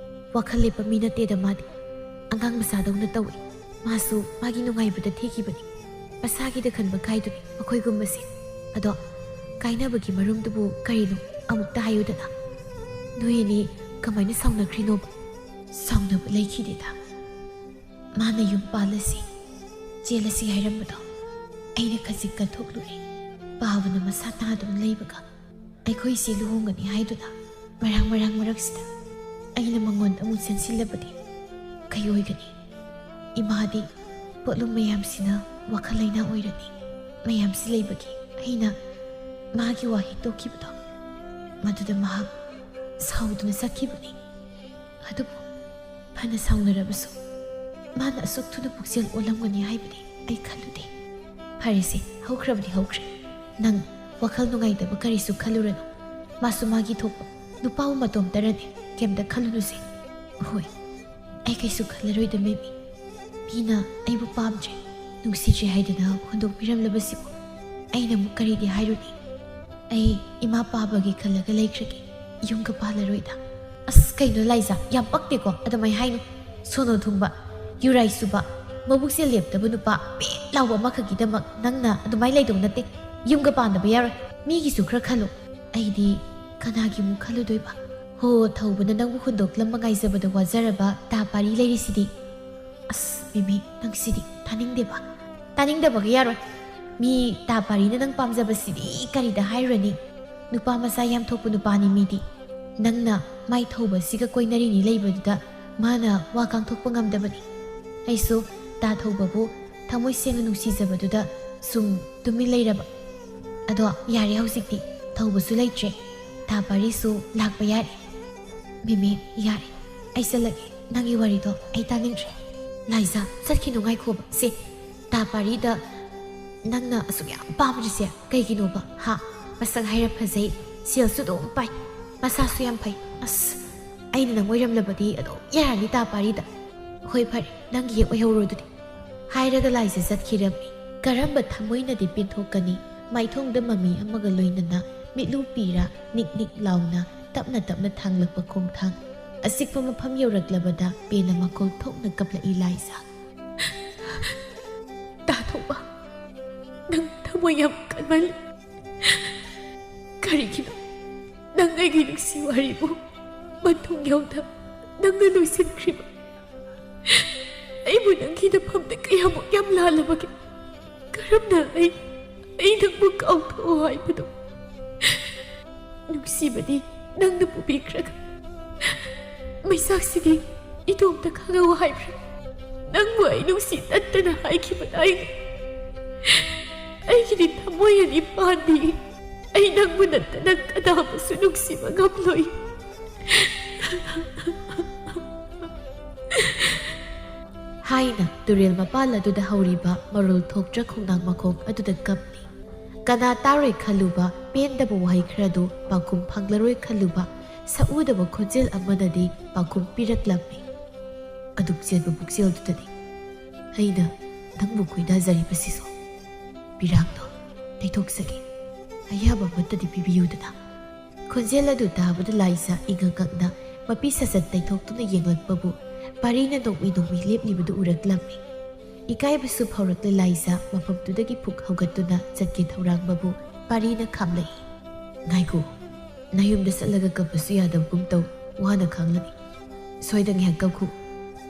ꯋꯥꯈꯜ ꯂꯦꯞꯄ ꯃꯤ ꯅꯠꯇꯦꯗ ꯃꯥꯗꯤ꯫ ꯑꯉꯥꯡ ꯃꯆꯥꯗꯧꯅ ꯇꯧꯏ꯫ ꯃꯥꯁꯨ ꯃꯥꯒꯤ ꯅꯨꯡꯉꯥꯏꯕꯗ ꯊꯤꯈꯤꯕꯅꯤ꯫ ꯃꯁꯥꯒꯤꯗ ꯈꯟꯕ ꯀꯥꯏꯗꯨꯅꯤ ꯑꯩꯈꯣꯏꯒꯨꯝꯕꯁꯦ꯫ ꯑꯗꯣ ꯀꯥꯏꯅꯕꯒꯤ ꯃꯔꯝꯗꯨꯕꯨ ꯀꯔꯤꯅꯣ ꯑꯃꯨꯛꯇ ꯍꯥꯏꯌꯨꯗꯅ꯫ ꯅꯣꯏ ꯑꯅꯤ ꯀꯃꯥꯏꯅ ꯁꯥꯎꯅꯈ꯭ꯔꯤꯅꯣꯕ? ꯁꯥꯎꯅꯕ ꯂꯩꯈꯤꯗꯦꯗ꯫ ꯃꯥꯅ ꯌꯨꯝ ꯄꯥꯜꯂꯁꯤ, ꯆꯦꯜꯂꯁꯤ ꯍꯥꯏꯔꯝꯕꯗꯣ ꯑꯩꯅ ꯈꯖꯤꯛ ꯀꯟꯊꯣꯛꯂꯨꯔꯦ꯫ ꯄꯥꯕꯅ ꯃꯁꯥ ꯅꯥꯗꯨꯅ ꯂꯩꯕꯒ ꯑꯩꯈꯣꯏꯁꯤ ꯂꯨꯍꯣꯡꯒꯅꯤ ꯍꯥꯏꯗꯨꯅ ꯃꯔꯥꯡ ꯃꯔꯥꯡ ꯃꯔꯛꯁꯤꯗ ꯑꯩꯅ ꯃꯉꯣꯟꯗ ꯑꯃꯨꯛ ꯆꯦꯟꯁꯤꯜꯂꯕꯗꯤ ꯀꯩ ꯑꯣꯏꯒꯅꯤ? ꯏꯃꯥꯗꯤ ꯄꯣꯠꯂꯨꯝ ꯃꯌꯥꯝꯁꯤꯅ ꯋꯥꯈꯜ ꯂꯩꯅꯥ ꯑꯣꯏꯔꯅꯤ꯫ ꯃꯌꯥꯝꯁꯤ ꯂꯩꯕꯒꯤ ꯑꯩꯅ ꯃꯥꯒꯤ ꯋꯥꯍꯩ ꯇꯣꯛꯈꯤꯕꯗꯣ, ꯃꯗꯨꯗ ꯃꯍꯥꯛ ꯁꯥꯎꯗꯨꯅ ꯆꯠꯈꯤꯕꯅꯤ꯫ ꯑꯗꯨꯕꯨ ꯐꯅ ꯁꯥꯎꯅꯔꯕꯁꯨ ꯃꯥꯅ ꯑꯁꯨꯛ ꯊꯨꯅ ꯄꯨꯛꯆꯦꯜ ꯑꯣꯜꯂꯝꯒꯅꯤ ꯍꯥꯏꯕꯗꯤ ꯑꯩ ꯈꯜꯂꯨꯗꯦ꯫ ꯐꯔꯦꯁꯦ, ꯍꯧꯈ꯭ꯔꯕꯗꯤ ꯍꯧꯈ꯭ꯔꯦ꯫ ꯅꯪ ꯋꯥꯈꯜ ꯅꯨꯡꯉꯥꯏꯇꯕ ꯀꯔꯤꯁꯨ ꯈꯜꯂꯨꯔꯅꯨ꯫ ꯃꯥꯁꯨ ꯃꯥꯒꯤ ꯊꯣꯛꯄ ꯅꯨꯄꯥꯕꯨ ꯃꯇꯣꯝꯇꯔꯅꯤ꯫ ꯀꯩꯝꯇ ꯈꯜꯂꯨꯅꯨꯁꯦ꯫ ꯍꯣꯏ, ꯑꯩ ꯀꯩꯁꯨ ꯈꯜꯂꯔꯣꯏꯗ, ꯃꯦꯃꯤ꯫ ꯃꯤꯅ ꯑꯩꯕꯨ ꯄꯥꯝꯗ꯭ꯔꯦ, ꯅꯨꯡꯁꯤꯗ꯭ꯔꯦ ꯍꯥꯏꯗꯅ ꯍꯨꯟꯗꯣꯛꯄꯤꯔꯝꯂꯕꯁꯤꯕꯨ ꯑꯩꯅ ꯑꯃꯨꯛ ꯀꯔꯤꯗꯤ ꯍꯥꯏꯔꯨꯅꯤ? ꯑꯩ ꯏꯃꯥ ꯄꯥꯕꯒꯤ ꯈꯜꯂꯒ ꯂꯩꯈ꯭ꯔꯒꯦ, ꯌꯨꯝꯒ ꯄꯥꯜꯂꯔꯣꯏꯗ꯫ ꯑꯁ, ꯀꯩꯅꯣ ꯂꯥꯏꯖꯥ, ꯌꯥꯝ ꯄꯛꯇꯦꯀꯣ ꯑꯗꯨꯃꯥꯏ ꯍꯥꯏꯅꯨ꯫ ꯁꯣꯅꯣ ꯊꯨꯡꯕ, ꯌꯨꯔꯥꯏ ꯁꯨꯕ, ꯃꯕꯨꯛꯁꯦ ꯂꯦꯞꯇꯕ ꯅꯨꯄꯥ ꯄꯦꯠ ꯂꯥꯎꯕ ꯑꯃꯈꯛꯀꯤꯗꯃꯛ ꯅꯪꯅ ꯑꯗꯨꯃꯥꯏ ꯂꯩꯗꯧ ꯅꯠꯇꯦ꯫ ꯌꯨꯝꯒ ꯄꯥꯟꯗꯕ ꯌꯥꯔꯣꯏ꯫ ꯃꯤꯒꯤꯁꯨ ꯈꯔ ꯈꯜꯂꯨ꯫ ꯑꯩꯗꯤ ꯀꯅꯥꯒꯤ ꯑꯃꯨꯛ ꯈꯜꯂꯨꯗꯣꯏꯕ? ꯍꯣ, ꯊꯧꯕꯅ ꯅꯪꯕꯨ ꯍꯨꯟꯗꯣꯛꯂꯝꯕ ꯉꯥꯏꯖꯕꯗ ꯋꯥꯖꯔꯕ ꯇꯥ ꯄꯥꯔꯤ ꯂꯩꯔꯤꯁꯤꯗꯤ꯫ ꯑꯁ, ꯃꯤꯃꯤ, ꯅꯪꯁꯤꯗꯤ ꯇꯥꯅꯤꯡꯗꯦꯕ꯫ ꯇꯥꯅꯤꯡꯗꯕꯒ ꯌꯥꯔꯣꯏ꯫ ꯃꯤ ꯇꯥ ꯄꯥꯔꯤꯅ ꯅꯪ ꯄꯥꯝꯖꯕꯁꯤꯗꯤ ꯀꯔꯤꯗ ꯍꯥꯏꯔꯨꯔꯅꯤ? ꯅꯨꯄꯥ ꯃꯆꯥ ꯌꯥꯝ ꯊꯣꯛꯄ ꯅꯨꯄꯥꯅꯤ ꯃꯤꯗꯤ꯫ ꯅꯪꯅ ꯃꯥꯏ ꯊꯧꯕꯁꯤꯒ ꯀꯣꯏꯅꯔꯤꯅꯤ ꯂꯩꯕꯗꯨꯗ ꯃꯥꯅ ꯋꯥ ꯉꯥꯡꯊꯣꯛꯄ ꯉꯝꯗꯕꯅꯤ꯫ ꯑꯩꯁꯨ ꯇꯥ ꯊꯧꯕꯕꯨ ꯊꯃꯣꯏ ꯁꯦꯡꯅ ꯅꯨꯡꯁꯤꯖꯕꯗꯨꯗ ꯁꯨꯝ ꯇꯨꯃꯤꯟ ꯂꯩꯔꯕ꯫ ꯑꯗꯣ ꯌꯥꯔꯦ, ꯍꯧꯖꯤꯛꯇꯤ ꯊꯧꯕꯁꯨ ꯂꯩꯇ꯭ꯔꯦ, ꯇꯥ ꯄꯥꯔꯤꯁꯨ ꯂꯥꯛꯄ ꯌꯥꯔꯦ꯫ ꯃꯤꯃꯤ, ꯌꯥꯔꯦ, ꯑꯩ ꯆꯠꯂꯒꯦ꯫ ꯅꯪꯒꯤ ꯋꯥꯔꯤꯗꯣ ꯑꯩ ꯇꯥꯅꯤꯡꯗ꯭ꯔꯦ꯫ ꯂꯥꯏꯖꯥ, ꯆꯠꯈꯤꯅꯨ, ꯉꯥꯏꯈꯣꯕ꯫ ꯁꯦ, ꯇꯥ ꯄꯥꯔꯤꯗ ꯅꯪꯅ ꯑꯁꯨꯛ ꯌꯥꯝ ꯄꯥꯝꯗ꯭ꯔꯤꯁꯦ ꯀꯩꯒꯤꯅꯣꯕ? ꯍꯥ? ꯃꯁꯛ ꯍꯥꯏꯔ ꯐꯖꯩ, ꯁꯦꯜꯁꯨ ꯑꯗꯨꯝ ꯄꯥꯏ, ꯃꯁꯥꯁꯨ ꯌꯥꯝ ꯐꯩ꯫ ꯑꯁ, ꯑꯩꯅ ꯅꯪ ꯑꯣꯏꯔꯝꯂꯕꯗꯤ ꯑꯗꯨꯝ ꯌꯥꯔꯅꯤ ꯇꯥ ꯄꯥꯔꯤꯗ꯫ ꯍꯣꯏ, ꯐꯔꯦ, ꯅꯪꯒꯤ ꯍꯦꯛ ꯑꯣꯏꯍꯧꯔꯣ ꯑꯗꯨꯗꯤ꯫ ꯍꯥꯏꯔꯒ ꯂꯥꯏꯖꯥ ꯆꯠꯈꯤꯔꯝꯃꯤ꯫ ꯀꯔꯝꯕ ꯊꯃꯣꯏꯅꯗꯤ ꯄꯦꯟꯊꯣꯛꯀꯅꯤ? ꯃꯥꯏꯊꯣꯡꯗ ꯃꯃꯤ ꯑꯃꯒ ꯂꯣꯏꯅꯅ ꯃꯤꯠꯂꯨ ꯄꯤꯔꯥ ꯅꯤꯛ ꯅꯤꯛ ꯂꯥꯎꯅ ꯇꯞꯅ ꯇꯞꯅ ꯊꯥꯡꯂꯛꯄ ꯈꯣꯡꯊꯥꯡ꯫ ꯑꯆꯤꯛꯄ ꯃꯐꯝ ꯌꯧꯔꯛꯂꯕꯗ ꯄꯦꯟꯅ ꯃꯈꯣꯜ ꯊꯣꯛꯅ ꯀꯞꯂꯛꯏ ꯂꯥꯏꯖꯥ꯫ ꯇꯥ ꯊꯧꯕ, ꯅꯪ ꯊꯃꯣꯏ ꯌꯥꯝ ꯀꯟꯃꯜꯂꯤ꯫ ꯀꯔꯤꯒꯤꯅꯣ ꯅꯪ ꯑꯩꯒꯤ ꯅꯨꯡꯁꯤ ꯋꯥꯔꯤꯕꯨ ꯃꯇꯨꯡ ꯌꯧꯅ ꯅꯪꯅ ꯂꯣꯏꯁꯤꯟꯈ꯭ꯔꯤꯕ? ꯑꯩꯕꯨ ꯅꯪꯒꯤ ꯅꯐꯝꯗ ꯀꯌꯥꯃꯨꯛ ꯌꯥꯝ ꯂꯥꯜꯂꯕꯒꯦ? ꯀꯔꯝꯅ ꯑꯩ, ꯑꯩ ꯅꯪꯕꯨ ꯀꯥꯎꯊꯣꯛꯑꯣ ꯍꯥꯏꯕꯅꯣ? ꯅꯨꯡꯁꯤꯕꯗꯤ ꯅꯪꯅ ꯄꯨꯕꯤꯈ꯭ꯔꯒ ꯃꯩꯁꯥꯛꯁꯤꯗꯤ ꯏꯇꯣꯝꯇ ꯈꯪꯍꯧ ꯍꯥꯏꯕ꯭ꯔꯥ? ꯅꯪꯕꯨ ꯑꯩ ꯅꯨꯡꯁꯤ ꯇꯠꯇꯅ ꯍꯥꯏꯈꯤꯕꯗꯥꯏꯅꯦ? ꯑꯩꯒꯤꯗꯤ ꯊꯃꯣꯏ ꯑꯅꯤ ꯄꯥꯟꯗꯦ꯫ ꯑꯩ ꯅꯪꯕꯨ ꯅꯠꯇꯅ ꯀꯅꯥꯕꯨꯁꯨ ꯅꯨꯡꯁꯤꯕ ꯉꯝꯂꯣꯏ꯫ ꯍꯥꯏꯅ ꯇꯨꯔꯦꯜ ꯃꯄꯥꯜ ꯑꯗꯨꯗ ꯍꯧꯔꯤꯕ ꯃꯔꯣꯜ ꯊꯣꯛꯇ꯭ꯔ ꯈꯣꯡꯅꯥꯡ ꯃꯈꯣꯡ ꯑꯗꯨꯗ ꯀꯞꯂꯤ꯫ ꯀꯅꯥ ꯇꯥꯔꯣꯏ ꯈꯜꯂꯨꯕ ꯄꯦꯟꯗꯕ ꯋꯥꯍꯩ ꯈꯔꯗꯨ ꯄꯥꯎꯈꯨꯝ ꯐꯪꯂꯔꯣꯏ ꯈꯜꯂꯨꯕ ꯁꯛꯎꯗꯕ ꯈꯣꯟꯖꯦꯜ ꯑꯃꯅꯗꯤ ꯄꯥꯎꯈꯨꯝ ꯄꯤꯔꯛꯂꯝꯃꯤ꯫ ꯑꯗꯨꯛ ꯆꯦꯟꯕ ꯄꯨꯛꯆꯦꯜꯗꯨꯗꯅꯤ ꯑꯩꯅ ꯅꯪꯕꯨ ꯈꯣꯏꯗꯥꯖꯔꯤꯕꯁꯤꯁꯨ꯫ ꯄꯤꯔꯥꯡꯗꯣ ꯇꯩꯊꯣꯛꯆꯒꯦ꯫ ꯑꯌꯥꯕ ꯑꯃꯠꯇꯗꯤ ꯄꯤꯕꯤꯌꯨꯗꯅ꯫ ꯈꯣꯟꯖꯦꯜ ꯑꯗꯨ ꯇꯥꯕꯗ ꯂꯥꯏꯖꯥ ꯏꯉꯛ ꯉꯛꯅ ꯃꯄꯤ ꯁꯥꯖꯠ ꯇꯩꯊꯣꯛꯇꯨꯅ ꯌꯦꯡꯂꯛꯄꯕꯨ ꯄꯥꯔꯤꯅ ꯅꯣꯡꯃꯤ ꯅꯣꯡꯃꯤ ꯂꯦꯞꯂꯤꯕꯗꯨ ꯎꯔꯛꯂꯝꯃꯤ꯫ ꯏꯀꯥꯏꯕꯁꯨ ꯐꯥꯎꯔꯛꯂꯦ ꯂꯥꯏꯖꯥ ꯃꯐꯝꯗꯨꯗꯒꯤ ꯐꯨꯛ ꯍꯧꯒꯠꯇꯨꯅ ꯆꯠꯀꯦ ꯊꯧꯔꯥꯡꯕꯕꯨ ꯄꯥꯔꯤꯅ ꯈꯥꯝꯂꯛꯏ꯫ ꯉꯥꯏꯈꯣ, ꯅꯌꯨꯝꯗ ꯆꯠꯂꯒ ꯀꯞꯄꯁꯨ ꯌꯥꯗꯕꯒꯨꯝ ꯇꯧ, ꯋꯥꯅ ꯈꯥꯡꯂꯅꯤ꯫ ꯁ꯭ꯋꯥꯏꯗ ꯉꯥꯏꯍꯥꯛ ꯀꯞꯈꯣ,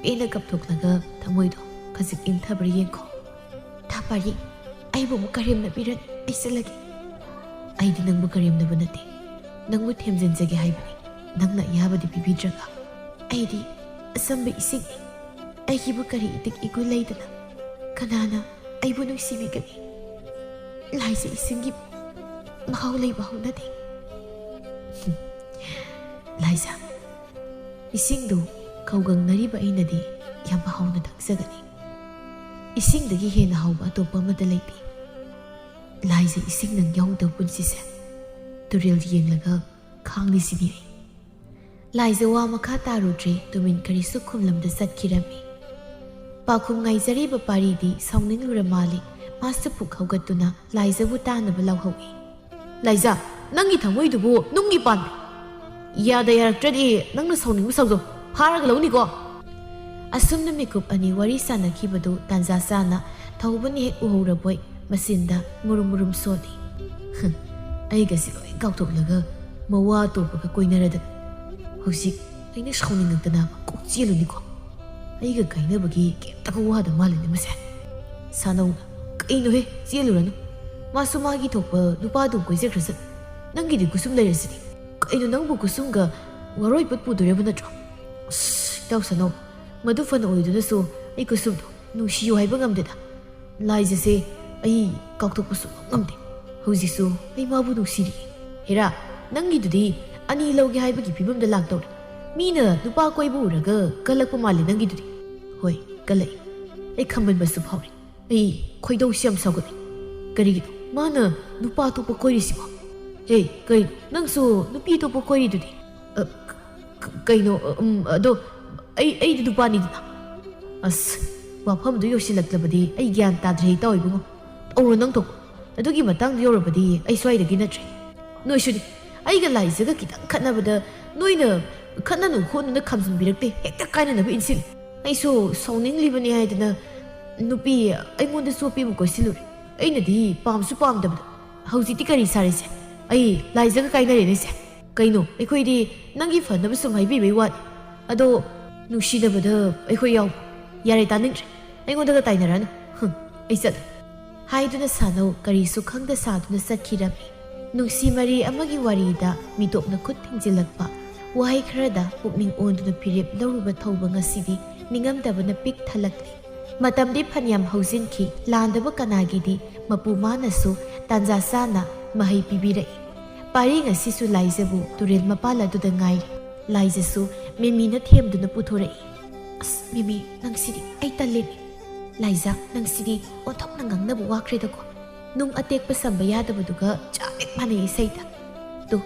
ꯄꯦꯟꯅ ꯀꯞꯊꯣꯛꯂꯒ ꯊꯃꯣꯏꯗꯣ ꯈꯖꯤꯛ ꯏꯪꯊꯕ꯭ꯔꯥ ꯌꯦꯡꯈꯣ꯫ ꯊꯥ ꯄꯥꯔꯤ, ꯑꯩꯕꯨ ꯑꯃꯨꯛ ꯀꯔꯦꯝꯅꯕꯤꯔꯅꯨ, ꯑꯩ ꯆꯠꯂꯒꯦ꯫ ꯑꯩꯗꯤ ꯅꯪꯕꯨ ꯀꯔꯦꯝꯅꯕ ꯅꯠꯇꯦ, ꯅꯪꯕꯨ ꯊꯦꯝꯖꯤꯟꯖꯒꯦ ꯍꯥꯏꯕꯅꯤ꯫ ꯅꯪꯅ ꯑꯌꯥꯕꯗꯤ ꯄꯤꯕꯤꯗ꯭ꯔꯒ꯫ ꯑꯩꯗꯤ ꯑꯆꯝꯕ ꯏꯁꯤꯡꯅꯤ꯫ ꯑꯩꯒꯤꯕꯨ ꯀꯔꯤ ꯏꯇꯤꯛ ꯏꯒꯨꯜ ꯂꯩꯗꯅ? ꯀꯅꯥꯅ ꯑꯩꯕꯨ ꯅꯨꯡꯁꯤꯕꯤꯒꯅꯤ? ꯂꯥꯏꯖꯥ ꯏꯁꯤꯡꯒꯤ ꯃꯍꯥꯎ ꯂꯩꯕ ꯍꯧꯅꯗꯦ꯫ ꯂꯥꯏꯖꯥ, ꯏꯁꯤꯡꯗꯨ ꯈꯧꯒꯪꯅꯔꯤꯕ ꯑꯩꯅꯗꯤ ꯌꯥꯝ ꯍꯥꯎꯅ ꯊꯛꯆꯒꯅꯤ꯫ ꯏꯁꯤꯡꯗꯒꯤ ꯍꯦꯟꯅ ꯍꯥꯎꯕ ꯑꯇꯣꯞꯄ ꯑꯃꯠꯇ ꯂꯩꯇꯦ꯫ ꯂꯥꯏꯖꯥ, ꯏꯁꯤꯡ ꯅꯪ ꯌꯥꯎꯗꯕ ꯄꯨꯟꯁꯤꯁꯦ ꯇꯨꯔꯦꯜ ꯌꯦꯡꯂꯒ ꯈꯥꯡꯂꯤꯁꯤꯅꯤ ꯑꯩ꯫ ꯂꯥꯏꯖꯥ ꯋꯥ ꯃꯈꯥ ꯇꯥꯔꯨꯗ꯭ꯔꯦ, ꯇꯨꯃꯤꯟ ꯀꯔꯤꯁꯨ ꯈꯨꯝꯂꯝꯗ ꯆꯠꯈꯤꯔꯝꯃꯤ꯫ ꯄꯥꯎꯈꯨꯝ ꯉꯥꯏꯖꯔꯤꯕ ꯄꯥꯔꯤꯗꯤ ꯁꯥꯎꯅꯤꯡꯂꯨꯔ ꯃꯥꯜꯂꯤ, ꯃꯥꯁꯨ ꯐꯨꯛ ꯍꯧꯒꯠꯇꯨꯅ ꯂꯥꯏꯖꯥꯕꯨ ꯇꯥꯅꯕ ꯂꯥꯎꯍꯧꯏ꯫ ꯂꯥꯏꯖꯥ, ꯅꯪꯒꯤ ꯊꯃꯣꯏꯗꯨꯕꯨ ꯅꯨꯡꯒꯤ ꯄꯥꯝꯃꯤ꯫ ꯌꯥꯗ ꯌꯥꯔꯛꯇ꯭ꯔꯗꯤ ꯅꯪꯅ ꯁꯥꯎꯅꯤꯡꯕ ꯁꯥꯎꯖꯧ, ꯐꯥꯔꯒ ꯂꯧꯅꯤꯀꯣ꯫ ꯑꯁꯨꯝꯅ ꯃꯤꯀꯨꯞ ꯑꯅꯤ ꯋꯥꯔꯤ ꯁꯥꯟꯅꯈꯤꯕꯗꯨ ꯇꯥꯟꯖꯥ ꯆꯥꯅ ꯊꯧꯕꯅ ꯍꯦꯛ ꯎꯍꯧꯔꯕꯣꯏ ꯃꯆꯤꯟꯗ ꯃꯨꯔꯨꯝ ꯃꯨꯔꯨꯝ ꯁꯣꯜꯂꯤ꯫ ꯍꯨꯝ, ꯑꯩꯒꯁꯤ ꯂꯣꯏ ꯀꯥꯎꯊꯣꯛꯂꯒ ꯃꯋꯥ ꯑꯇꯣꯞꯄꯒ ꯀꯣꯏꯅꯔꯗꯅ꯫ ꯍꯧꯖꯤꯛ ꯑꯩꯅ ꯁꯥꯎꯅꯤꯡꯉꯛꯇꯅ ꯀꯣꯛ ꯆꯦꯜꯂꯨꯅꯤꯀꯣ꯫ ꯑꯩꯒ ꯀꯥꯏꯅꯕꯒꯤ ꯀꯩꯝꯇꯒ ꯋꯥꯗ ꯃꯥꯜꯂꯤꯅꯦ ꯃꯁꯦ꯫ ꯁꯥꯅꯧꯅ, ꯀꯩꯅꯣꯍꯦ, ꯆꯦꯜꯂꯨꯔꯅꯨ꯫ ꯃꯥꯁꯨ ꯃꯥꯒꯤ ꯊꯣꯛꯄ ꯅꯨꯄꯥ ꯑꯗꯨꯝ ꯀꯣꯏꯖꯈ꯭ꯔꯁꯅꯨ꯫ ꯅꯪꯒꯤꯗꯤ ꯀꯨꯁꯨꯝ ꯂꯩꯔꯁꯤꯗꯤ꯫ ꯀꯩꯅꯣ, ꯅꯪꯕꯨ ꯀꯨꯁꯨꯝꯒ ꯋꯥꯔꯣꯏ ꯄꯣꯠ ꯄꯨꯗꯣꯔꯤꯕ ꯅꯠꯇ꯭ꯔꯣ? ꯑꯁ, ꯏꯇꯥꯎ ꯁꯥꯅꯧ, ꯃꯗꯨ ꯐꯅ ꯑꯣꯏꯗꯨꯅꯁꯨ ꯑꯩ ꯀꯨꯁꯨꯝꯗꯣ ꯅꯨꯡꯁꯤꯌꯨ ꯍꯥꯏꯕ ꯉꯝꯗꯦꯗ꯫ ꯂꯥꯏꯖꯁꯦ ꯑꯩ ꯀꯥꯎꯊꯣꯛꯄ ꯁꯨꯡꯉꯝ ꯉꯝꯗꯦ꯫ ꯍꯧꯖꯤꯛꯁꯨ ꯑꯩ ꯃꯥꯕꯨ ꯅꯨꯡꯁꯤꯔꯤ꯫ ꯍꯦꯔꯥ, ꯅꯪꯒꯤꯗꯨꯗꯤ ꯑꯅꯤ ꯂꯧꯒꯦ ꯍꯥꯏꯕꯒꯤ ꯐꯤꯕꯝꯗ ꯂꯥꯛꯇꯧꯔꯦ꯫ ꯃꯤꯅ ꯅꯨꯄꯥ ꯀꯣꯏꯕ ꯎꯔꯒ ꯀꯜꯂꯛꯄ ꯃꯥꯜꯂꯦ ꯅꯪꯒꯤꯗꯨꯗꯤ꯫ ꯍꯣꯏ, ꯀꯜꯂꯛꯏ꯫ ꯑꯩ ꯈꯝꯕꯟꯕꯁꯨ ꯐꯥꯎꯔꯦ꯫ ꯑꯩ ꯈꯣꯏꯗꯧꯁꯤ ꯌꯥꯝ ꯁꯥꯎꯒꯠꯂꯦ꯫ ꯀꯔꯤꯒꯤꯅꯣ ꯃꯥꯅ ꯅꯨꯄꯥ ꯑꯇꯣꯞꯄ ꯀꯣꯏꯔꯤꯁꯤꯕꯣ? ꯍꯦ, ꯀꯩꯅꯣ? ꯅꯪꯁꯨ ꯅꯨꯄꯤ ꯑꯇꯣꯞꯄ ꯀꯣꯏꯔꯤꯗꯨꯗꯤ? ꯑ, ꯀ-, ꯀꯩꯅꯣ? ꯑ, ꯎꯝ, ꯑꯗꯣ ꯑꯩ, ꯑꯩꯗꯤ ꯅꯨꯄꯥꯅꯤꯗꯅ꯫ ꯑꯁ, ꯋꯥꯐꯝꯗꯨ ꯌꯧꯁꯤꯜꯂꯛꯂꯕꯗꯤ ꯑꯩ ꯒ꯭ꯌꯥꯟ ꯇꯥꯗ꯭ꯔꯦ, ꯏꯇꯥꯎ ꯏꯕꯨꯡꯉꯣ꯫ ꯇꯧꯔꯣ ꯅꯪ ꯊꯣꯛꯄ꯫ ꯑꯗꯨꯒꯤ ꯃꯇꯥꯡꯗ ꯌꯧꯔꯕꯗꯤ ꯑꯩ ꯁ꯭ꯋꯥꯏꯗꯒꯤ ꯅꯠꯇ꯭ꯔꯦ꯫ ꯅꯣꯏꯁꯨꯅꯤ, ꯑꯩꯒ ꯂꯥꯏꯖꯒ ꯈꯤꯇꯪ ꯈꯠꯅꯕꯗ ꯅꯣꯏꯅ ꯈꯠꯅꯅꯨ ꯈꯣꯠꯅꯨꯅ ꯈꯥꯝꯖꯤꯟꯕꯤꯔꯛꯇꯦ, ꯍꯦꯛꯇ ꯀꯥꯏꯅꯅꯕ ꯏꯟꯁꯤꯜꯂꯤ꯫ ꯑꯩꯁꯨ ꯁꯥꯎꯅꯤꯡꯂꯤꯕꯅꯤ ꯍꯥꯏꯗꯅ ꯅꯨꯄꯤ ꯑꯩꯉꯣꯟꯗ ꯆꯣꯞꯄꯤ ꯑꯃ ꯀꯣꯏꯁꯤꯜꯂꯨꯔꯦ꯫ ꯑꯩꯅꯗꯤ ꯄꯥꯝꯁꯨ ꯄꯥꯝꯗꯕꯗ꯫ ꯍꯧꯖꯤꯛꯇꯤ ꯀꯔꯤ ꯁꯥꯔꯦꯁꯦ? ꯑꯩ ꯂꯥꯏꯖꯒ ꯀꯥꯏꯅꯔꯦꯅꯦꯁꯦ꯫ ꯀꯩꯅꯣ, ꯑꯩꯈꯣꯏꯗꯤ ꯅꯪꯒꯤ ꯐꯅꯕ ꯁꯨꯝ ꯍꯥꯏꯕꯤꯕꯩ ꯋꯥꯅꯤ꯫ ꯑꯗꯣ ꯅꯨꯡꯁꯤꯅꯕꯗ ꯑꯩꯈꯣꯏ ꯌꯥꯎꯕ꯫ ꯌꯥꯔꯦ, ꯇꯥꯅꯤꯡꯗ꯭ꯔꯦ꯫ ꯑꯩꯉꯣꯟꯗꯒ ꯇꯥꯏꯅꯔꯅꯨ꯫ ꯍꯨꯝ, ꯑꯩ ꯆꯠꯂꯦ꯫ ꯍꯥꯏꯗꯨꯅ ꯁꯥꯅꯧ ꯀꯔꯤꯁꯨ ꯈꯪꯗ ꯁꯥꯗꯨꯅ ꯆꯠꯈꯤꯔꯝꯃꯤ꯫ ꯅꯨꯡꯁꯤ ꯃꯔꯤ ꯑꯃꯒꯤ ꯋꯥꯔꯤꯗ ꯃꯤꯇꯣꯞꯅ ꯈꯨꯠ ꯊꯤꯡꯖꯤꯜꯂꯛꯄ ꯋꯥꯍꯩ ꯈꯔꯗ ꯄꯨꯛꯅꯤꯡ ꯑꯣꯟꯗꯨꯅ ꯐꯤꯔꯦꯞ ꯂꯧꯔꯨꯕ ꯊꯧꯕ ꯉꯁꯤꯗꯤ ꯅꯤꯡꯉꯝꯗꯕꯅ ꯄꯤꯛ ꯊꯜꯂꯛꯂꯤ꯫ ꯃꯇꯝꯗꯤ ꯐꯅꯌꯥꯝ ꯍꯧꯖꯤꯟꯈꯤ, ꯂꯥꯟꯗꯕ ꯀꯅꯥꯒꯤꯗꯤ ꯃꯄꯨ ꯃꯥꯅꯁꯨ ꯇꯥꯟꯖꯥ ꯆꯥꯅ ꯃꯍꯩ ꯄꯤꯕꯤꯔꯛꯏ꯫ ꯄꯥꯔꯤ ꯉꯁꯤꯁꯨ ꯂꯥꯏꯖꯕꯨ ꯇꯨꯔꯦꯜ ꯃꯄꯥꯜ ꯑꯗꯨꯗ ꯉꯥꯏꯔꯤ꯫ ꯂꯥꯏꯖꯁꯨ ꯃꯦꯃꯤꯅ ꯊꯦꯝꯗꯨꯅ ꯄꯨꯊꯣꯔꯛꯏ꯫ ꯑꯁ ꯃꯦꯃꯤ, ꯅꯪꯁꯤꯗꯤ ꯑꯩ ꯇꯜꯂꯦꯅꯦ꯫ ꯂꯥꯏꯖ, ꯅꯪꯁꯤꯗꯤ ꯑꯣꯟꯊꯣꯛꯅ ꯉꯥꯡꯅꯕ ꯋꯥꯈ꯭ꯔꯦꯗꯀꯣ꯫ ꯅꯨꯡ ꯑꯇꯦꯛꯄ ꯁꯝꯕ ꯌꯥꯗꯕꯗꯨꯒ ꯆꯞ ꯍꯦꯛ ꯃꯥꯟꯅꯩ ꯏꯁꯩꯗ꯫ ꯇꯨ,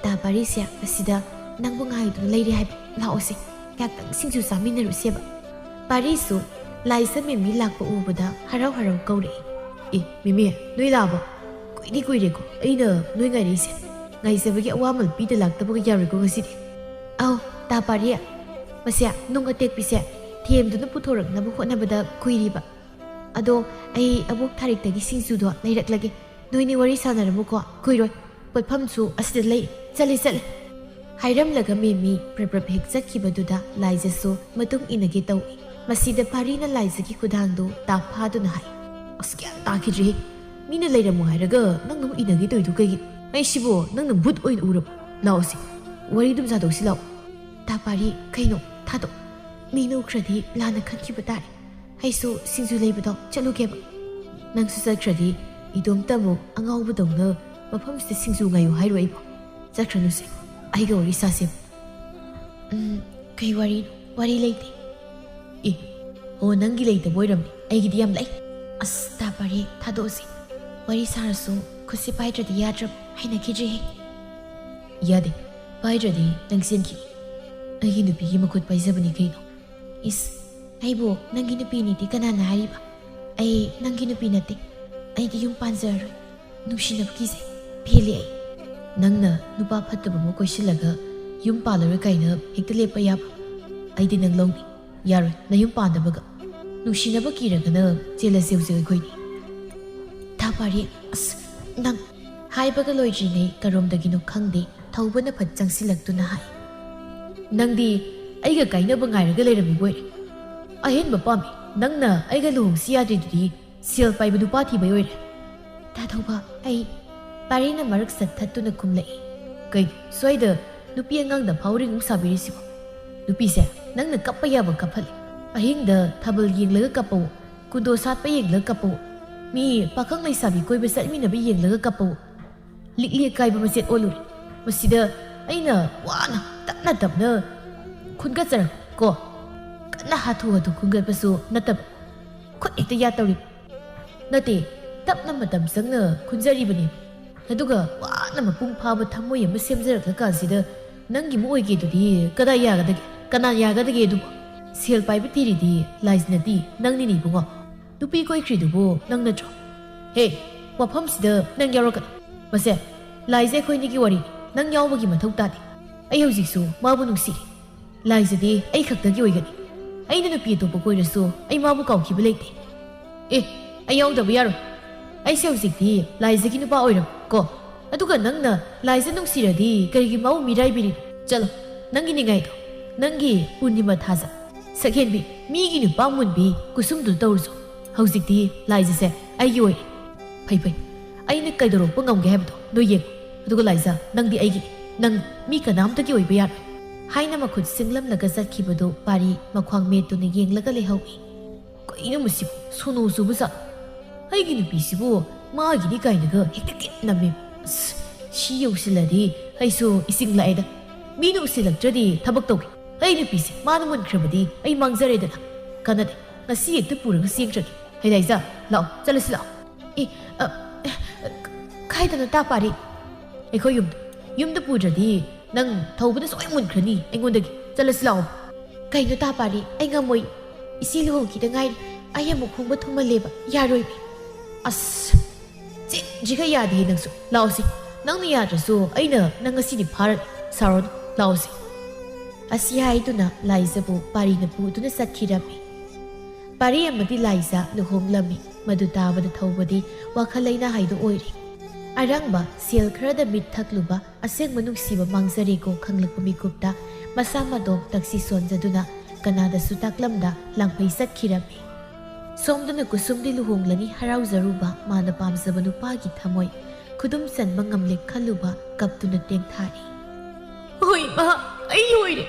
ꯇꯥ ꯄꯥꯔꯤꯁꯦ, ꯑꯁꯤꯗ ꯅꯪꯕꯨ ꯉꯥꯏꯗꯨꯅ ꯂꯩꯔꯦ ꯍꯥꯏꯕ꯫ ꯂꯥꯛꯑꯣꯁꯦ, ꯉꯥꯛꯇꯪ ꯁꯤꯡꯖꯨ ꯆꯥꯃꯤꯟꯅꯔꯨꯁꯦꯕ꯫ ꯄꯥꯔꯤꯁꯨ ꯂꯥꯏꯖ ꯃꯦꯃꯤ ꯂꯥꯛꯄ ꯎꯕꯗ ꯍꯔꯥꯎ ꯍꯔꯥꯎ ꯀꯧꯔꯛꯏ꯫ ꯑꯦ ꯃꯦꯃꯤ, ꯅꯣꯏ ꯂꯥꯛꯑꯕꯣ? ꯀꯨꯏꯗꯤ ꯀꯨꯏꯔꯦꯀꯣ ꯑꯩꯅ ꯅꯣꯏ ꯉꯥꯏꯔꯛꯏꯁꯦ꯫ ꯉꯥꯏꯖꯕꯒꯤ ꯑꯋꯥꯃꯜ ꯄꯤꯗ ꯂꯥꯛꯇꯕꯒ ꯌꯥꯔꯣꯏꯀꯣ ꯉꯁꯤꯗꯤ꯫ ꯑꯧ, ꯇꯥ ꯄꯥꯔꯤ, ꯃꯁꯦ ꯅꯨꯡ ꯑꯇꯦꯛꯄꯤꯁꯦ ꯊꯦꯝꯗꯨꯅ ꯄꯨꯊꯣꯔꯛꯅꯕ ꯍꯣꯠꯅꯕꯗ ꯀꯨꯏꯔꯤꯕ꯫ ꯑꯗꯣ ꯑꯩ ꯑꯕꯣꯛ ꯊꯥꯔꯤꯛꯇꯒꯤ ꯁꯤꯡꯖꯨꯗꯣ ꯂꯩꯔꯛꯂꯒꯦ꯫ ꯅꯣꯏꯅꯤ ꯋꯥꯔꯤ ꯁꯥꯟꯅꯔꯝꯃꯨꯀꯣ, ꯀꯨꯏꯔꯣꯏ꯫ ꯄꯣꯠꯐꯝꯁꯨ ꯑꯁꯤꯗ ꯂꯩ꯫ ꯆꯠꯂꯦ, ꯆꯠꯂꯦ꯫ ꯍꯥꯏꯔꯝꯂꯒ ꯃꯦꯃꯤ ꯄ꯭ꯔꯞ ꯄ꯭ꯔꯞ ꯍꯦꯛ ꯆꯠꯈꯤꯕꯗꯨꯗ ꯂꯥꯏꯖꯁꯨ ꯃꯇꯨꯡ ꯏꯟꯅꯒꯦ ꯇꯧꯏ꯫ ꯃꯁꯤꯗ ꯄꯥꯔꯤꯅ ꯂꯥꯏꯖꯒꯤ ꯈꯨꯗꯥꯡꯗꯨ ꯇꯥꯞ ꯐꯥꯗꯨꯅ ꯍꯥꯏ, "ꯑꯁ, ꯒ꯭ꯌꯥꯟ ꯇꯥꯈꯤꯗ꯭ꯔꯦꯍꯦ꯫ ꯃꯤꯅ ꯂꯩꯔꯝꯃꯣ ꯍꯥꯏꯔꯒ ꯅꯪꯅ ꯑꯃꯨꯛ ꯏꯟꯅꯒꯦ ꯇꯧꯔꯤꯗꯨ ꯀꯩꯒꯤꯅꯣ? ꯑꯩꯁꯤꯕꯨ ꯅꯪꯅ ꯚꯨꯠ ꯑꯣꯏꯅ ꯎꯔꯕꯣ? ꯂꯥꯛꯑꯣꯁꯦ, ꯋꯥꯔꯤ ꯑꯗꯨꯝ ꯁꯥꯗꯣꯛꯁꯤ ꯂꯥꯛꯑꯣ꯫" "ꯇꯥ ꯄꯥꯔꯤ, ꯀꯩꯅꯣ? ꯊꯥꯗꯣꯛ꯫ ꯃꯤꯅ ꯎꯈ꯭ꯔꯗꯤ ꯂꯥꯟꯅ ꯈꯟꯈꯤꯕ ꯇꯥꯔꯦ꯫ ꯑꯩꯁꯨ ꯁꯤꯡꯖꯨ ꯂꯩꯕꯗꯣ ꯆꯠꯂꯨꯒꯦꯕ꯫ ꯅꯪꯁꯨ ꯆꯠꯈ꯭ꯔꯗꯤ ꯏꯇꯣꯝꯇ ꯑꯃꯨꯛ ꯑꯉꯥꯎꯕꯗꯧꯅ ꯃꯐꯝꯁꯤꯗ ꯁꯤꯡꯖꯨ ꯉꯥꯏꯌꯨ ꯍꯥꯏꯔꯣ ꯑꯩꯕꯣ? ꯆꯠꯈ꯭ꯔꯅꯨꯁꯦ, ꯑꯩꯒ ꯋꯥꯔꯤ ꯁꯥꯁꯦꯕ꯫ ꯎꯝ, ꯀꯩ ꯋꯥꯔꯤꯅꯣ? ꯋꯥꯔꯤ ꯂꯩꯇꯦ꯫ ꯑꯦ, ꯑꯣ, ꯅꯪꯒꯤ ꯂꯩꯇꯕ ꯑꯣꯏꯔꯝꯅꯤ, ꯑꯩꯒꯤꯗꯤ ꯌꯥꯝ ꯂꯩ꯫ ꯑꯁ, ꯇꯥ ꯄꯥꯔꯦ, ꯊꯥꯗꯣꯛꯑꯁꯤ꯫ ꯋꯥꯔꯤ ꯁꯥꯔꯁꯨ ꯈꯨꯠꯁꯤ ꯄꯥꯏꯗ꯭ꯔꯗꯤ ꯌꯥꯗ꯭ꯔꯕ? ꯍꯩꯅꯈꯤꯗ꯭ꯔꯦꯍꯦ꯫ ꯌꯥꯗꯦ, ꯄꯥꯏꯗ꯭ꯔꯗꯤ ꯅꯪ ꯆꯦꯟꯈꯤꯅꯤ꯫ ꯑꯩꯒꯤ ꯅꯨꯄꯤꯒꯤ ꯃꯈꯨꯠ ꯄꯥꯏꯖꯕꯅꯤ ꯀꯩꯅꯣ꯫ ꯏꯁ, ꯑꯩꯕꯨ ꯅꯪꯒꯤ ꯅꯨꯄꯤꯅꯤꯗꯤ ꯀꯅꯥꯅ ꯍꯥꯏꯔꯤꯕ? ꯑꯩ ꯅꯪꯒꯤ ꯅꯨꯄꯤ ꯅꯠꯇꯦ꯫ ꯑꯩꯗꯤ ꯌꯨꯝ ꯄꯥꯟꯖꯔꯔꯣꯏ꯫ ꯅꯨꯡꯁꯤꯅꯕ ꯀꯤꯖꯩ꯫ ꯄꯦꯜꯂꯦ ꯑꯩ꯫ ꯅꯪꯅ ꯅꯨꯄꯥ ꯐꯠꯇꯕ ꯑꯃ ꯀꯣꯏꯁꯤꯜꯂꯒ ꯌꯨꯝ ꯄꯥꯜꯂꯔꯣꯏ ꯀꯥꯏꯅ ꯍꯦꯛꯇ ꯂꯦꯞꯄ ꯌꯥꯕ? ꯑꯩꯗꯤ ꯅꯪ ꯂꯧꯅꯤ꯫ ꯌꯥꯔꯣꯏ, ꯅꯌꯨꯝ ꯄꯥꯟꯗꯕꯒ꯫ ꯅꯨꯡꯁꯤꯅꯕ ꯀꯤꯔꯒꯅ ꯆꯦꯜꯂꯁꯦ ꯍꯧꯖꯤꯛ ꯑꯩꯈꯣꯏꯅꯤ꯫ ꯊꯥ ꯄꯥꯔꯦ, ꯑꯁ, ꯅꯪ꯫ ꯍꯥꯏꯕꯒ ꯂꯣꯏꯗ꯭ꯔꯤꯉꯩ ꯀꯔꯣꯝꯗꯒꯤꯅꯣ ꯈꯪꯗꯦ, ꯊꯧꯕꯅ ꯐꯠ ꯆꯪꯁꯤꯜꯂꯛꯇꯨꯅ ꯍꯥꯏ꯫ ꯅꯪꯗꯤ ꯑꯩꯒ ꯀꯥꯏꯅꯕ ꯉꯥꯏꯔꯒ ꯂꯩꯔꯝꯃꯤꯕ ꯑꯣꯏꯔꯦ꯫ ꯑꯍꯦꯟꯕ ꯄꯥꯝꯃꯤ꯫ ꯅꯪꯅ ꯑꯩꯒ ꯂꯨꯍꯣꯡꯁꯤ ꯌꯥꯗ꯭ꯔꯤꯗꯨꯗꯤ ꯁꯦꯜ ꯄꯥꯏꯕ ꯅꯨꯄꯥ ꯊꯤꯕꯩ ꯑꯣꯏꯔꯦ꯫ ꯇꯥ ꯊꯧꯕ, ꯑꯩ꯫ ꯄꯥꯔꯦꯅ ꯃꯔꯛ ꯆꯠꯊꯠꯇꯨꯅ ꯈꯨꯝꯂꯛꯏ꯫ ꯀꯩꯅꯣ, ꯁ꯭ꯋꯥꯏꯗ ꯅꯨꯄꯤ ꯑꯉꯥꯡꯗ ꯐꯥꯎꯔꯤꯡ ꯑꯃꯨꯛ ꯁꯥꯕꯤꯔꯤꯁꯤꯕꯣ? ꯅꯨꯄꯤꯁꯦ, ꯅꯪꯅ ꯀꯞꯄ ꯌꯥꯕ ꯀꯞꯍꯜꯂꯤ꯫ ꯑꯍꯤꯡꯗ ꯊꯥꯕꯜ ꯌꯦꯡꯂꯒ ꯀꯞꯄꯧ, ꯀꯨꯟꯗꯣ ꯁꯥꯠꯄ ꯌꯦꯡꯂꯒ ꯀꯞꯄꯧ, ꯃꯤ ꯄꯥꯈꯪ ꯂꯩꯁꯥꯕꯤ ꯀꯣꯏꯕ ꯆꯠꯃꯤꯟꯅꯕ ꯌꯦꯡꯂꯒ ꯀꯞꯄꯧ꯫ ꯂꯤꯛꯂꯤ ꯑꯀꯥꯏꯕ ꯃꯆꯦꯠ ꯑꯣꯜꯂꯨꯔꯦ꯫ ꯃꯁꯤꯗ ꯑꯩꯅ ꯋꯥꯅ ꯇꯞꯅ ꯇꯞꯅ ꯈꯨꯟꯒꯠꯆꯔꯛ ꯀꯣ꯫ ꯀꯟꯅ ꯍꯥꯊꯨ ꯍꯥꯊꯨ ꯈꯨꯟꯒꯠꯄꯁꯨ ꯅꯠꯇꯕ꯫ ꯈꯨꯠ ꯍꯦꯛꯇ ꯌꯥꯠꯇꯧꯔꯤꯕ꯫ ꯅꯠꯇꯦ, ꯇꯞꯅ ꯃꯇꯝ ꯆꯪꯅ ꯈꯨꯟꯖꯔꯤꯕꯅꯤ꯫ ꯑꯗꯨꯒ ꯋꯥꯅ ꯃꯄꯨꯡ ꯐꯥꯕ ꯊꯃꯣꯏ ꯑꯃ ꯁꯦꯝꯖꯔꯛꯂꯀꯥꯟꯁꯤꯗ ꯅꯪꯒꯤ ꯑꯃꯨꯛ ꯑꯣꯏꯒꯦꯗꯨꯗꯤ ꯀꯗꯥꯏ ꯌꯥꯒꯗꯒꯦ? ꯀꯅꯥ ꯌꯥꯒꯗꯒꯦ ꯑꯗꯨꯕꯨ? ꯁꯦꯜ ꯄꯥꯏꯕ ꯊꯤꯔꯤꯗꯤ ꯂꯥꯏꯁꯤꯅꯗꯤ ꯅꯪꯅꯤꯅꯦ ꯏꯕꯨꯡꯉꯣ꯫ ꯅꯨꯄꯤ ꯀꯣꯏꯈ꯭ꯔꯤꯗꯨꯕꯨ ꯅꯪ ꯅꯠꯇ꯭ꯔꯣ? ꯍꯦ, ꯋꯥꯐꯝꯁꯤꯗ ꯅꯪ ꯌꯥꯎꯔꯛꯀꯅꯨ꯫ ꯃꯁꯦ, ꯂꯥꯏꯁꯦ ꯑꯩꯈꯣꯏꯅꯤꯒꯤ ꯋꯥꯔꯤꯅꯤ꯫ ꯅꯪ ꯌꯥꯎꯕꯒꯤ ꯃꯊꯧ ꯇꯥꯗꯦ꯫ ꯑꯩ ꯍꯧꯖꯤꯛꯁꯨ ꯃꯥꯕꯨ ꯅꯨꯡꯁꯤꯔꯤ꯫ ꯂꯥꯏꯖꯗꯤ ꯑꯩ ꯈꯛꯇꯒꯤ ꯑꯣꯏꯒꯅꯤ꯫ ꯑꯩꯅ ꯅꯨꯄꯤ ꯑꯇꯣꯞꯄ ꯀꯣꯏꯔꯁꯨ ꯑꯩ ꯃꯥꯕꯨ ꯀꯥꯎꯈꯤꯕ ꯂꯩꯇꯦ꯫ ꯑꯦ, ꯑꯩ ꯌꯥꯎꯗꯕ ꯌꯥꯔꯣꯏ꯫ ꯑꯩꯁꯦ ꯍꯧꯖꯤꯛꯇꯤ ꯂꯥꯏꯖꯒꯤ ꯅꯨꯄꯥ ꯑꯣꯏꯔꯝ ꯀꯣ꯫ ꯑꯗꯨꯒ ꯅꯪꯅ ꯂꯥꯏꯖ ꯅꯨꯡꯁꯤꯔꯗꯤ ꯀꯔꯤꯒꯤ ꯃꯥꯕꯨ ꯃꯤꯔꯥꯏꯕꯤꯔꯤ? ꯆꯠꯂꯣ, ꯅꯪꯒꯤ ꯅꯤꯡꯉꯥꯏꯗꯣ꯫ ꯅꯪꯒꯤ ꯄꯨꯔꯅꯤꯃꯥ ꯊꯥꯖ꯫ ꯁꯛꯍꯦꯟꯕꯤ, ꯃꯤꯒꯤ ꯅꯨꯄꯥ ꯃꯨꯟꯕꯤ ꯀꯨꯁꯨꯝꯗꯨ ꯇꯧꯔꯨꯁꯨ꯫ ꯍꯧꯖꯤꯛꯇꯤ ꯂꯥꯏꯖꯁꯦ ꯑꯩꯒꯤ ꯑꯣꯏꯔꯦ꯫ ꯐꯩ ꯐꯩ, ꯑꯩꯅ ꯀꯩꯗꯧꯔꯛꯄ ꯉꯝꯒꯦ ꯍꯥꯏꯕꯗꯣ ꯅꯣꯏ ꯌꯦꯡꯉꯨ꯫ ꯑꯗꯨꯒ ꯂꯥꯏꯖ, ꯅꯪꯗꯤ ꯑꯩꯒꯤꯅꯤ꯫ ꯅꯪ ꯃꯤ ꯀꯅꯥꯝꯇꯒꯤ ꯑꯣꯏꯕ ꯌꯥꯔꯣꯏ꯫ ꯍꯥꯏꯅ ꯃꯈꯨꯠ ꯁꯤꯡꯂꯝꯂꯒ ꯆꯠꯈꯤꯕꯗꯨ ꯄꯥꯔꯤ ꯃꯈ꯭ꯋꯥꯡ ꯃꯦꯠꯇꯨꯅ ꯌꯦꯡꯂꯒ ꯂꯩꯍꯧꯏ꯫ ꯀꯩꯅꯣ ꯃꯁꯤꯕꯨ? ꯁꯣꯅꯣ ꯆꯨꯕ ꯖꯥꯠ꯫ ꯑꯩꯒꯤ ꯅꯨꯄꯤꯁꯤꯕꯨ ꯃꯥꯒꯤꯅꯤ ꯀꯥꯏꯅꯒ ꯍꯦꯛꯇ ꯀꯤꯠ ꯅꯝꯃꯤ꯫ ꯑꯁ, ꯁꯤ ꯌꯧꯁꯤꯜꯂꯗꯤ ꯑꯩꯁꯨ ꯏꯁꯤꯡ ꯂꯥꯛꯑꯦꯗ꯫ ꯃꯤꯅ ꯎꯁꯤꯜꯂꯛꯇ꯭ꯔꯗꯤ ꯊꯕꯛ ꯇꯧꯒꯦ꯫ ꯑꯩ ꯅꯨꯄꯤꯁꯦ ꯃꯥꯅ ꯃꯨꯟꯈ꯭ꯔꯕꯗꯤ ꯑꯩ ꯃꯥꯡꯖꯔꯦꯗꯅ꯫ ꯀꯥꯟꯅꯗꯦ, ꯉꯁꯤ ꯍꯦꯛꯇ ꯄꯨꯔꯒ ꯆꯦꯟꯈ꯭ꯔꯒꯦ꯫ ꯍꯩ ꯂꯥꯏꯖꯥ, ꯂꯥꯛꯑꯣ, ꯆꯠꯂꯁꯤ ꯂꯥꯛꯑꯣ꯫ ꯑꯦ, ꯑ, ꯑ, ꯀꯥꯏꯗꯅꯣ ꯇꯥ ꯄꯥꯔꯤ? ꯑꯩꯈꯣꯏ ꯌꯨꯝꯗ꯫ ꯌꯨꯝꯗ ꯄꯨꯗ꯭ꯔꯗꯤ ꯅꯪ ꯊꯧꯕꯅ ꯁꯣꯏ ꯃꯨꯟꯈ꯭ꯔꯅꯤ ꯑꯩꯉꯣꯟꯗꯒꯤ꯫ ꯆꯠꯂꯁꯤ ꯂꯥꯛꯑꯣ꯫ ꯀꯩꯅꯣ ꯇꯥ ꯄꯥꯔꯤ? ꯑꯩ ꯉꯝꯃꯣꯏ꯫ ꯏꯆꯦ ꯂꯨꯍꯣꯡꯈꯤꯗ ꯉꯥꯏꯔꯤ꯫ ꯑꯩ ꯑꯃꯨꯛ ꯈꯣꯡꯕ ꯊꯨꯝꯍꯜꯂꯦꯕ꯫ ꯌꯥꯔꯣꯏꯃꯤ꯫ ꯑꯁ, ꯆꯤꯟꯁꯤꯒ ꯌꯥꯗꯦ ꯅꯪꯁꯨ꯫ ꯂꯥꯛꯑꯣꯁꯦ꯫ ꯅꯪꯅ ꯌꯥꯗ꯭ꯔꯁꯨ ꯑꯩꯅ ꯅꯪ ꯉꯁꯤꯗꯤ ꯐꯥꯔꯅꯤ꯫ ꯁꯥꯎꯔꯅꯨ꯫ ꯂꯥꯛꯑꯣꯁꯦ꯫ ꯑꯁꯤ ꯍꯥꯏꯗꯨꯅ ꯂꯥꯏꯖꯕꯨ ꯄꯥꯔꯤꯅ ꯄꯨꯗꯨꯅ ꯆꯠꯈꯤꯔꯝꯃꯤ꯫ ꯄꯥꯔꯤ ꯑꯃꯗꯤ ꯂꯥꯏꯖ ꯂꯨꯍꯣꯡꯂꯝꯃꯤ꯫ ꯃꯗꯨ ꯇꯥꯕꯗ ꯊꯧꯕꯗꯤ ꯋꯥꯈꯜ ꯂꯩꯅꯥ ꯍꯥꯏꯗꯣ ꯑꯣꯏꯔꯦ꯫ ꯑꯔꯪꯕ ꯁꯦꯜ ꯈꯔꯗ ꯃꯤꯠ ꯊꯛꯂꯨꯕ ꯑꯁꯦꯡꯕ ꯅꯨꯡꯁꯤꯕ ꯃꯥꯡꯖꯔꯦꯀꯣ ꯈꯪꯂꯛꯄ ꯃꯤꯀꯨꯞꯇ ꯃꯁꯥ ꯃꯇꯣꯝ ꯇꯛꯁꯤ ꯁꯣꯟꯖꯗꯨꯅ ꯀꯅꯥꯗꯁꯨ ꯇꯥꯛꯂꯝꯗ ꯂꯥꯡꯐꯩ ꯆꯠꯈꯤꯔꯝꯃꯤ꯫ ꯁꯣꯝꯗꯅ ꯀꯨꯁꯨꯝꯗꯤ ꯂꯨꯍꯣꯡꯂꯅꯤ ꯍꯔꯥꯎꯖꯔꯨꯕ ꯃꯥꯅ ꯄꯥꯝꯖꯕ ꯅꯨꯄꯥꯒꯤ ꯊꯃꯣꯏ ꯈꯨꯗꯨꯝ ꯆꯟꯕ ꯉꯝꯂꯦ ꯈꯜꯂꯨꯕ ꯀꯞꯇꯨꯅ ꯇꯦꯡꯊꯥꯔꯤ꯫ ꯍꯣꯏ ꯏꯃꯥ, ꯑꯩ ꯂꯣꯏꯔꯦ꯫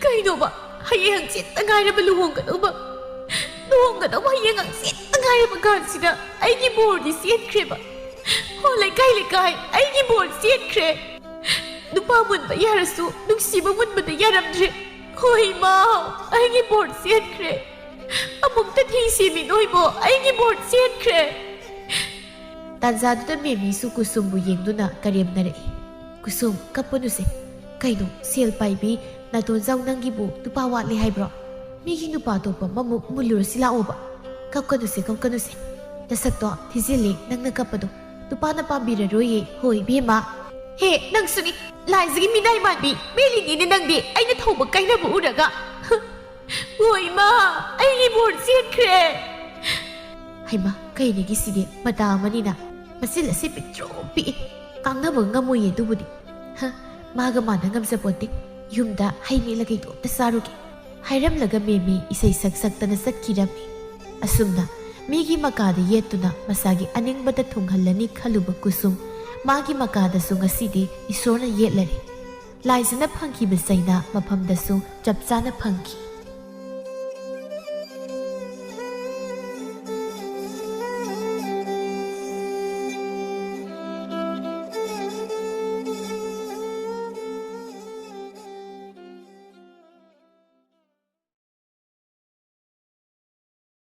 ꯀꯩꯅꯣꯕ, ꯍꯌꯦꯡ ꯍꯪꯆꯤꯠꯇ ꯉꯥꯏꯔꯕ ꯂꯨꯍꯣꯡꯒꯗꯧꯕ? ꯂꯨꯍꯣꯡꯒꯗꯧꯕ ꯍꯌꯦꯡ ꯍꯪꯆꯤꯠꯇ ꯉꯥꯏꯔꯕ ꯀꯥꯟꯁꯤꯗ ꯑꯩꯒꯤ ꯕꯣꯔꯗꯤ ꯆꯦꯟꯈ꯭ꯔꯦꯕ꯫ ꯍꯣ ꯂꯩꯀꯥꯏ ꯂꯩꯀꯥꯏ, ꯑꯩꯒꯤ ꯕꯣꯔ ꯆꯦꯟꯈ꯭ꯔꯦ꯫ ꯅꯨꯄꯥ ꯃꯨꯟꯕ ꯌꯥꯔꯁꯨ ꯅꯨꯡꯁꯤꯕ ꯃꯨꯟꯕꯗ ꯌꯥꯔꯝꯗ꯭ꯔꯦ꯫ ꯍꯣꯏ ꯏꯃꯥ, ꯑꯩꯒꯤ ꯕꯣꯔ ꯆꯦꯟꯈ꯭ꯔꯦ꯫ ꯑꯃꯨꯛꯇ ꯊꯤꯡꯁꯤꯃꯤ ꯅꯣꯏꯕꯣ, ꯑꯩꯒꯤ ꯕꯣꯔ ꯆꯦꯟꯈ꯭ꯔꯦ꯫ ꯇꯥꯟꯖꯥꯗꯨꯗ ꯃꯦꯃꯤꯁꯨ ꯀꯨꯁꯨꯝꯕꯨ ꯌꯦꯡꯗꯨꯅ ꯀꯔꯦꯝꯅꯔꯛꯏ꯫ ꯀꯨꯁꯨꯝ, ꯀꯞꯄꯅꯨꯁꯦ꯫ ꯀꯩꯅꯣ, ꯁꯦꯜ ꯄꯥꯏꯕꯤ ꯅꯥꯇꯣꯟꯖꯥꯎ, ꯅꯪꯒꯤꯕꯨ ꯅꯨꯄꯥ ꯋꯥꯠꯂꯦ ꯍꯥꯏꯕ꯭ꯔꯣ? ꯃꯤꯒꯤ ꯅꯨꯄꯥ ꯑꯇꯣꯞꯄ ꯑꯃꯃꯨꯛ ꯃꯨꯜꯂꯨꯔꯁꯤ ꯂꯥꯛꯑꯣꯕ꯫ ꯀꯞꯀꯅꯨꯁꯦ, ꯀꯞꯀꯅꯨꯁꯦ꯫ ꯅꯁꯛꯇꯣ ꯊꯤꯖꯤꯜꯂꯦ ꯅꯪꯅ ꯀꯞꯄꯗꯣ꯫ ꯅꯨꯄꯥꯅ ꯄꯥꯝꯕꯤꯔꯔꯣꯏꯌꯦ꯫ ꯍꯣꯏ ꯏꯕꯦꯝꯃ꯫ ꯍꯦ, ꯅꯪꯁꯨꯅꯤ꯫ ꯂꯥꯏꯖꯒꯤ ꯃꯤꯅꯥꯏ ꯃꯥꯟꯕꯤ꯫ ꯃꯦꯂꯤꯅꯤꯅꯦ ꯅꯪꯗꯤ ꯑꯩꯅ ꯊꯧꯕ ꯀꯥꯏꯅꯕ ꯎꯔꯒ꯫ ꯍꯣꯏ ꯏꯃꯥ, ꯑꯩꯒꯤ ꯕꯣꯔ ꯆꯦꯟꯈ꯭ꯔꯦ꯫ ꯍꯩꯃꯥ, ꯀꯩꯅꯤꯒꯤ ꯁꯤꯗꯤ ꯃꯇꯥ ꯑꯃꯅꯤꯅ꯫ ꯃꯆꯤꯜ ꯑꯁꯤ ꯄꯤꯛꯇ꯭ꯔꯨ ꯄꯤꯛꯏ꯫ ꯀꯥꯡꯅꯕ ꯉꯝꯃꯣꯏꯌꯦ ꯑꯗꯨꯕꯨꯗꯤ꯫ ꯍ, ꯃꯥꯒ ꯃꯥꯟꯅ ꯉꯝꯖꯄꯣꯠꯇꯦ꯫ ꯌꯨꯝꯗ ꯍꯩ ꯃꯦꯠꯂꯒ ꯏꯇꯣꯝꯇ ꯆꯥꯔꯨꯒꯦ꯫ ꯍꯥꯏꯔꯝꯂꯒ ꯃꯦꯃꯤ ꯏꯁꯩ ꯁꯛ ꯁꯛꯇꯅ ꯆꯠꯈꯤꯔꯝꯃꯤ꯫ ꯑꯁꯨꯝꯅ ꯃꯤꯒꯤ ꯃꯀꯥꯗ ꯌꯦꯠꯇꯨꯅ ꯃꯁꯥꯒꯤ ꯑꯅꯤꯡꯕꯇ ꯊꯨꯡꯍꯜꯂꯅꯤ ꯈꯜꯂꯨꯕ ꯀꯨꯁꯨꯝ, ꯃꯥꯒꯤ ꯃꯀꯥꯗꯁꯨ ꯉꯁꯤꯗꯤ ꯏꯁꯣꯔꯅ ꯌꯦꯠꯂꯔꯦ꯫ ꯂꯥꯏꯖꯅ ꯐꯪꯈꯤꯕ ꯆꯩꯅꯥ ꯃꯐꯝꯗꯁꯨ ꯆꯞ ꯆꯥꯅ ꯐꯪꯈꯤ꯫